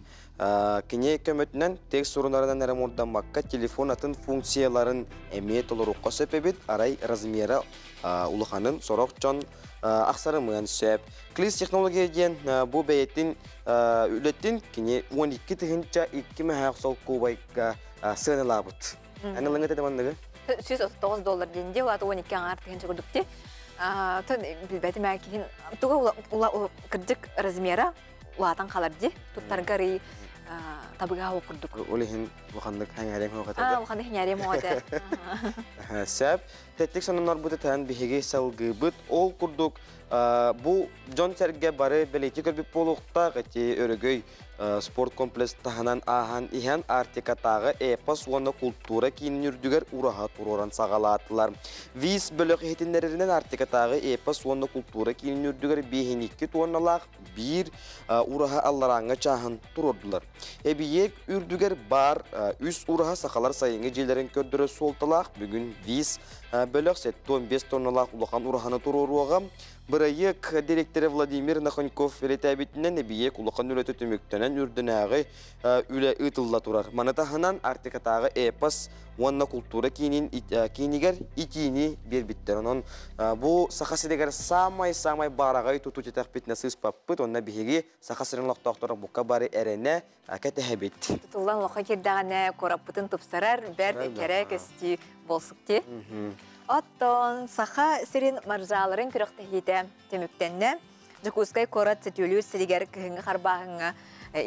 Кини көмөтүнэн текст сурунарынан эрэ мурдаммакка телефон атын функцияларын эмиэ толоруохха сөп эбит. Арай размера улаханын сорох дьон ахсарымыан сөп. Clix Technology диэн бу бэйэтин үлэтин кини 12 тыһыынча 2 мөһөөх солкуобайга сыаналаабыт. Аны лыҥыт этэ манныгы? 139 доллар диэн дии, улаата 12 аҥаар тыһыынча курдук дии. Тон билбэтим ээ киһин туга кырдьык размера улаатан халар дии. Туттарга арый табыгаһа курдук. Ол иһин улаханнык хэҥээриэм хоҕата. Аа, улаханнык хэҥээриэм хоҕата. Сөп. Тэттик сонуннарбыты таһан биһиги салгыыбыт. Ол курдук. Бу дьон сэргэ бары бэлиэтии көрбүт буолуохтаах эти Өрөгөй спорт комплекс таһынан ааһан иһэн Арктикатааҕы эпос уонна култуура киинин үрдүгэр ураһа туруоран саҕалаатылар. Виз бөлөх иһитиннэрэринэн Арктикатааҕы эпос уонна култуура киинин үрдүгэр 52 туонналаах биир ураһа алларааҥҥа чааһын туруордулар. Эбийиэк үрдүгэр баар үс ураһа сахалар сайыҥҥы дьиэлэрин көрдөрөр суолталаах. Бүгүн ВИЗ бөлөх 75 тонналаах улахан ураһаны туруоруоҕа. Бырайыак дириэктэрэ Владимир Нахоньков бэлиэтээбитинэн, эбийиэк улахан үлэтэ түмүктэнэн үрдүнээҕи үлэ ыытылла турар. Маны таһынан Арктикатааҕы эпос уонна култуура киинин киинигэр итиини биэрбиттэр. Онон бу Саха сиригэр саамай-саамай баараҕай тутуу титэхпитинэ сыыспаппыт. Онно биһиги Саха сирин олохтоохторо бука бары эрэнэ кэтэһэбит. Тутуллан олоххо киирдэҕинэ куораппытын тупсарар, бэрт кэрэ көстүү буолсук дии. Оттон Саха сирин маржаларын күрэхтэһиитэ түмүктэннэ. Дьокуускай куорат сөтүөлүүр сиригэр кыһыҥҥы харбааһыҥҥа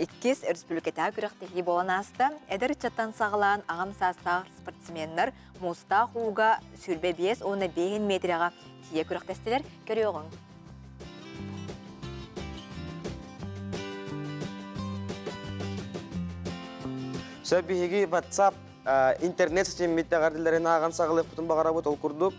иккис өрөспүүбүлүкэтээҕи күрэхтэһии буолан ааста. Эдэр ыччаттан саҕалаан аҕам саастаах спортсменнар муустаах ууга 25 уонна 5 метрэҕэ тиийэ күрэхтэстилэр. Көрүөҕүҥ. Сөп биһиги WhatsApp интернет ситиммит эҕэрдэлэрин ааҕан саҕалыахпытын баҕарабыт ол курдук.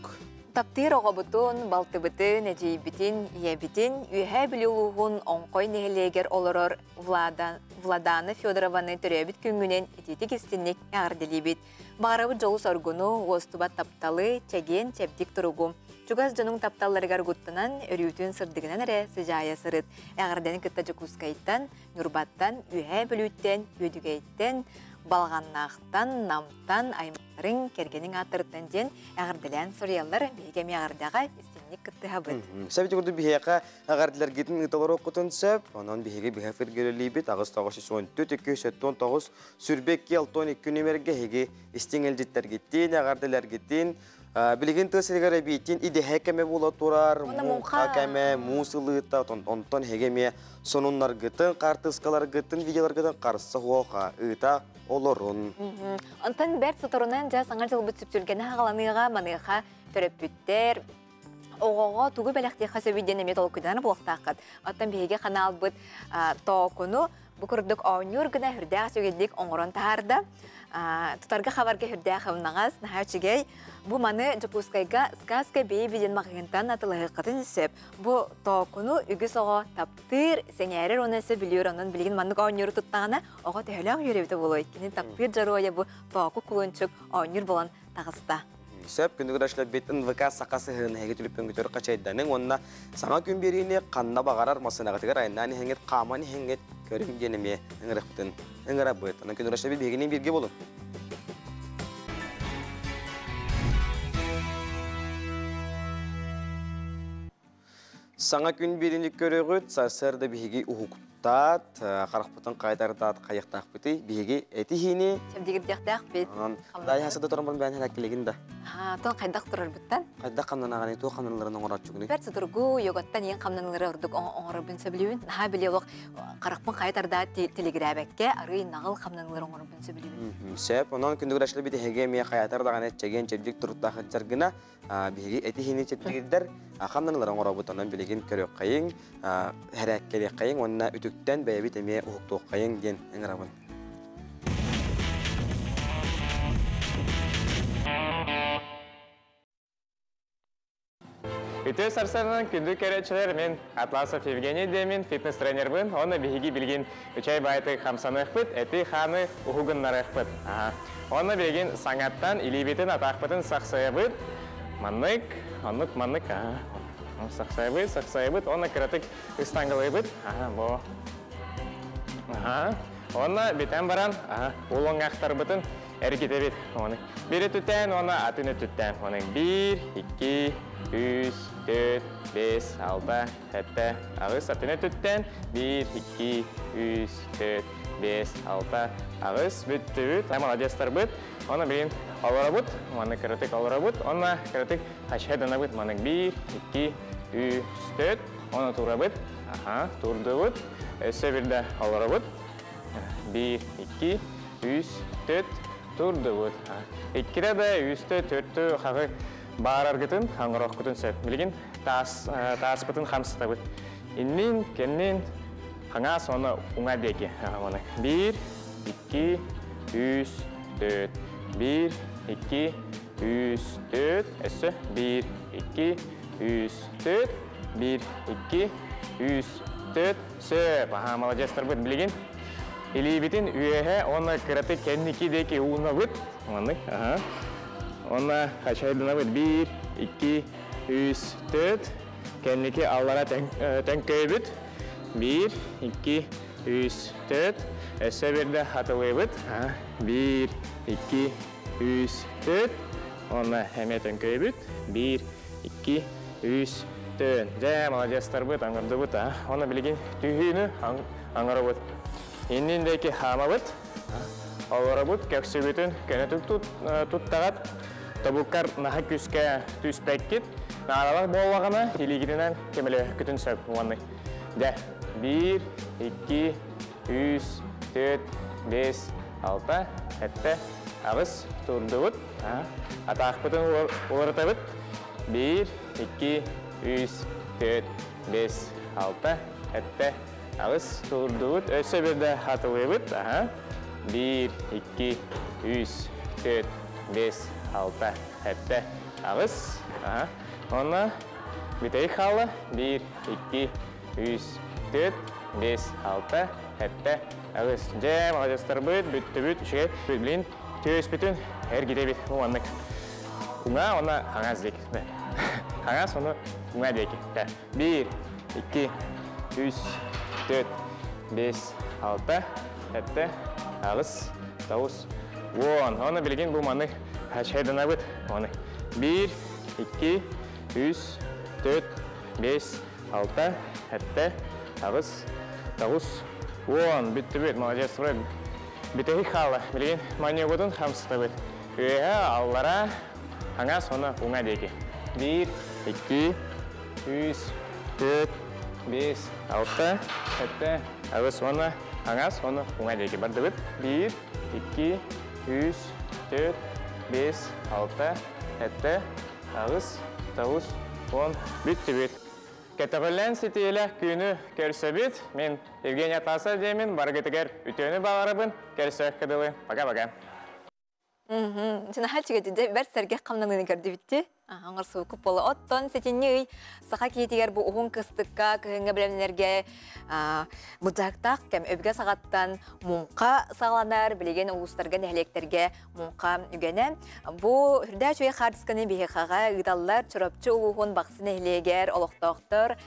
Таптыыр оҕобутун, балтыбытын, эдьиийбитин, ийэбитин Үөһээ Бүлүү улууһун Оҥхой нэһилиэгэр олорор Влада, Владана Федорованы төрөөбүт күҥҥүнэн итиитик истинник эҕэрдэлиибит. Баҕарабыт дьолу-соргуну, уостубат тапталы, чэгиэн, чэбдик туругу. Чугас дьонуҥ тапталларыгар угуттанан, өрүүтүн сырдыгынан эрэ сыдьаайа сырыт. Эҕэрдэни кытта Дьокуускайтан, Ньурбаттан, Үөһээ Бүлүүттэн, Үөдүгэйтэн, Балаҕаннаахтан, Намтан, аймахтарыҥ, кэргэниҥ ааттарыттан диэн эҕэрдэлээн суруйаллар. Биһиги эмиэ эҕэрдэҕэ истиҥник кыттыһабыт. Сөп курдук биһиэхэ эҕэрдэлэргитин ыыталар сөп. Онон биһиги быһа эфиргэ аҕыс тоҕус 114 279 Сүрбэкки 62 нүмергэ эһиги истиҥ илдьиттэргиттин, эҕэрдэлэргитин, билигин тыа сиригэр эбиитин идэһэ кэмэ буола турар, муҥха кэмэ, муус ылыыта, онтон эһиги эмиэ сонуннаргытын, хаартыскаларгытын, видеоларгытын харса хуоха ыыта олорун. Онтон бэрт соторунан дьэ саҥа дьылбыт сүпсүлгэнэ хаҕаланыаҕа, маныаха төрөппүттэр, оҕоҕо тугу бэлэхтиэххэ сөбүй диэн эмиэ толкуйданар буолуохтааххыт. Оттон биһиги ханаалбыт тоокуну бу курдук оонньуур гына үрдээх үчүгэйдик оҥорон таһаарда. Тутарга хабарга үрдээх ымнаҕас, наһаа үчүгэй. Бу маны Дьокуускайга Сказка Бэйби диэн маҕаһыынтан атылаһыаххытын сөп. Бу тоокуну үгүс оҕо таптыыр, сэҥээрэр уонна өссө билиэр. Онон билигин маннык оонньууру туттаҕына, оҕо төһөлөөх үөрүүтэ буолуой? Кини таптыыр дьоруойа бу тооку кулунчук оонньуур буолан таҕыста. Сөп, күндү көрөөччүлэрбит НВК саха сыһыан эһиги түлүппүҥҥүтүгэр хачайданыҥ уонна саҥа күн биэриини ханна баҕарар массыынаҕытыгар айаннаан иһэҥҥит, хааман иһэҥҥит көрүҥ диэн эмиэ ыҥырыахпытын ыҥырабыт. Онон күндү көрөөччүлэрбит биһигини бииргэ буолуҥ. Саҥа күн биэриини көрөҕүт, сарсыарда биһиги уһуктаат, харахпытын хайтардаат хайыахтаахпытый, биһиги этиһиини Чэбдигирдиэхтээхпит. Онон даайа хасыда туран баран бэйэн хэлэккилигин да. Тон хайдах турарбыттан? Хайдах хамнанаҕаный, туох хамнаналарын оҥорооччугунуй? Бэрт судургу, йогаттан иэн хамнаналары ордук оҥорорбун сөбүлүүбүн. Наһаа били олох харахпын хайа тардаат тилигирээбэккэ, арыый наҕыл хамнаналары оҥорорбун сөбүлүүбүн. Сөп, онон күндү көрөөччүлэр эһиги эмиэ хайатар даҕаны чэгиэн чэбдик туруктаах сылдьар гына биһиги этиһиини чэбдигирдэр хамнаналары оҥоробут, онон билигин көрүөххэйиҥ, хэрээккэлиэххэйиҥ уонна үтүктэн бэйэбит эмиэ уһуктуоххайыҥ диэн ыҥырабын. Үтүө сарсыарданан күндү көрөөччүлэр, мин Атласов Евгений диэмин, фитнес-тренербин, онно биһиги билигин үчэй баайты хамсаныахпыт, эти-хааны уһугуннарыахпыт. Онно билигин саҥаттан илиибитин, атаахпытын сахсайабыт, маннык, оннук маннык, сахсайабыт, сахсайабыт, онно кыратык ыстаҥгалыыбыт, бо. Онно бүтэн баран, улуҥҥахтарбытын эргитэбит. Оны бири түтэн, оны атыны түттэн. Оны 1, 2, 3, 4, 5, 6, 7, 8, атыны түттэн. 1, 2, 3, 4, 5, 6, 8, бүттүбүт. Ай, молодецтарбыт. Оны билин олоробут, оны кыратык олоробут, оны кыратык хачайданабыт. Маны 1, 2, 3, 4, оны турабыт. Аха, турдубут. Өссө бирде олоробут. 1, 2, 3, 4, турдубут. Иккире да үстө, төрттө хагы Баараргытын аңырохкутун сөп. Билигин таас тааспытын хамсатабыт. Иннин, кеннин, хаңаас оны уңа деки. Оны. 1, 2, 3, 4. 1, 2, 3, 4. Өссө. 1, 2, 3, 4. 1, 2, 3, 4. Сөп. Аха, молодецтар быт. Билигин. Илибитин үйеhe оны кыраты кенники деки уна быт. Оны, аха. Оны хачайдына быт. 1, 2, 3, 4. Кенники аллара тәңкөйбүт. 1, 2, 3, 4. Өссө бирде хатылыйбыт. 1, 2, 3, 4. Оны әме тәңкөйбүт. 1, 2, 3, 4. Жә, молодецтар быт, аңырды быт. Оны билигин түйүүнү аңырыбыт. Инниндеки хамабыт. Олорабыт көксүбүтүн көнө туттагат. Тобуккар наха күскә түспәккит. Наралар боллагана илигинен кемеле күтүн сөп уанны. Дә. 1, 2, 3, 4, 5, 6, 7, 8 турдубут. Атаақпытын уларытабыт. 1, 2, 3, 4, 5, 6, 7, 8 турдубут. Өссө бирде хатылыбыт. 1, 2, 3, 4, 5, 6, 7, 8. Оны битей халы. 1, 2, 3, 4, 5, 6, 7, 8. Же, молодецтар быт, бүттү бүт, үше, блин, төс бүтүн, әр ките бит, уаннык. Уңа, оны хаңаз дек. Хаңаз, оны уңа дек. 1, 2, 3, 4, 5, 6, 7, 8, 9, 10. Оны билген бу маны хачайдана быт. Оны 1, 2, 3, 4, 5, 6, 7, 8, 9, 10. Бүттү бүт, молодец. Бүтеһи хала. Билген маньягудун хамсыта бит. Үе аллара хаңас оны уңа деки. 1, 2, 3, 4, 5, 6, 7, 8, оны хаңас оны уңа деки. Барды бит. 1, 2, 3, 4, 5, 6, 7, 8, 9, 10. Бүттү бүт. Кәтәғіллән сетейлі күйіні көрсөбіт. Мен Евгения Таса деймін, баргытыгер үтөні бағарыбын. Көрсө кыдылы. Пока-пока. Сена хальчиге бәр сәргә камнанын көрдү битти. Аңыр су күп бола. Оттон сетинни саха киетигер бу уһун кыстыкка кыһыңга билемнерге мудактак кем өбгә сагаттан муңка сагаланар билеген улустарга нәһлектерге муңка үгәнә. Бу хүрдә чуй хардысканы бихага ыдаллар чоропчу улуһун баксы нәһлегер олохтоктор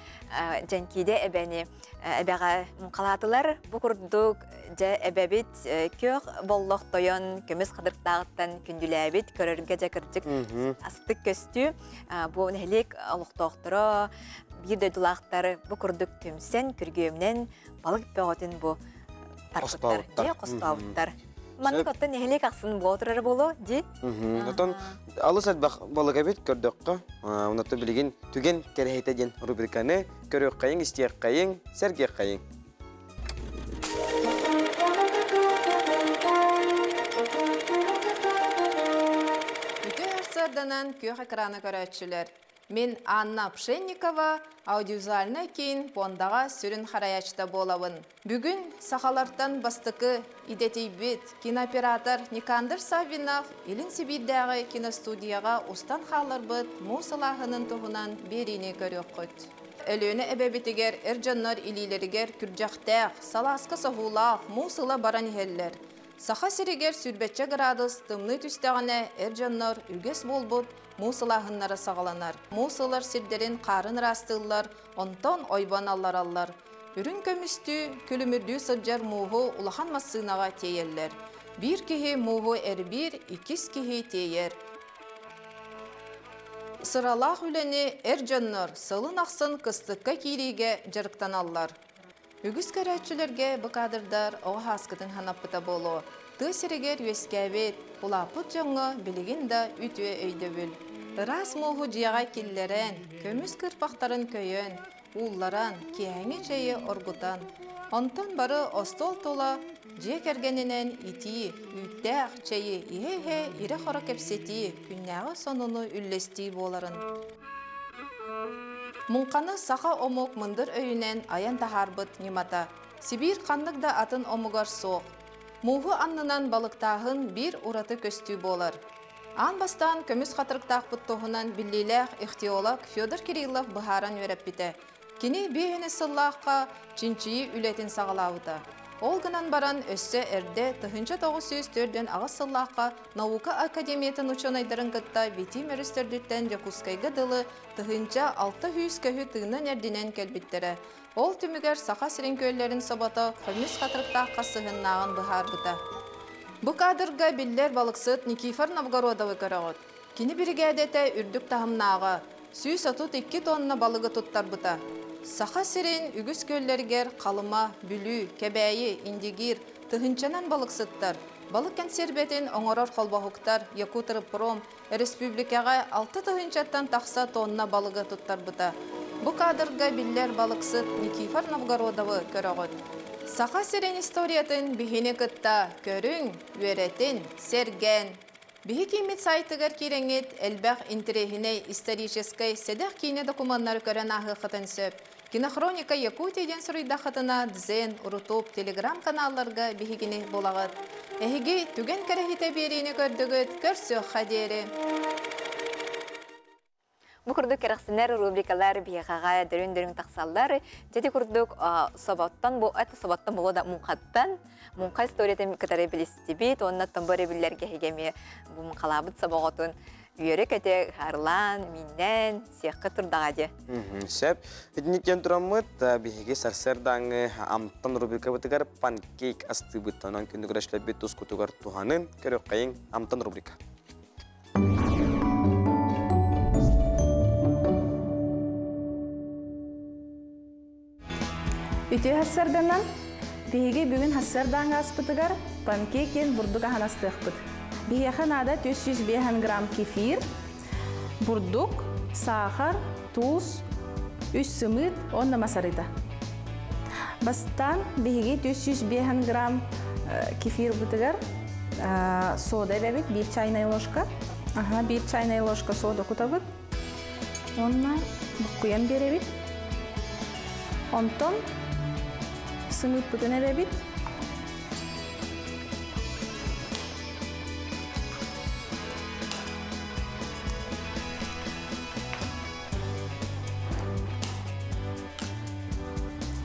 жанкиде эбени эбега муңкалатылар. Бу курдук же эбебит көх боллох тойон көмүс кадырктагыттан күндүләбит көрөргө жакырчык астык көстү. Бу нәһлек олохтоохторо бир дөдулаактар бу курдук түмсен күргөмнен балык бөгөтүн бу тарпыттар, же костаабыттар. Маннык оттон нәһлек аксын болотурар боло, ди? Отон алыс әлбәх балык эбит көрдөккө. Унатты билигин түген керехете ден рубриканы көрөк кайын, истиек кайын, сергек кайын. Сарданан көх экраны көрәтшілер. Мен Анна Пшенникова аудиовизуальный кейін пондаға сүрін хараячта болабын. Бүгін сахалартан бастықы идетейбит кинооператор Никандр Савинов Илин Сибирдәғы киностудияға устан халарбыт мусалахының туһунан берине көрөк көт. Өлөөнө эбебитигер эржоннор илилеригер күржактаах, саласка соһуулаах, мусыла баран ихеллер. Саха сиригер сүрбетче градус тымны түстәгәнә эржоннор үгес болбут мусылаһыннары сагаланар. Мусылар сирдерин қарын растыллар, онтон ойбан аллар. Үрін көмүстү, күлүмүрдүү сылжар муһу улахан массынаға тейеллер. Бир киһи муһу эрбир, икис киһи тейер. Сыралах үлени эржоннор сылын ақсын кыстыкка кириге жарыктаналлар. Үгіз көрәтчілерге бұ кадрдар оға хаскытын ханаппыта болу. Ты сиригер үескәбет, улапыт жоңы билигин да үтүе өйдөбүл. Ырас муһу жияға киллерен, көмүс кырпақтарын көйөн, улларан, киәңи чәйі оргутан. Онтон бары остуол тула дьиэ кэргэнинэн итии, үүттээх чэйи иһэ-иһэ ирэ-хоро кэпсэтии, күннээҕи сонуну үллэстии буоларын. Муҥханы саха омук мындыр өйүнэн айан таһаарбыт ньымата. Сибиир ханнык да атын омугар суох. Мууһу аннынан балыктааһын биир ураты көстүү буолар. Аан бастаан көмүс хатырыктаахпыт туһунан биллиилээх ихтиолог Федор Кириллов быһааран үөрэппитэ. Кини биэһини сыллаахха чинчийии үлэтин саҕалаабыта. Ол гынан баран өссө эрдэ 1948 сыллаахха Наука академиятын учуонайдарын кытта Витим өрүс төрдүттэн Дьокуускайга дылы 1600 көһү тыынан эрдинэн кэлбиттэрэ. Ол түмүгэр Саха сирин күөллэрин собото көмүс хатырыктаахха сыһыннааҕын быһаарбыта. Бу кадрга биллэр балыксыт Никифор Новгородовы көрөҕүт. Кини биригээдэтэ үрдүк таһымнааҕа, 132 тонна балыгы туттарбыта. Саха сирин үгүс күөллэригэр Халыма, Бүлүү, Кэбээйи, Индигир тыһыынчанан балыксыттар, балык кэнсиэрбэтин оҥорор холбоһуктар Якутрыпром өрөспүүбүлүкэҕэ 6 тыһыынчаттан тахса тонна балыгы туттарбыта. Бу кадрга биллэр балыксыт Никифор Новгородовы көрөҕүт. Саха сирин историятын биһини кытта көрүҥ, үөрэтин, сэргэн. Биһи кииммит сайтыгар киирэҥҥит элбэх интэриэһинэй историческай сэдэх киинэ докумуоннары көрөн ааһыаххытын сөп. Кинохроника Якутии диэн суруйдаххытына Дзен, Рутуб, Телеграм каналларга биһигини булаҕыт. Эһиги түгэн кэрэһитэ биэриини көрдүгүт, көрсүөххэ диэри. Бу курдук кэрэхсэнэр рубрикалар биһиэхэҕэ дөрүн-дөрүн тахсаллар. Дьэ курдук соботтон бу это соботтон буолуо да муҥхаттан муҥха историятын кытары билистибит уонна томбо өрөбүллэргэ эһиги бу муҥхалаабыт собоҕотун үөрэ-көтө ыһаарлаан, мииннээн, сиэххэ турдаҕа дии. Сөп. Итинник тураммыт биһиги сарсыардааҥы амтан рубрикабытыгар панкейк астыыбыт. Онон күндү көрөөччүлэрбит тускутугар туһанын көрүөххэйиҥ амтан рубрика. Үтүө сарсыарданан, биһиги бүгүн сарсыардааҥы аспытыгар панкейк диэн бурдук аһын астыахпыт. Биһиэхэ наада 305 грамм кефир, бурдук, сахар, туус, үс сымыыт, уонна мас арыыта. Бастаан биһиги 305 грамм кефирбытыгар сода эбэбит, биир чайная ложка. Ага, биир чайная ложка сода кутабыт. Онна буккуйан биэрэбит. Онтон сымыыппытын эбэбит.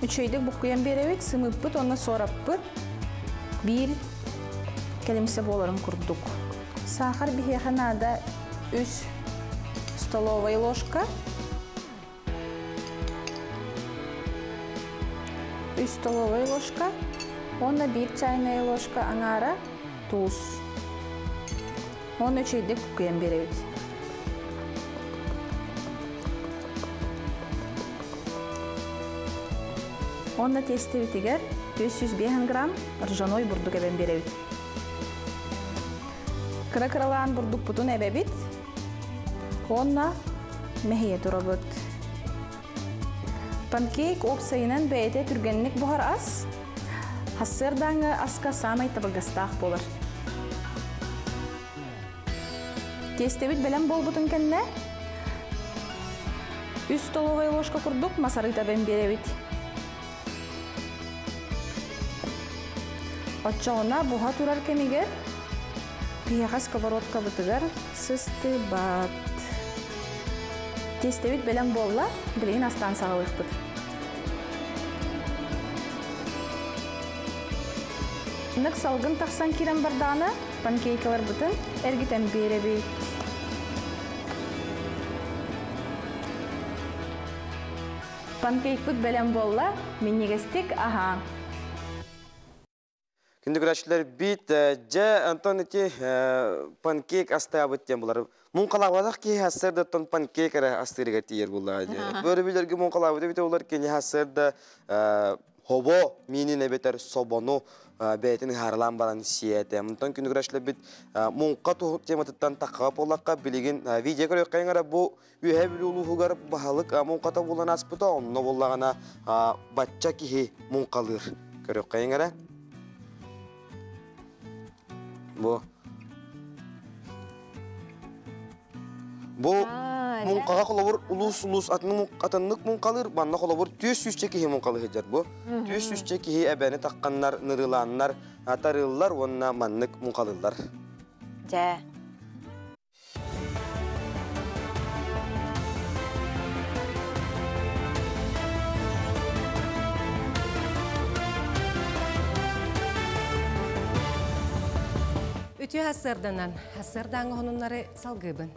Үчүгэйдик буккуйан биэрэбит, сымыыппыт уонна суораппыт биир кэлимсэ буоларын курдук. Сахар биһиэхэ наада үс столовая ложка. Үс столовая ложка, уонна биир чайная ложка аҥаара туус. Уонна үчүгэйдик буккуйан биэрэбит. Онно тиэстэбитигэр 405 грамм ржаной бурдук эбэн биэрэбит. Кыра-кыралаан бурдукпутун эбэбит. Онно мэһийэ турабыт. Панкейк уопсайынан бэйэтэ түргэнник буһар ас. Сарсыардааҥы аска саамай табыгастаах буолар. Тиэстэбит бэлэм буолбутун кэннэ үс столовая ложка курдук мас арыыта эбэн биэрэбит. Оччоҕуна буһа турар кэмигэр биһиэхэ сковородкабытыгар сыстыбат. Тиэстэбит бэлэм буолла, билигин астаан саҕалыахпыт. Нык салгын тахсан киирэн бардаҕына, панкейкаларбытын эргитэн биэрэбит. Панкейкпыт бэлэм буолла, минньигэстик аһаа. Күндү көрөөччүлэрбит, дьэ, онтон ити панкейк астаабыт диэн булар. Муҥхалаабатах киһи сарсыардаттан панкейк эрэ астыырыгар тиийэр буоллаҕа дии. Бөрөбүлэргэ муҥхалаабыт эбитэ болар кини сарсыарда хобо миинин эбэтэр собону бэйэтин ыһаарылаан баран сиэтэ. Онтон күнүгүрәшләбит муҥха тематыттан тахха буоллахха билигин видео көрүөххэ эрэ бу Үөһээ Бүлүү улууһугар баһылык муҥхата буолан ааспыта, онно буоллаҕына бачча киһи муҥхалыыр. Көрүөххэ эрэ. Бу Бу муҥхаҕа холобур улуус-улуус атыннык муҥхалыыр, манна холобур түөс сүүсчэ киһи муҥхалыы сылдьар бу. Түөс сүүсчэ киһи эбэни тахханнар, нырыылааннар, тарыыллар уонна маннык муҥхалыыллар. Дьэ. Үтүө хассыарданан, хассыардааҥы хонуннары салгыыбын.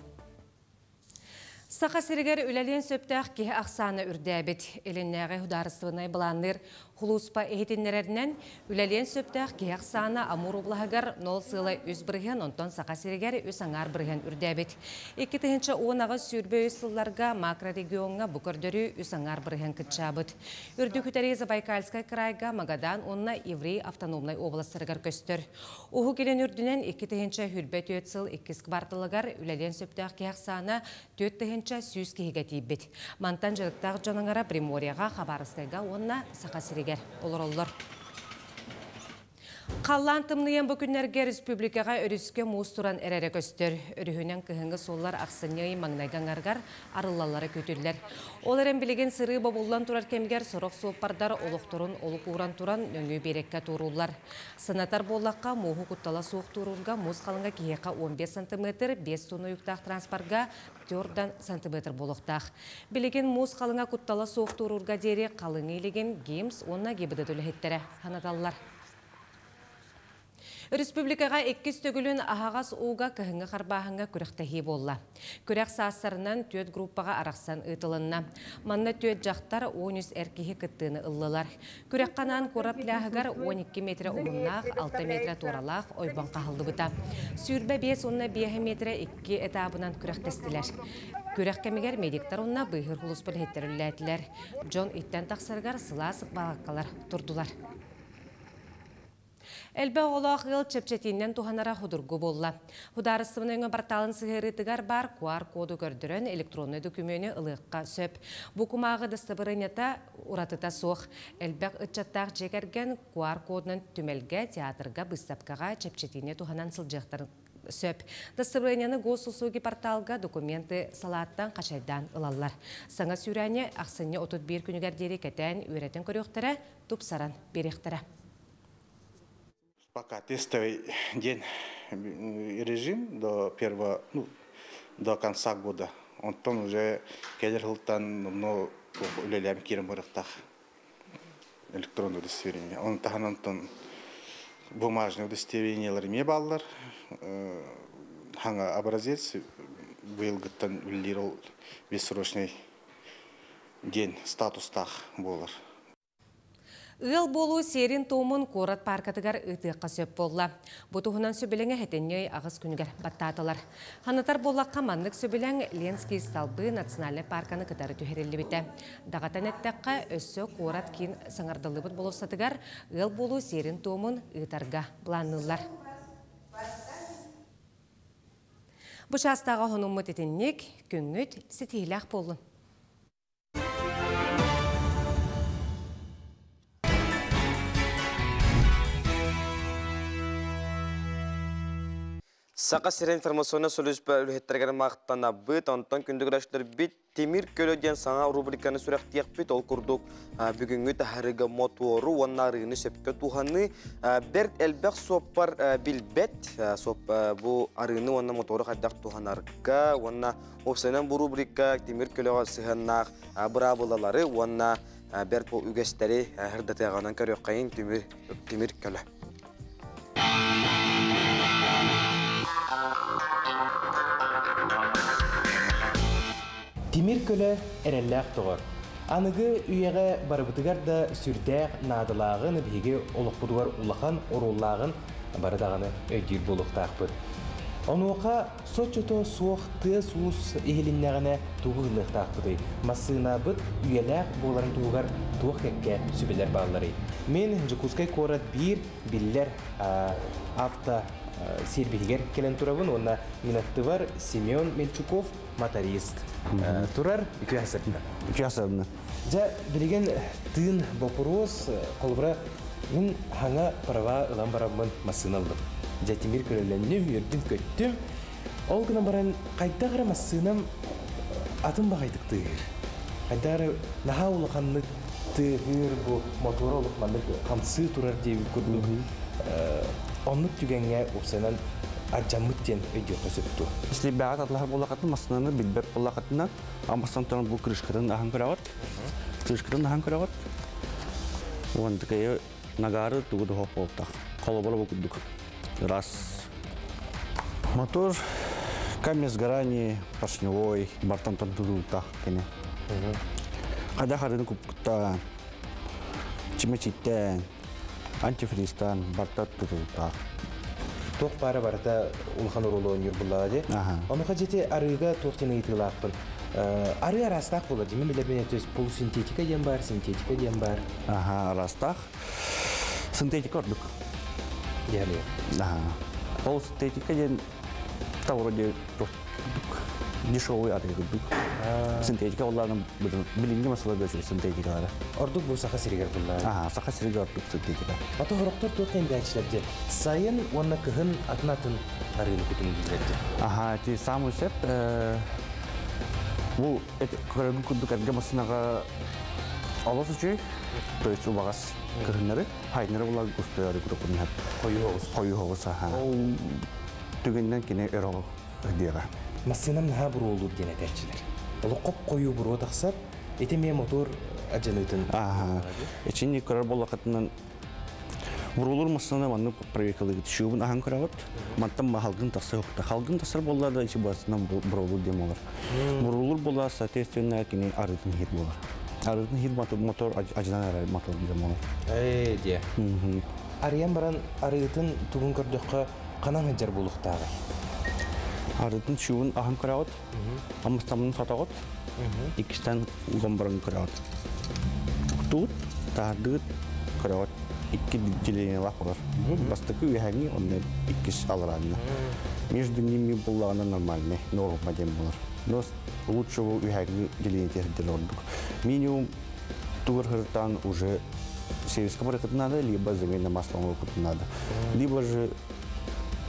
Саха сиригэр үлэлиэн сөптөөх киһи ахсаана үрдээбит. Илиннээҕи судаарыстыбаннай былаанныыр Хулууспа иһитиннэрэринэн, үлэлиэн сөптөөх киһи ахсаана Амур облаһыгар 0,3 бырыһыан, онтон Саха сиригэр үс аҥаар бырыһыан үрдээбит. 2018-23 сылларга макрорегиоҥҥа бу көрдөрүү үс аҥаар бырыһыан кыччаабыт. Үрдүк үтэри Забайкальскай крайга Магадан уонна Еврей автономнай областарыгар көстөр. Уһук Илин үрдүнэн 2024 сыл иккис кварталыгар үлэлиэн сөптөөх киһи ахсаана 4100 киһигэ тиийбит. Мантан дьарыктаах дьон аҥара Приморьеҕа, Хабаровскайга уонна Саха сиригэр олороллор. Халлаан тымныйан бу күннэргэ республикаҕа өрүскэ муус туран эрэрэ көстөр. Өрүһүнэн кыһыҥҥы суоллар ахсынньы ый маҥнайгы аҥарыгар арыллаллара күүтүллэр. Ол эрэн билигин сырыы бобуллан турар кэмигэр сорох суоппардар олохторун олук ууран туран нөҥүө биэрэккэ туорууллар. Санатар буоллахха, мууһу куттала суох туоруурга муус халыҥа киһиэхэ 15 сантиметр, 5 тонна уйуктаах транспорга 4 сантиметр буолуохтаах. Билигин муус халыҥа куттала суох туоруурга диэри халыҥы илигин ГИМС уонна ГИБДД үлэһиттэрэ санаталлар. Республикаҕа иккис төгүлүн аһаҕас ууга кыһыҥҥы харбааһыҥҥа күрэхтэһии буолла. Күрэх саастарынан түөрт группаҕа арахсан ыытылынна. Манна түөрт дьахтар, 13 эр киһи кыттыыны ыллылар. Күрэххэ анаан куорат пляһыгар 12 метрэ уһуннаах, 6 метрэ туоралаах ойбон хаһыллыбыта. 25 уонна 5 метрэ икки этабынан күрэхтэстилэр. Күрэх кэмигэр медиктар уонна быыһыыр сулууспа үлэһиттэрэ үлэлээтилэр. Дьон иттэн тахсарыгар сылаас балааккалар турдулар. Элбэх оҕолоох ыал чэпчэтиинэн туһанара судургу буолла. Судаарыстыбаннай өҥө порталын сыһыарыытыгар баар QR-коду көрдөрөн электроннай дөкүмүөнү ылыахха сөп. Бу кумааҕы дастабырыанньата уратыта суох. Элбэх ыччаттаах дьиэ кэргэн QR-кодунан түмэлгэ, театрга, быыстапкаҕа чэпчэтиини туһанан сылдьыахтарын сөп. Дастабырыанньаны Госуслуги порталга документы салааттан хачайдаан ылаллар. Саҥа сүүрээни ахсынньы 31 күнүгэр диэри кэтээн үөрэтэн көрүөхтэрэ, тупсаран биэриэхтэрэ. Пока тестовый день режим до первого, ну, до конца года. Онтон уже кэлэр сылтан номнуо үлэлээн киирэн барыахтаах электронное удостоверение. Оны таһынан онтон бумажное удостоверениелар эмиэ бааллар. Хаҥа образец быйылгыттан үлэлиир ол бессрочный диэн статустаах буолар. Ыал буолуу сиэрин-туомун куорат пааркатыгар ыытыахха сөп буолла. Бу туһунан сөбүлэҥи сэтинньи аҕыс күнүгэр баттаатылар. Ханатар буоллахха маннык сөбүлэҥ Ленский столбы национальнай паарканы кытары түһэриллибитэ. Даҕатан эттэххэ, өссө куорат киин саҥардыллыбыт болуоссатыгар ыал буолуу сиэрин-туомун ыытарга былаанныыллар. Бу чаастааҕы хонуммут итинник, күҥҥүт ситиһиилээх буоллун. Саха сирэ информационнай сулууспа үлэһиттэригэр махтанабыт. Онтон күндү көрөөччүлэрбит Тимир көлө диэн саҥа рубриканы сүрэхтиэхпит. Ол курдук бүгүҥҥү таһарыга мотуору уонна арыыны сөпкө туһаныы бэрт элбэх суоппар билбэт. Бу арыыны уонна мотуору хайдах туһанарга уонна уопсайынан бу рубрика тимир көлөҕө сыһыаннаах быраабылалары уонна бэрт бу үгэстэри сырдатыаҕынан көрүөххэйин тимир тимир көлө. Тимир көлө эрэллээх доҕор. Аныгы үйэҕэ барыбытыгар да сүрдээх наадалааҕын биһиги олохпутугар улахан оруоллааҕын бары даҕаны өйдүүр буолуохтаахпыт. Онуоха Соччото суох тыас-уус иһилиннэҕинэ тугу гыныахтаахпытый? Массыынабыт үйэлээх буоларын туһугар туох кэккэ сүбэлэр баалларый? Мин Дьокуускай куорат биир биллэр авто сервиһигэр кэлэн турабын уонна мин аттыбар Семен Мельчуков моторист турар. Үтүө сарсыарда. Үтүө сарсыарда. Дьэ, билигин тыын боппуруос, холобура, мин хаҥа права ылан бараммын массыына ыллым. Дьэ, тимир көлөлөннүм, үөрдүм-көттүм. Ол гынан баран, хайдах эрэ массыынам атын баҕайытык тыаһыыр. Хайдах эрэ наһаа улаханнык тыаһыыр, бу мотуора олох маннык хамсыы турар диэбит курдук. Оннук түгэҥҥэ уопсайынан ардьаммыт диэн өйдүөххэ сөп дуо? Если бэҕэ татлаһар буоллаххытына, массыынаны билбэт буоллаххытына, амбастан туран бу крышкатын аһан көрөҕүт. Крышкатын аһан көрөҕүт. Уон такая нагары тугу да хоп буолтах. Холобура бу курдук. Раз. Мотор камень сгорания поршневой, бартан тардылыытах кини. Хада харыны куппуттан, чимэчиттэн, антифристан барта тутултаах. Туох баара барыта улахан оруолу оонньуур буллаҕа дии. Онуоха дьити арыыга туох диэн ыйытыылаахпын. Арыы араастаах буолар дии. Мин билэрбин то есть полусинтетика диэн баар, синтетика диэн баар. Аха, араастаах. Синтетика ордук. Диэн. Аха. Полусинтетика диэн та вроде дешевый арыы курдук. Синтетика оллааны билиҥҥи масаларга үчүгэй синтетикалара. Ордук бу Саха сиригэр буллаа. Аха, Саха сиригэр ордук синтетика. Ата хорохтор туох кэнгээчилэр дьэ? Сайын уонна кыһын атын-атын арыыны кутун дииллэр дьэ. Аха, ити самый сөп. Бу көрөргүн курдук эргэ массыынаҕа олус үчүгэй, то есть убаҕас кыһыннары, хайнары булар густуйары курдук Хойуу оҕус. Хойуу оҕус, аха. Ол түгэнинэн кини өрө диэҕэ. Массыынам наһаа буруолуур диэн этээччилэр. Олох хоп-хойуу буруо тахсар. Ити эмиэ мотор адьаныытын. Аха. Ичинни көрөр буоллахытынан буруулур массыына маннык проверкалыгыт шуубун аһан көрөҕүт. Мантан халгын тахсар охта. Халгын тахсар буолла да ичи басынан буруулур диэн болар. Буруулур буолла, соответственно, кини арытын хит болар. Арытын хит мотор ажынан арар мотор диэн болар. Ээ диэ. Арыйан баран арыытын тугун көрдөххө ханан сылдьар буолуохтааҕый? Арытын шуубун аһан көрөҕүт. Амыстамын сотоҕут. Иккистэн гомборон көрөҕүт. Туут, таһардыгыт көрөҕүт. Икки делениелаах болар. Бастакы үөһээҥҥи, онно иккис алараанна. Между ними буллаҕына нормальный, норма диэн болар. Но лучше бу үөһээҥҥи деление тердер ордук. Минимум тугар хыртаан уже сервиска барыкыт надо, либо замена масла оҥорбут надо. Либо же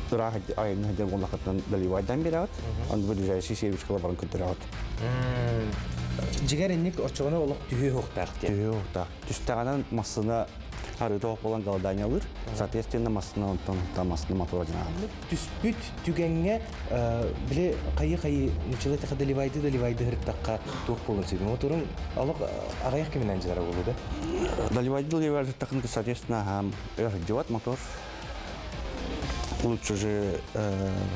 ыраах айанна сылдьар буоллаххытынан доливайдан биэрэҕит, аны ближайший сервискала баран көрдөрөҕүт. Дьигэр инник оччоҕуна олох түһүө уохтаах диэн. Түһүө уохтаах. Түстэҕинэн массыына арыыта оһох буолан голоданиялыыр. Соответственно, массыына онтон массыына мотора дьанаҕын. Түспүт түгэҥҥэ били хайы-хайы нуччалыы тэхэ доливайды доливайды һырыттахха туох буолуон сөбүй? Моторуҥ олох аҕыйах кэминэн дьалара буолуо да? Доливайды доливайды һырыттаххын, соответственно, өр сылдьыбат мотор. Лучше же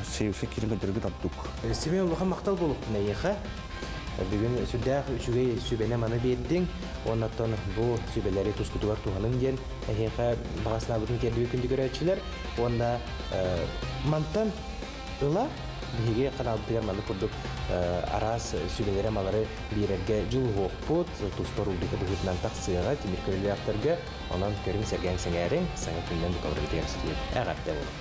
сейфе кирин көтөргө тардык. Семен улахан махтал буолуохтун эйиэхэ. Бүгүн сүрдээх үчүгэй сүбэни маны биэрдиҥ. Оннаттан бу сүбэлэри тускутугар туһаныҥ диэн эһиэхэ баҕа санаабытын тиэрдибит күндү көрөөччүлэр. Уонна мантан ыла биһиги каналбытыгар маннык курдук араас сүбэлэри малары биэрэргэ дьулуһуохпут, туспа рубрика быһыытынан тахсыаҕа тимир көлөлөөхтөргө. Онон көрүҥ, сэргээҥ, сэҥээриҥ, саҥа күнүнэн букабыргытыгар ситиһиэм. Эҕэрдэ буолуҥ!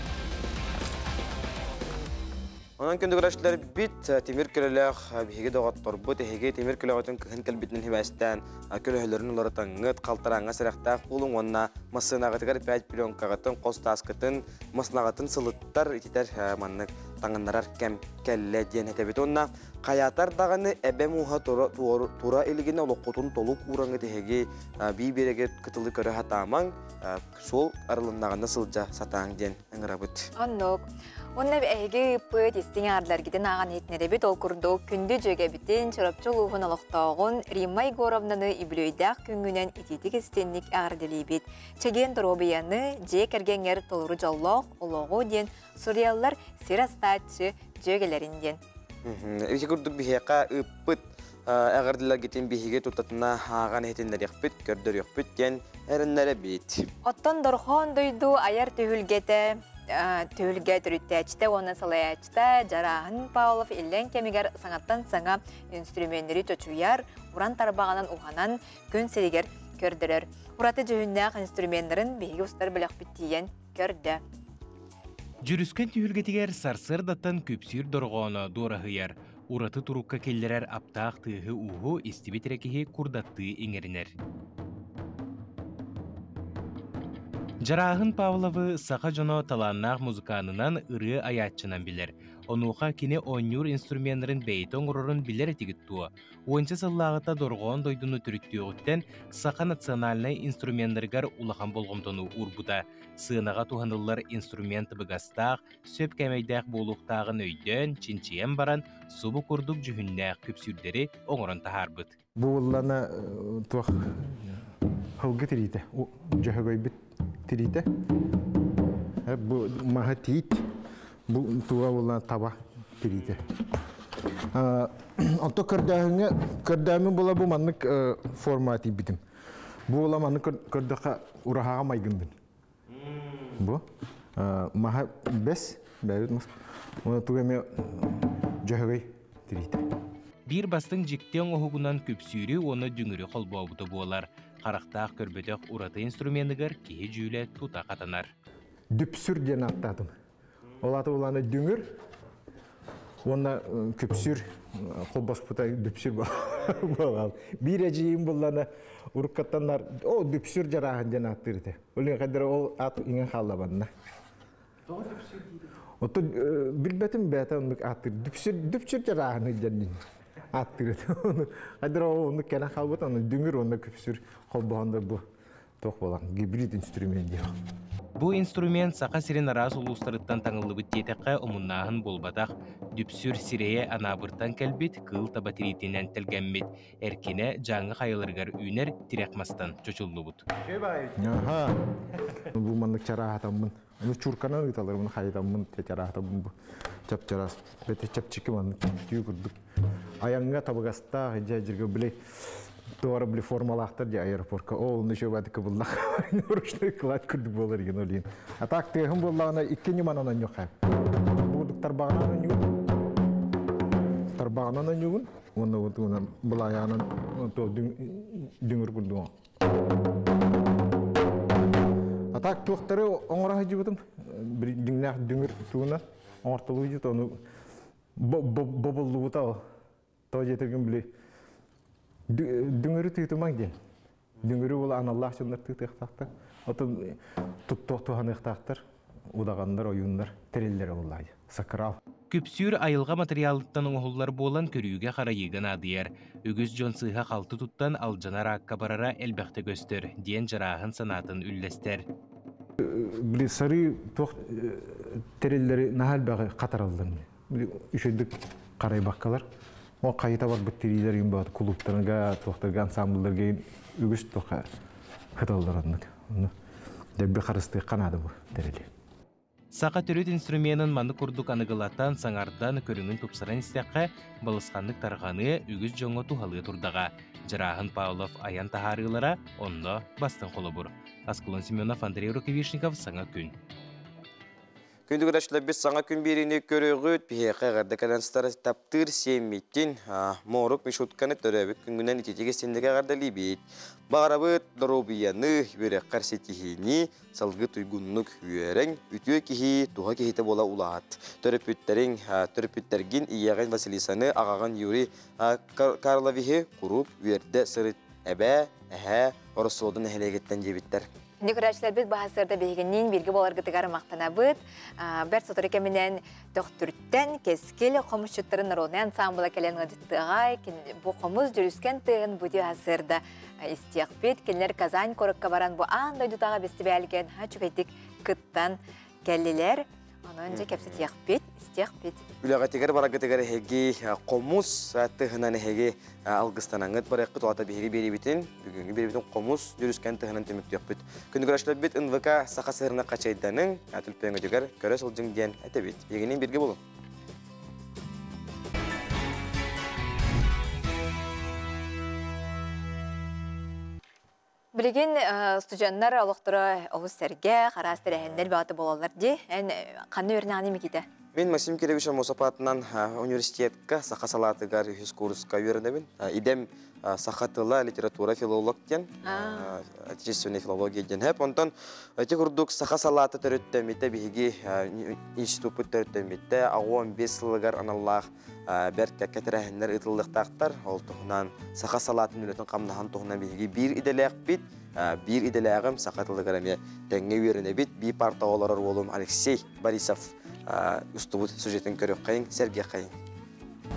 Онон күндү көрөөччүлэрбит, тимир көлөлөөх биһиги доҕотторбут, эһиги тимир көлөҕүтүн кыһын кэлбитинэн сибээстээн көлөһөлөрүн уларытаҥҥыт, халтарааҥҥа сэрэхтээх буолуҥ уонна массыынаҕытыгар 5 пленкаҕытын, хос тааскытын, массыынаҕытын сылыттар, ититэр маннык таҥыннарар кэм кэллэ диэн этэбит. Уонна хайаатар даҕаны эбэ мууһа тура илигинэ олоххутун толук уураҥҥыт эһиги бии биэрэги кытылы көрө сатаамаҥ, суол арылыннаҕына сылдьа сатааҥ диэн ыҥырабыт. Оннук. Уонна эһиги ыыппыт истиҥ аарларгытын ааҕан иһитинэрэбит. Ол курдук, күндү дьүөгэбитин, Чурапчы улууһун олохтооҕун Римма Егоровнаны үбүлүөйдээх күҥҥүнэн итиитик истинник эҕэрдэлиибит. Чэгиэн доруобуйаны, дьиэ кэргэҥҥэр толору дьоллоох олоҕу диэн суруйаллар сир астааччы дьүөгэлэрин диэн. Ити курдук биһиэхэ ыыппыт эҕэрдэлэргитин биһиги тутатына ааҕан иһитиннэриэхпит, көрдөрүөхпүт диэн эрэннэрэбит. Оттон Дорхоон дойду айар түһүлгэтэ түһүлгэ төрүттээччитэ уонна салайааччыта Дьарааһын Павлов иллэҥ кэмигэр саҥаттан саҥа инструменнэри чочуйар, уран тарбаҕынан уһанан күн сиригэр көрдөрөр. Ураты дьүһүннээх инструменнарын биһиги устар бөлөхпүт тиийэн көрдө. Дьүрүскэн түһүлгэтигэр сарсыардаттан күпсүүр дорҕооно дуораһыйар, ураты турукка киллэрэр аптаах тыаһы-ууһу истибит эрэ киһи курдаттыы иҥэринэр. Дьарааһын Павловы саха дьоно талааннаах музыканынан, ырыа айааччынан билэр. Онуоха кини оонньуур инструменнарын бэйэтэ оҥорорун билэр этигит дуо? Уонча сыллааҕыта дорҕоон дойдуну төрүттүөҕүттэн саха национальнай инструменнарыгар улахан болҕомтону уурбута. Сыанаҕа туһаныллар инструмент быгастаах, сөп кээмэйдээх буолуохтааҕын өйдөөн, чинчийэн баран, субу курдук дьүһүннээх күпсүүрдэри оҥорон таһаарбыт. Бу буоллана туох һылгы тириитэ, дьөһөгөйбүт тириитэ. Бу маһа тиит, бу туга буоллана таба тириитэ. Онто көрдөөһүҥҥэ көрдөөмүн була бу маннык форма тиийбитим. Бу була маннык көрдөххө ураһаҕа майгындын. Бу маһа бэс, бэйбит мас. Уна туга эмиэ дьөһөгөй тириитэ. Биир бастыҥ дьикти оҥоһугунан күпсүүрү уонна дүҥүрү холбообута буолар. Харахтаах көрбөтөх ураты инструменыгар киһи дьүүлэ тута хатанар. Дүпсүр диэн ааттаатым. Ол аата улаана дүҥүр уонна күпсүр холбоспута дүпсүр буолал. Биир эдьиийим буллана уруккаттаннар о дүпсүр жарааһын диэн ааттыыр этэ. Ол иһин ол аат иҥэн хааллабанна. Оттон билбэтим бэйэтэ оннук ааттыыр. Дүпсүр дүпсүр жарааһын диэн ааттыыр этэ. Хайдара ол оннук кэлэн хаалбыт, аны дүҥүр уонна күпсүр холбоһоннор бу туох буолан гибрид инструмент диэх. Бу инструмент Саха сирин араас улуустарыттан таҥыллыбыт диэтэххэ омуннааһын буолбатах. Дүпсүр сирэйэ Анаабыртан кэлбит кыыл таба тириитинэн тэлгэммит, эркинэ Дьааҥы хайаларыгар үүнэр тирэх мастан чочуллубут. Аха. Бу маннык чарааһатаммын. Ну чурканан ыыталарбын хайытаммын чарааһатаммын бу чап-чараас. Бэти чэпчэки маннык түү курдук. Айаҥҥа табыгастаах дьэ дьиргэ били туора били формалаахтар дьэ аэропортка. Ол онно еще бадыкы буллах. Ручной кладь курдук буолар деген олин. А так тыаһым буоллаҕына икки ньыманан онньуха. Бу тарбаҕынан онньугун. Тарбаҕынан онньугун. Уонна уонна былаайаанан дүҥүр курдук. А так туохтары оҥоро сылдьыбытым. Дьиҥнээх дүҥүр тугуна оҥортолуу дьит ону бобуллубута ол. Тоҕо диэтэргин били дүҥүрү тыытымаҥ диэн. Дүҥүрү була аналлаах дьоннор тыытыахтаахтар. Отон туттуох туһаныахтаахтар. Удаҕаннар, ойууннар тэриллэрэ буоллаҕа. Сакрал. Күпсүүр айылҕа матырыйаалыттан оҥоһуллар буолан көрүүгэ-харайыыга наадыйар. Үгүс дьон сыыһа-халты туттан алдьанар аакка барара элбэхтэ көстөр, диэн Дьарааһын санаатын үллэстэр. Били сарыы туох тэриллэри наһаа элбэҕи хатараллар. Үчүгдүк харайбаккалар. Ол хайыта барбыт тириилэр юм баат кулууптарга, туохтарга, ансамблларга үгүс туохха хыталлар оннук. Дебби харыстыахха наада бу тэрили. Саха төрүт инструменын маны курдук аныгылатан, саҥардан, көрүҥүн тупсаран истэххэ, балысханнык тарҕаныа, үгүс дьоҥҥо туһалыа турдаҕа. Дьарааһын Павлов айан таһаарыылара онно бастыҥ холобур. Аскалон Семенов, Андрей Рукавишников, Саҥа күн. Күндү көрөөччүлэрбит саҥа күн биэриини көрөҕүт, биһиэхэ эҕэрдэ кэлэн сытар таптыыр сиэммитин, Моорук Мишутканы төрөөбүт күҥҥүнэн ититик истинник эҕэрдэлиибит. Баҕарабыт доруобуйаны, үөрэххэр ситиһиини, салгыы туйгуннук үөрэҥ, үтүө киһи, туһа киһитэ буола улаат. Төрөппүттэриҥ, төрөппүттэргин ийэҕин Василисаны, аҕаҕын Юрий Карловиһы куруук үөрдэ сырыт эбээ, эһээ, Ороссолоду нэһилиэгиттэн диэбиттэр. Күндү көрөөччүлэрбит баһасыарда биһигинниин бииргэ буоларгытыгар махтанабыт. Бэрт сотору кэминэн Төхтүртэн Кэскил хомусчуттарын народнай ансамбла кэлэн ыалдьыттыаҕа. Бу хомус дьүрүскэн тыаһын бу аһасыарда истиэхпит. Кинилэр Казань куоракка баран бу аан дойдутааҕы бэстибээлгэ наһаа үчүгэйдик кыттан кэллилэр. Онон дьэ кэпсэтиэхпит, истиэхпит. Үлэҕитигэр бараргытыгар эһиги хомус тыһынан эһиги алгыстанаҥҥыт барыаххыт уота биһиги биэрибитин, бүгүҥҥү биэрибитин хомус дьүрүскэн тыһынан түмүктүөхпүт. Күндү көрөөччүлэрбит НВК Саха сыһырына хачайданыҥ, түлпөҥүтүгэр көрө сылдьыҥ диэн этэбит. Биһигинин бирге болун. Билигин студенттар олохторо олус сэргэх, араас тэрээһиннэр баҕата буолаллар дии. Эн ханна үөрэнэҕиний Микита? Мин Максим Кирович Аммосов аатынан университетка саха салаатыгар үһүс курска үөрэнэбин. Идэм саха тыла, литература, филолог диэн, отечественная филология диэн хэп. Онтон ити курдук саха салаата төрүттэммитэ биһиги институппут төрүттэммитэ 65 сылыгар аналлаах бэрт кэккэ тэрээһиннэр ыытыллыахтаахтар. Ол туһунан саха салаатын үлэтин хамнаһын туһунан биһиги биир идэлээхпит, биир идэлээҕим саха тылыгар эмиэ тэҥҥэ үөрэнэбит. Биир партаҕа олорор уолум Алексей Борисов устубут сюжетын көрүөххэйиҥ, сэргиэххэйиҥ.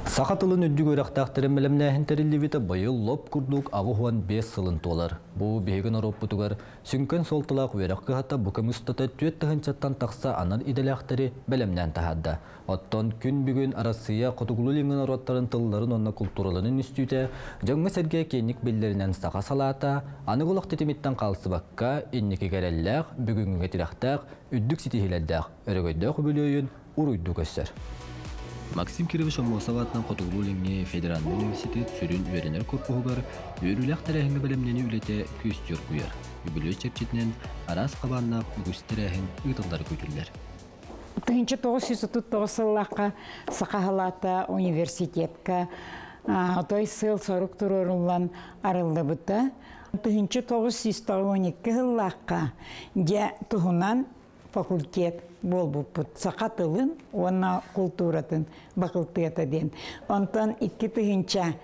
Саха тылын үрдүк үөрэхтээхтэрин бэлэмнээһин тэриллибитэ быйыл лоп курдук 85 сылын туолар. Бу биһиги норуоппутугар сүҥкэн суолталаах үөрэх кыһата бу кэм устата 4 тыһыынчаттан тахса анал идэлээхтэри бэлэмнээн таһаарда. Оттон күн бүгүн Арассыыйа хотугулуу-илиҥҥи норуоттарын тылларын уонна култуураларын үстүүтэ дьоҥҥо-сэргэ киэҥник биллэринэн саха салаата аныгы олох тэтимиттэн хаалсыбакка инникигэ эрэллээх, бүгүҥҥүгэ тирэхтээх, үрдүк ситиһиилэрдээх өрөгөйдөөх үбүлүөйүн уруйдуу көрсөр. Максим Кирович Аммосов аатынан Хотугулуу-Илиҥҥи федеральнай университет сүрүн үөрэнэр корпуһугар үөрүүлээх тэрээһиҥҥэ бэлэмнэнии үлэтэ күөстүү оргуйар. Үбүлүөй чэрчитинэн араас хабааннаах үгүс тэрээһин ыытыллара күүтүллэр. 1939 сыллаахха Саха халаата университетка отой сыал-сорук туруоруллан арыллыбыта. 1992 сыллаахха дьэ туһунан факультет буолбуппут. Саха тылын уонна култууратын бакылтыата диэн. Онтон 2000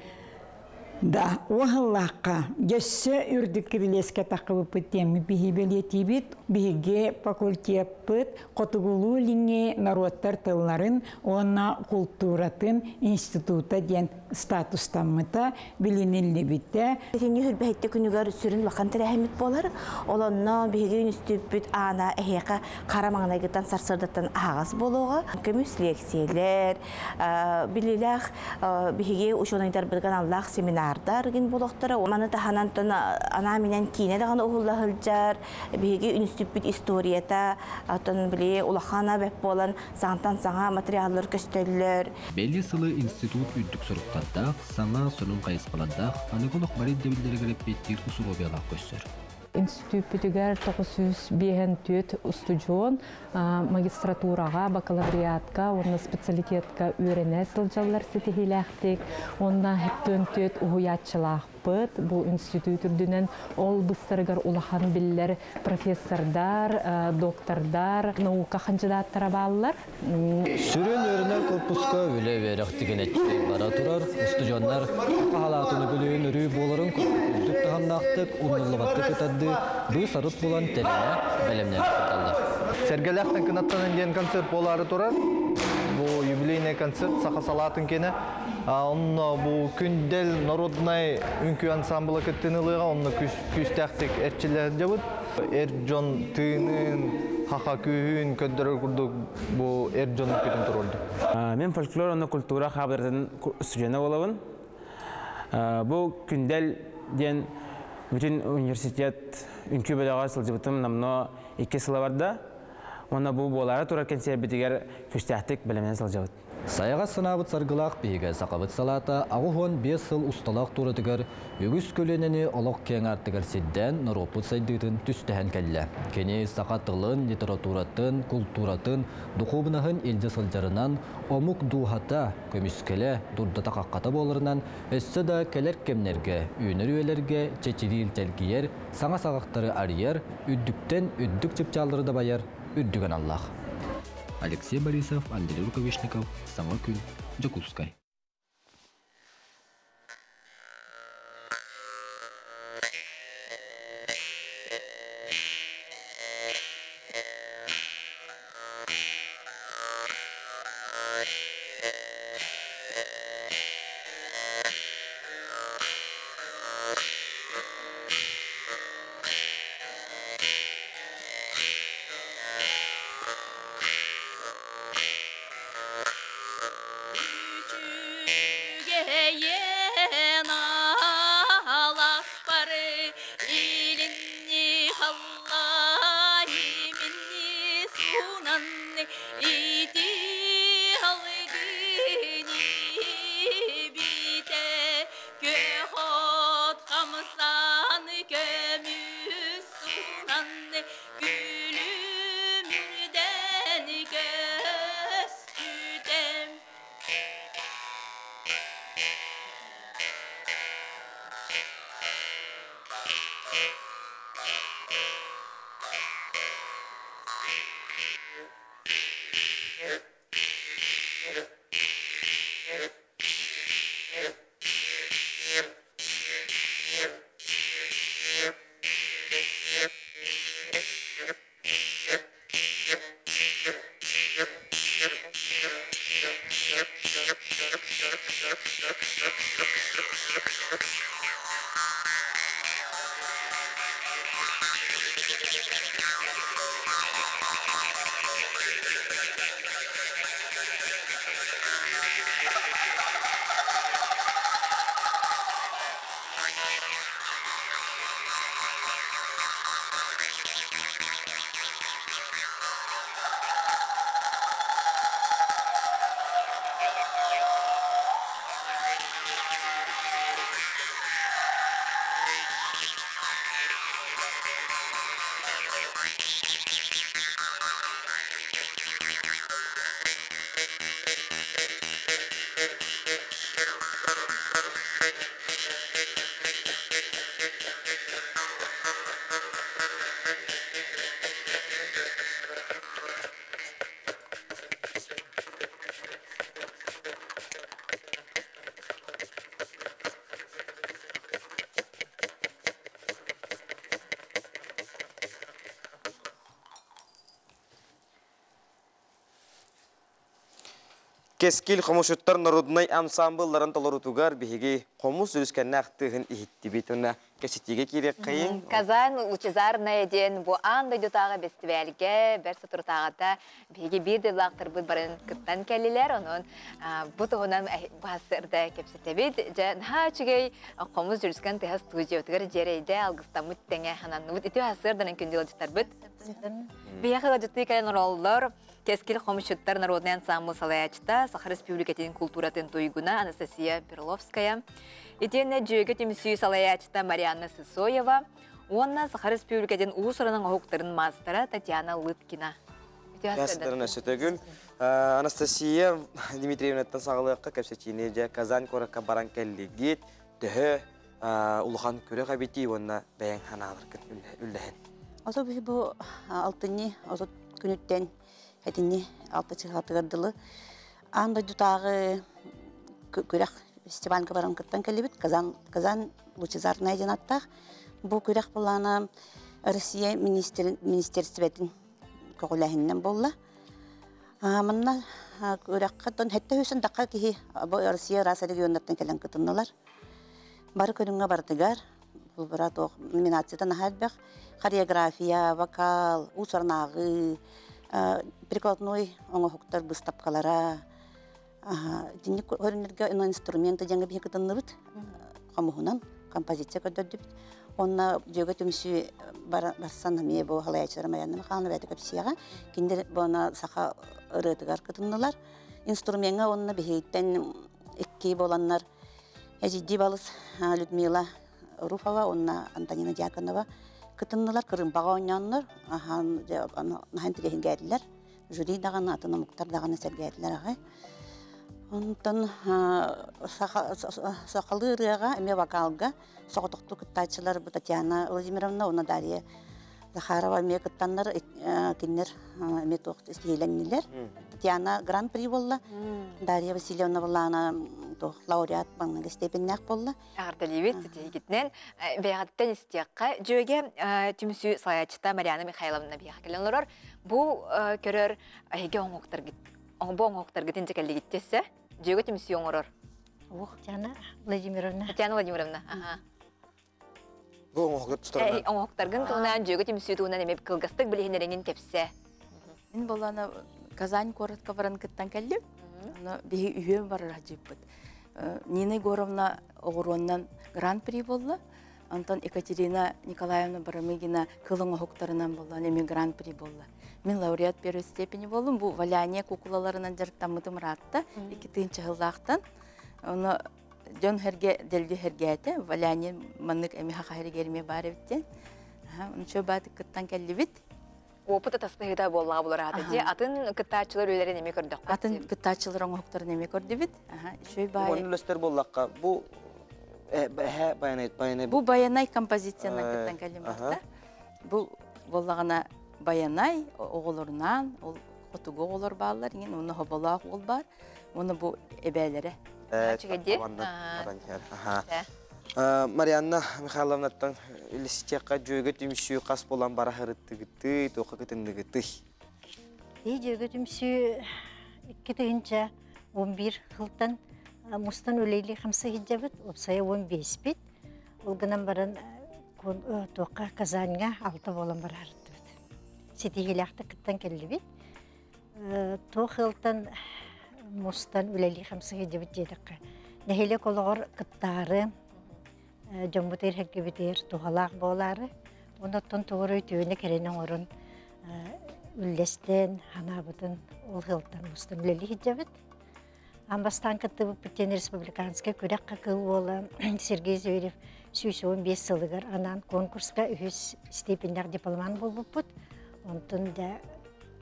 Да, уоһаллаахха дьөссө үрдүк кирилиэскэ таххыбыппыт диэммит биһи бэлиэтиибит. Биһиги факультеппыт Хотугулуу-Илиҥҥи норуоттар тылларын уонна култууратын института диэн статустаммыта, билиниллибитэ. Итинни хүрбэһиттэ күнүгэр сүрүн улахан тэрээһиммит буолар. Ол онно биһиги үнүстүүппүт аана эһиэхэ хара маҥнайгыттан сарсыардаттан аһаҕас буолуоҕа. Көмүс лиэксийэлэр, билиилээх биһиги учуонайдарбытыгар аналлаах семинардар гин буолуохтара. Маны таһынан анаан-минээн киинэ даҕаны уһулла сылдьар. Биһиги үнүстүүппүт историята, оттон били улахана бэп буолан саҥаттан саҥа материаллар көстөллөр. Бэлиэ сылы институт үрдүк соруктардаах, саҥа сонун хайысхалардаах, аныгы олох бары ирдэбиллэригэр эппиэттиир усулуобуйалаах көрсөр. Институппүтүгэр 954 устудьуон магистратураҕа, бакалавриатка уонна специалитетка үөрэнэ сылдьаллар ситиһиилээхтик. Уонна 74 уһуйааччылаахпыт. Бу институт үрдүнэн ол быстарыгар улахан биллэр профессордар, доктордар, наука хандьыдааттара бааллар. Сүрүн үөрэнэр корпуска үлэ үөрэх тигинэччи бара турар. Устудьуоннар хаһалаатын үбүлүөйүн өрүү буоларын курдук үрдүк таһымнаахтык, умнуллубаттык ытардыы быыс-арыт булан тэринэ бэлэмнэнэ сылдьаллар. Сэргэлээхтэн кынаттанан диэн концерт буолаары турар. Бу юбилейный концерт саха салаатын кэнэ. Онно бу Күндэл народнай үҥкүү ансамбла кыттыыны ылыаҕа, онно күүстээхтик эрчиллэ сылдьабыт. Эр дьон тыынын, хаха күүһүн көрдөрөр курдук бу эр дьон үҥкүүтүн туруордум. Мен фольклор уонна культура хаабыратын студена буолабын. Бу Күндэл диэн бүтүн университет үҥкүү бөлөҕөр сылдьыбытым намно 2 сыла барда. Уонна бу буолаары турар кэнсиэрбитигэр күүстээхтик бэлэмнэнэ сылдьабыт. Сайаҕас санаабыт саргылаах биһигэ сахабыт салаата 85 сыл усталаах туоратыгар үгүс көлүөнэни олох киэҥ аартыгар сирдээн норуоппут сайдыытын түстэһэн кэллэ. Кини саха тылын, литературатын, култууратын, духуобунаһын илдьэ сылдьарынан, омук дууһата, көмүскэлэ, дурдата-хаххата буоларынан өссө да кэлэр кэмнэргэ, үүнэр үйэлэргэ чэчириир чэлгийэр, саҥа саҕахтары арыйар, үрдүктэн үрдүк чыпчааллары дабайар үрдүк аналлаах. Алексей Борисов, Андрей Рукавишников, Саҥа күн, Дьокуускай. Үчүгэйэн аласпары илинни халлаани минни сунан ити алгыни бите көхот хамсан көмүс сунан күлүмүрдэн көстүбүтэ. Кэскил хомусчуттар народнай ансамблларын толорутугар биһиги хомус үлүскэннээх тыаһын иһиттибит уонна кэпсэтиигэ киириэххэйиҥ. Казань лучезарная диэн бу аан дойдутааҕы бэстибээлгэ бэрт соторутааҕыта биһиги биир дойдулаахтарбыт барын кыттан кэллилэр. Онон бу туһунан баһасырда кэпсэтэбит. Дьэ, наһаа үчүгэй хомус дьүрүскэн тыһа студиятыгар дьиэрэйдэ алгыстаммыт тэҥэ хананныбыт. Ити сарсыарданан күндү ыалдьыттарбыт. Биһиэхэ ыалдьыттыы кэлэн олороллор. Кэскил хомусчуттар народнай ансамбл салайааччыта, Саха Республикатын култууратын туйгуна Анастасия Перловская, итиэннэ Дьүөгэ түмсүү салайааччыта Марианна Сысоева уонна Саха Республикатын уус-уран оҥоһуктарын маастара Татьяна Лыткина. Ясдарына сөтөгүл. Анастасия Дмитриевнаттан саҕалыахха кэпсэтиини дьэ Казань куоракка баран кэллигит. Төһө улахан күрэх эбитий уонна бэйэҥ ханааларгын үллэһин. Ото биһи бу алтынньы отут күнүттэн этинни алта чыһаатыгар дылы аан дойдутааҕы күрэх фестивальга баран кыттан кэллибит. Казан, Казан лучезарная диэн аттаах. Бу күрэх былаана Россия министерствотын көҕүлээһининэн буолла. Манна күрэххэ тон хэтте хүсэн дакка киһи Россия ыраас регионнартан кэлэн кытыннылар. Бары көрүҥҥэ барытыгар Булбара туох номинацията наһаа элбэх. Хореография, вокал, уус-уранааҕыы, прикладной оҥоһуктар быыстапкалара. Итинник көрүҥнэргэ инструменты диэҥҥэ биһиги кытынныбыт. Хомуһунан композиция көрдөрдүбүт. Онно дьүөгэ түмсүү барсан эмиэ бу халайааччылар Марианна Михайловна бэйэтэ кэпсиэҕэ. Кинилэр буона саха ырыатыгар кытыннылар. Инструмеҥҥа уонна биһигиттэн икки буоланнар Эдьиийдии балыс Людмила Руфова уонна Антонина Дьяконова кытыннылар, кырыымпаҕа оонньооннор, наһаа интириэһиргээтилэр. Жюри даҕаны, атын омуктар даҕаны сэргээтилэр аҕай. Онтон сахалыы ырыаҕа, эмиэ вокалга соҕотохтуу кыттааччылар бу Татьяна Владимировна уонна Дарья Захарова эмиэ кыттаннар, кинилэр эмиэ туох ситиһиилэннилэр. Татьяна гран-при буолла. Дарья Васильевна Валана туох лауреат маҥнайгы степеннээх буолла. Эҕэрдэлиибит ситиһиигитинэн бэйэҕиттэн истиэххэ дьүөгэ түмсүү салайааччыта Марианна Михайловна биһиэхэ кэлэн олорор. Бу көрөр эһиги оҥоһуктаргыт бу оҥоһуктаргытын дьэ кэллигит өссө дьүөгэ түмсүү оҥорор. Татьяна Владимировна. Татьяна Владимировна, аха. Бу оҥоһуктар Оҥоһуктаргын туһунан дьүөгэ түмсүү туһунан эмиэ кылгастык билиһиннэриҥин кэпсээ. Мин боллаана Казань куоратка баран кыттан кэллим. Аны биһи үһүөн барар хадьыппыт. Нина Егоровна оҕуруоннан гран-при буолла. Онтон Екатерина Николаевна Барамыгина кыл оҥоһуктарынан буоллан эмиэ гран-при буолла. Мин лауреат первой степени боллум. Бу валяние кукулаларынан дьарыктаммытым ыраатта. Икки тыынча сыллаахтан. Ону дьон хэргэ дэлби хэргээтэ. Валяние маннык эми хаха хэргэрме баар эбиттен. Ончо бааты кыттан кэллибит. Опыт атастаһыыта буоллаҕа булар аата дии. Атын кыттааччылар үлэлэрин эмиэ көрдөххө. Атын кыттааччылар оҥоһуктарын эмиэ көрдүбүт. Үчүгэй баай. Уонна үлэстэр буоллахха, бу эһэ баянай баянай. Бу баянай композициянан кыттан кэллим барта. Бу буоллаҕына баянай оҕолорунаан ол хотугу оҕолор бааллар, иҥин уонна хоболоох уол баар. Уонна бу эбээлэрэ. Үчүгэй Марианна Михайловнаттан илиситиэххэ дьүөгэ түмсүү хас буолан бара сырыттыгытый, туохха кытынныгытый? Дьүөгэ түмсүү 2011 сылтан Мустан үлэлии хамса сылдьабыт, уопсайа 15-пит. Ол гынан баран туохха Казаньга 6 буолан бараһарыттыбыт. Ситиһиилээхтик кыттан кэллибит. Туох ыалтан мустан үлэлии хамса сылдьабыт диэтэххэ, нэһилиэк олоҕор кыттаары, дьоммут эрһэргибитигэр туһалаах буолаары, оннуттан тугу эрэ үтүөнү кэрэни оҥорон үллэстэн, ханаабытын ол ыалтан мустан үлэлии сылдьабыт. Аан бастаан кыттыбыппыт диэн республиканскай күрэххэ кыл уола Сергей Зверев 115 сылыгар анаан конкурска үһүс степеннээх дипломант буолбуппут. Онтон да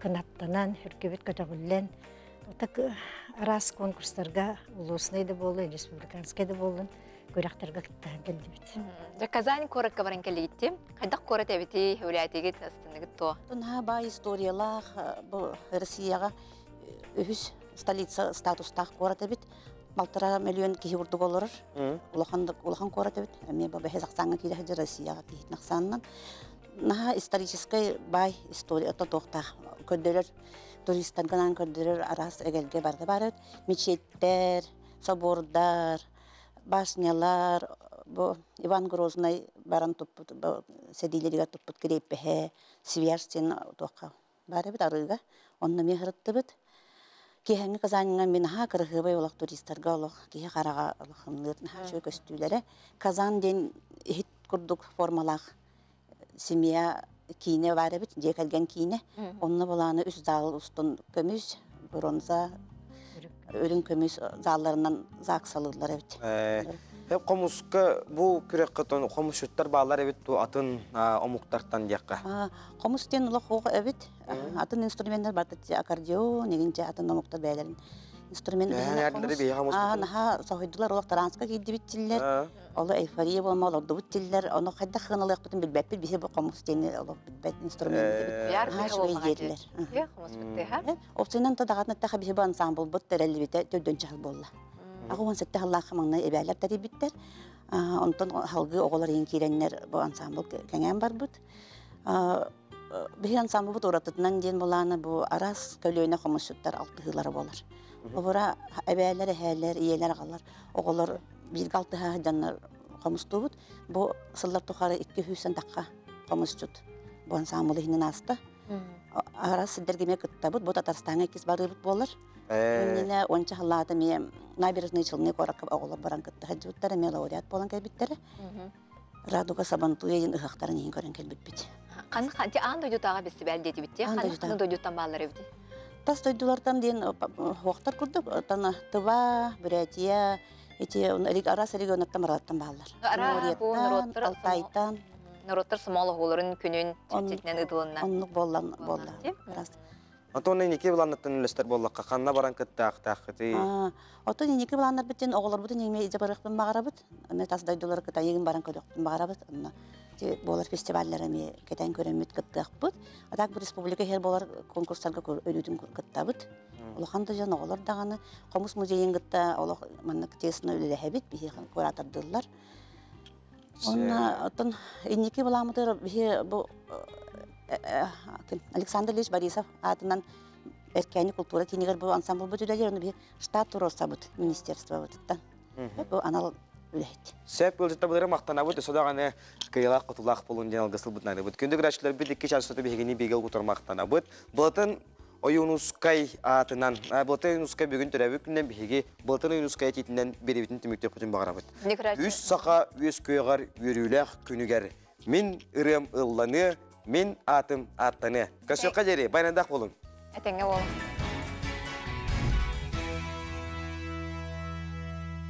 кынаттанан, үргүбүт көтөҕүллэн, так араас конкурстарга улуснай да буоллун, республиканскай да буоллун күрэхтэргэ кыттаһан кэллибит. Дьэ, Казань куоракка баран кэллигиттим. Хайдах куорат эбитий, үлээтигит, астыныгыт туо? Наһаа баай историялаах бу Россияҕа үһүс столица статустаах куорат эбит. 1,5 миллион киһи курдук олорор. Улахан улахан куорат эбит. Эмиэ бу бэһис ахсааҥҥа киирэ сылдьар Россияҕа киһитин ахсаанынан. Наһаа историческай баай история туохтаах көрдөрөр туристарга көрдөрөр араас эгэлгэ барда баар эбит. Мечеттэр, собордар, башнялар, бу Иван Грозный баран туппут сэдиилэригэр туппут крепеһэ, Свияжск туохха баар эбит арыыга. Онно эмиэ сырыттыбыт. Киэһэҥҥи Казаньҥа мин наһаа кыраһыабай олох туристарга олох киһи хараҕа олох ымныыр наһаа үчүгэй көстүүлэрэ. Казан диэн иһит курдук формалаах семья киинэ баар эбит, дьиэ кэргэн киинэ. Онно былааны үс зал устун көмүс, бронза, үрүҥ көмүс залларынан ЗАГСалыыллар эбит. Хомуска бу күрэххэ хомусчуттар баалар эбит ту атын омуктартан диэххэ. Хомус диэн олох хуох эбит. Атын инструменттар барда аккордеон, эгинче атын омуктар бээлерин инструмент. Наһаа соһуйдулар олох таранска киирдибит тиллер. Оло эйфория болма олордубут тиллер. Ону хайдах хыналыахпытын билбэппит биһи бу хомус диэни олох билбэт инструмент эбит. Наһаа үчүгэй диэтилэр. Хомус быттыха. Опсуйнан та даҕатна таха биһи бу ансамблбыт тэрэллибитэ төрдөн чахыл буолла. 87 халлаахха маҥнай эбээлэр тэрийбиттэр. Онтон халгыы оҕолор иин киирэннэр бу ансамбл кэҥээн барбыт. Биһи ансамблбыт уратытынан диэн булааны бу араас көлүөнэ хомусчуттар алтыһыылара буолар. Обура эбээлэр, эһээлэр, ийэлэр, аҕалар, оҕолор бииргэ алтыһа сылдьаннар хомустуубут. Бу сыллар тухары 200 тахха хомусчут бу ансамбл иһинэн ааста. Араас сирдэргэ эмиэ кыттабыт. Бу Татарстаҥҥа иккис барыыбыт буолар. Иннинэ онча халлаата эмиэ Набережные Челны куоракка оҕолор баран кытта сылдьыбыттар, эмиэ лауреат буолан кэлбиттэрэ. Радуга Сабантуя диэн ыһыахтарын иһин көрөн кэлбиппит. Ханна аан дойдутааҕы фестиваль диэтибит тиэ, ханна дойдуттан бааллар эбит? Тас дойдулартан диэн хуохтар курдук, Тыва, Бурятия, ити араас регионнартан баралаттан бааллар. Алтайтан. Народтар сомоолоһууларын күнүн чэрчитинэн ыытылынна. Оннук буоллан буолла. Антон инники былааннартан үлэстэр буоллахха, ханна баран кыттаахтааххытый? Оттон инники былааннарбытын оҕолорбутун иҥмэ идэ барыахпын баҕарабыт. Аны тас дойдулары кытайыгын баран көрүөхпүн баҕарабыт. Онно буолар фестиваллар эмиэ кэтэн көрөммүт кыттыахпыт. А так бу республика иһэр буолар конкурстарга өлүүтүн кыттабыт. Улахан да дьон оҕолор даҕаны хомус музейын кытта олох маннык тесно үлэлэһэбит, биһи куратордыыллар. Онно оттон инники былааммытыгар биһи бу Александр Ильич Борисов аатынан Эркээни култуура киинигэр бу ансамблбыт үлэлиир, ону биһи штат туруорсабыт министерствобытыттан. Бу анал үлэһит. Сөп ыалдьытта былыры махтанабыт, өссө даҕаны кыайыылаах хотуулаах буолун диэн алгыс тылбытын аныыбыт. Күндү көрөөччүлэрбит 2 час устата биһигини бииргэ утар махтанабыт. Былатын Ойуунускай аатынан, Былатын Ойуунускай бүгүн төрөөбүт күнүнэн биһиги Былатын Ойуунускай этиитинэн биэрибитин түмүктүөхпүтүн баҕарабыт. Үс саха үөс күөҕэр үөрүүлээх күнүгэр мин ырыам ылланыа, мин аатым ааттаныа. Көсүөххэ диэри, байнадах болуҥ. Этэҥҥэ болуҥ.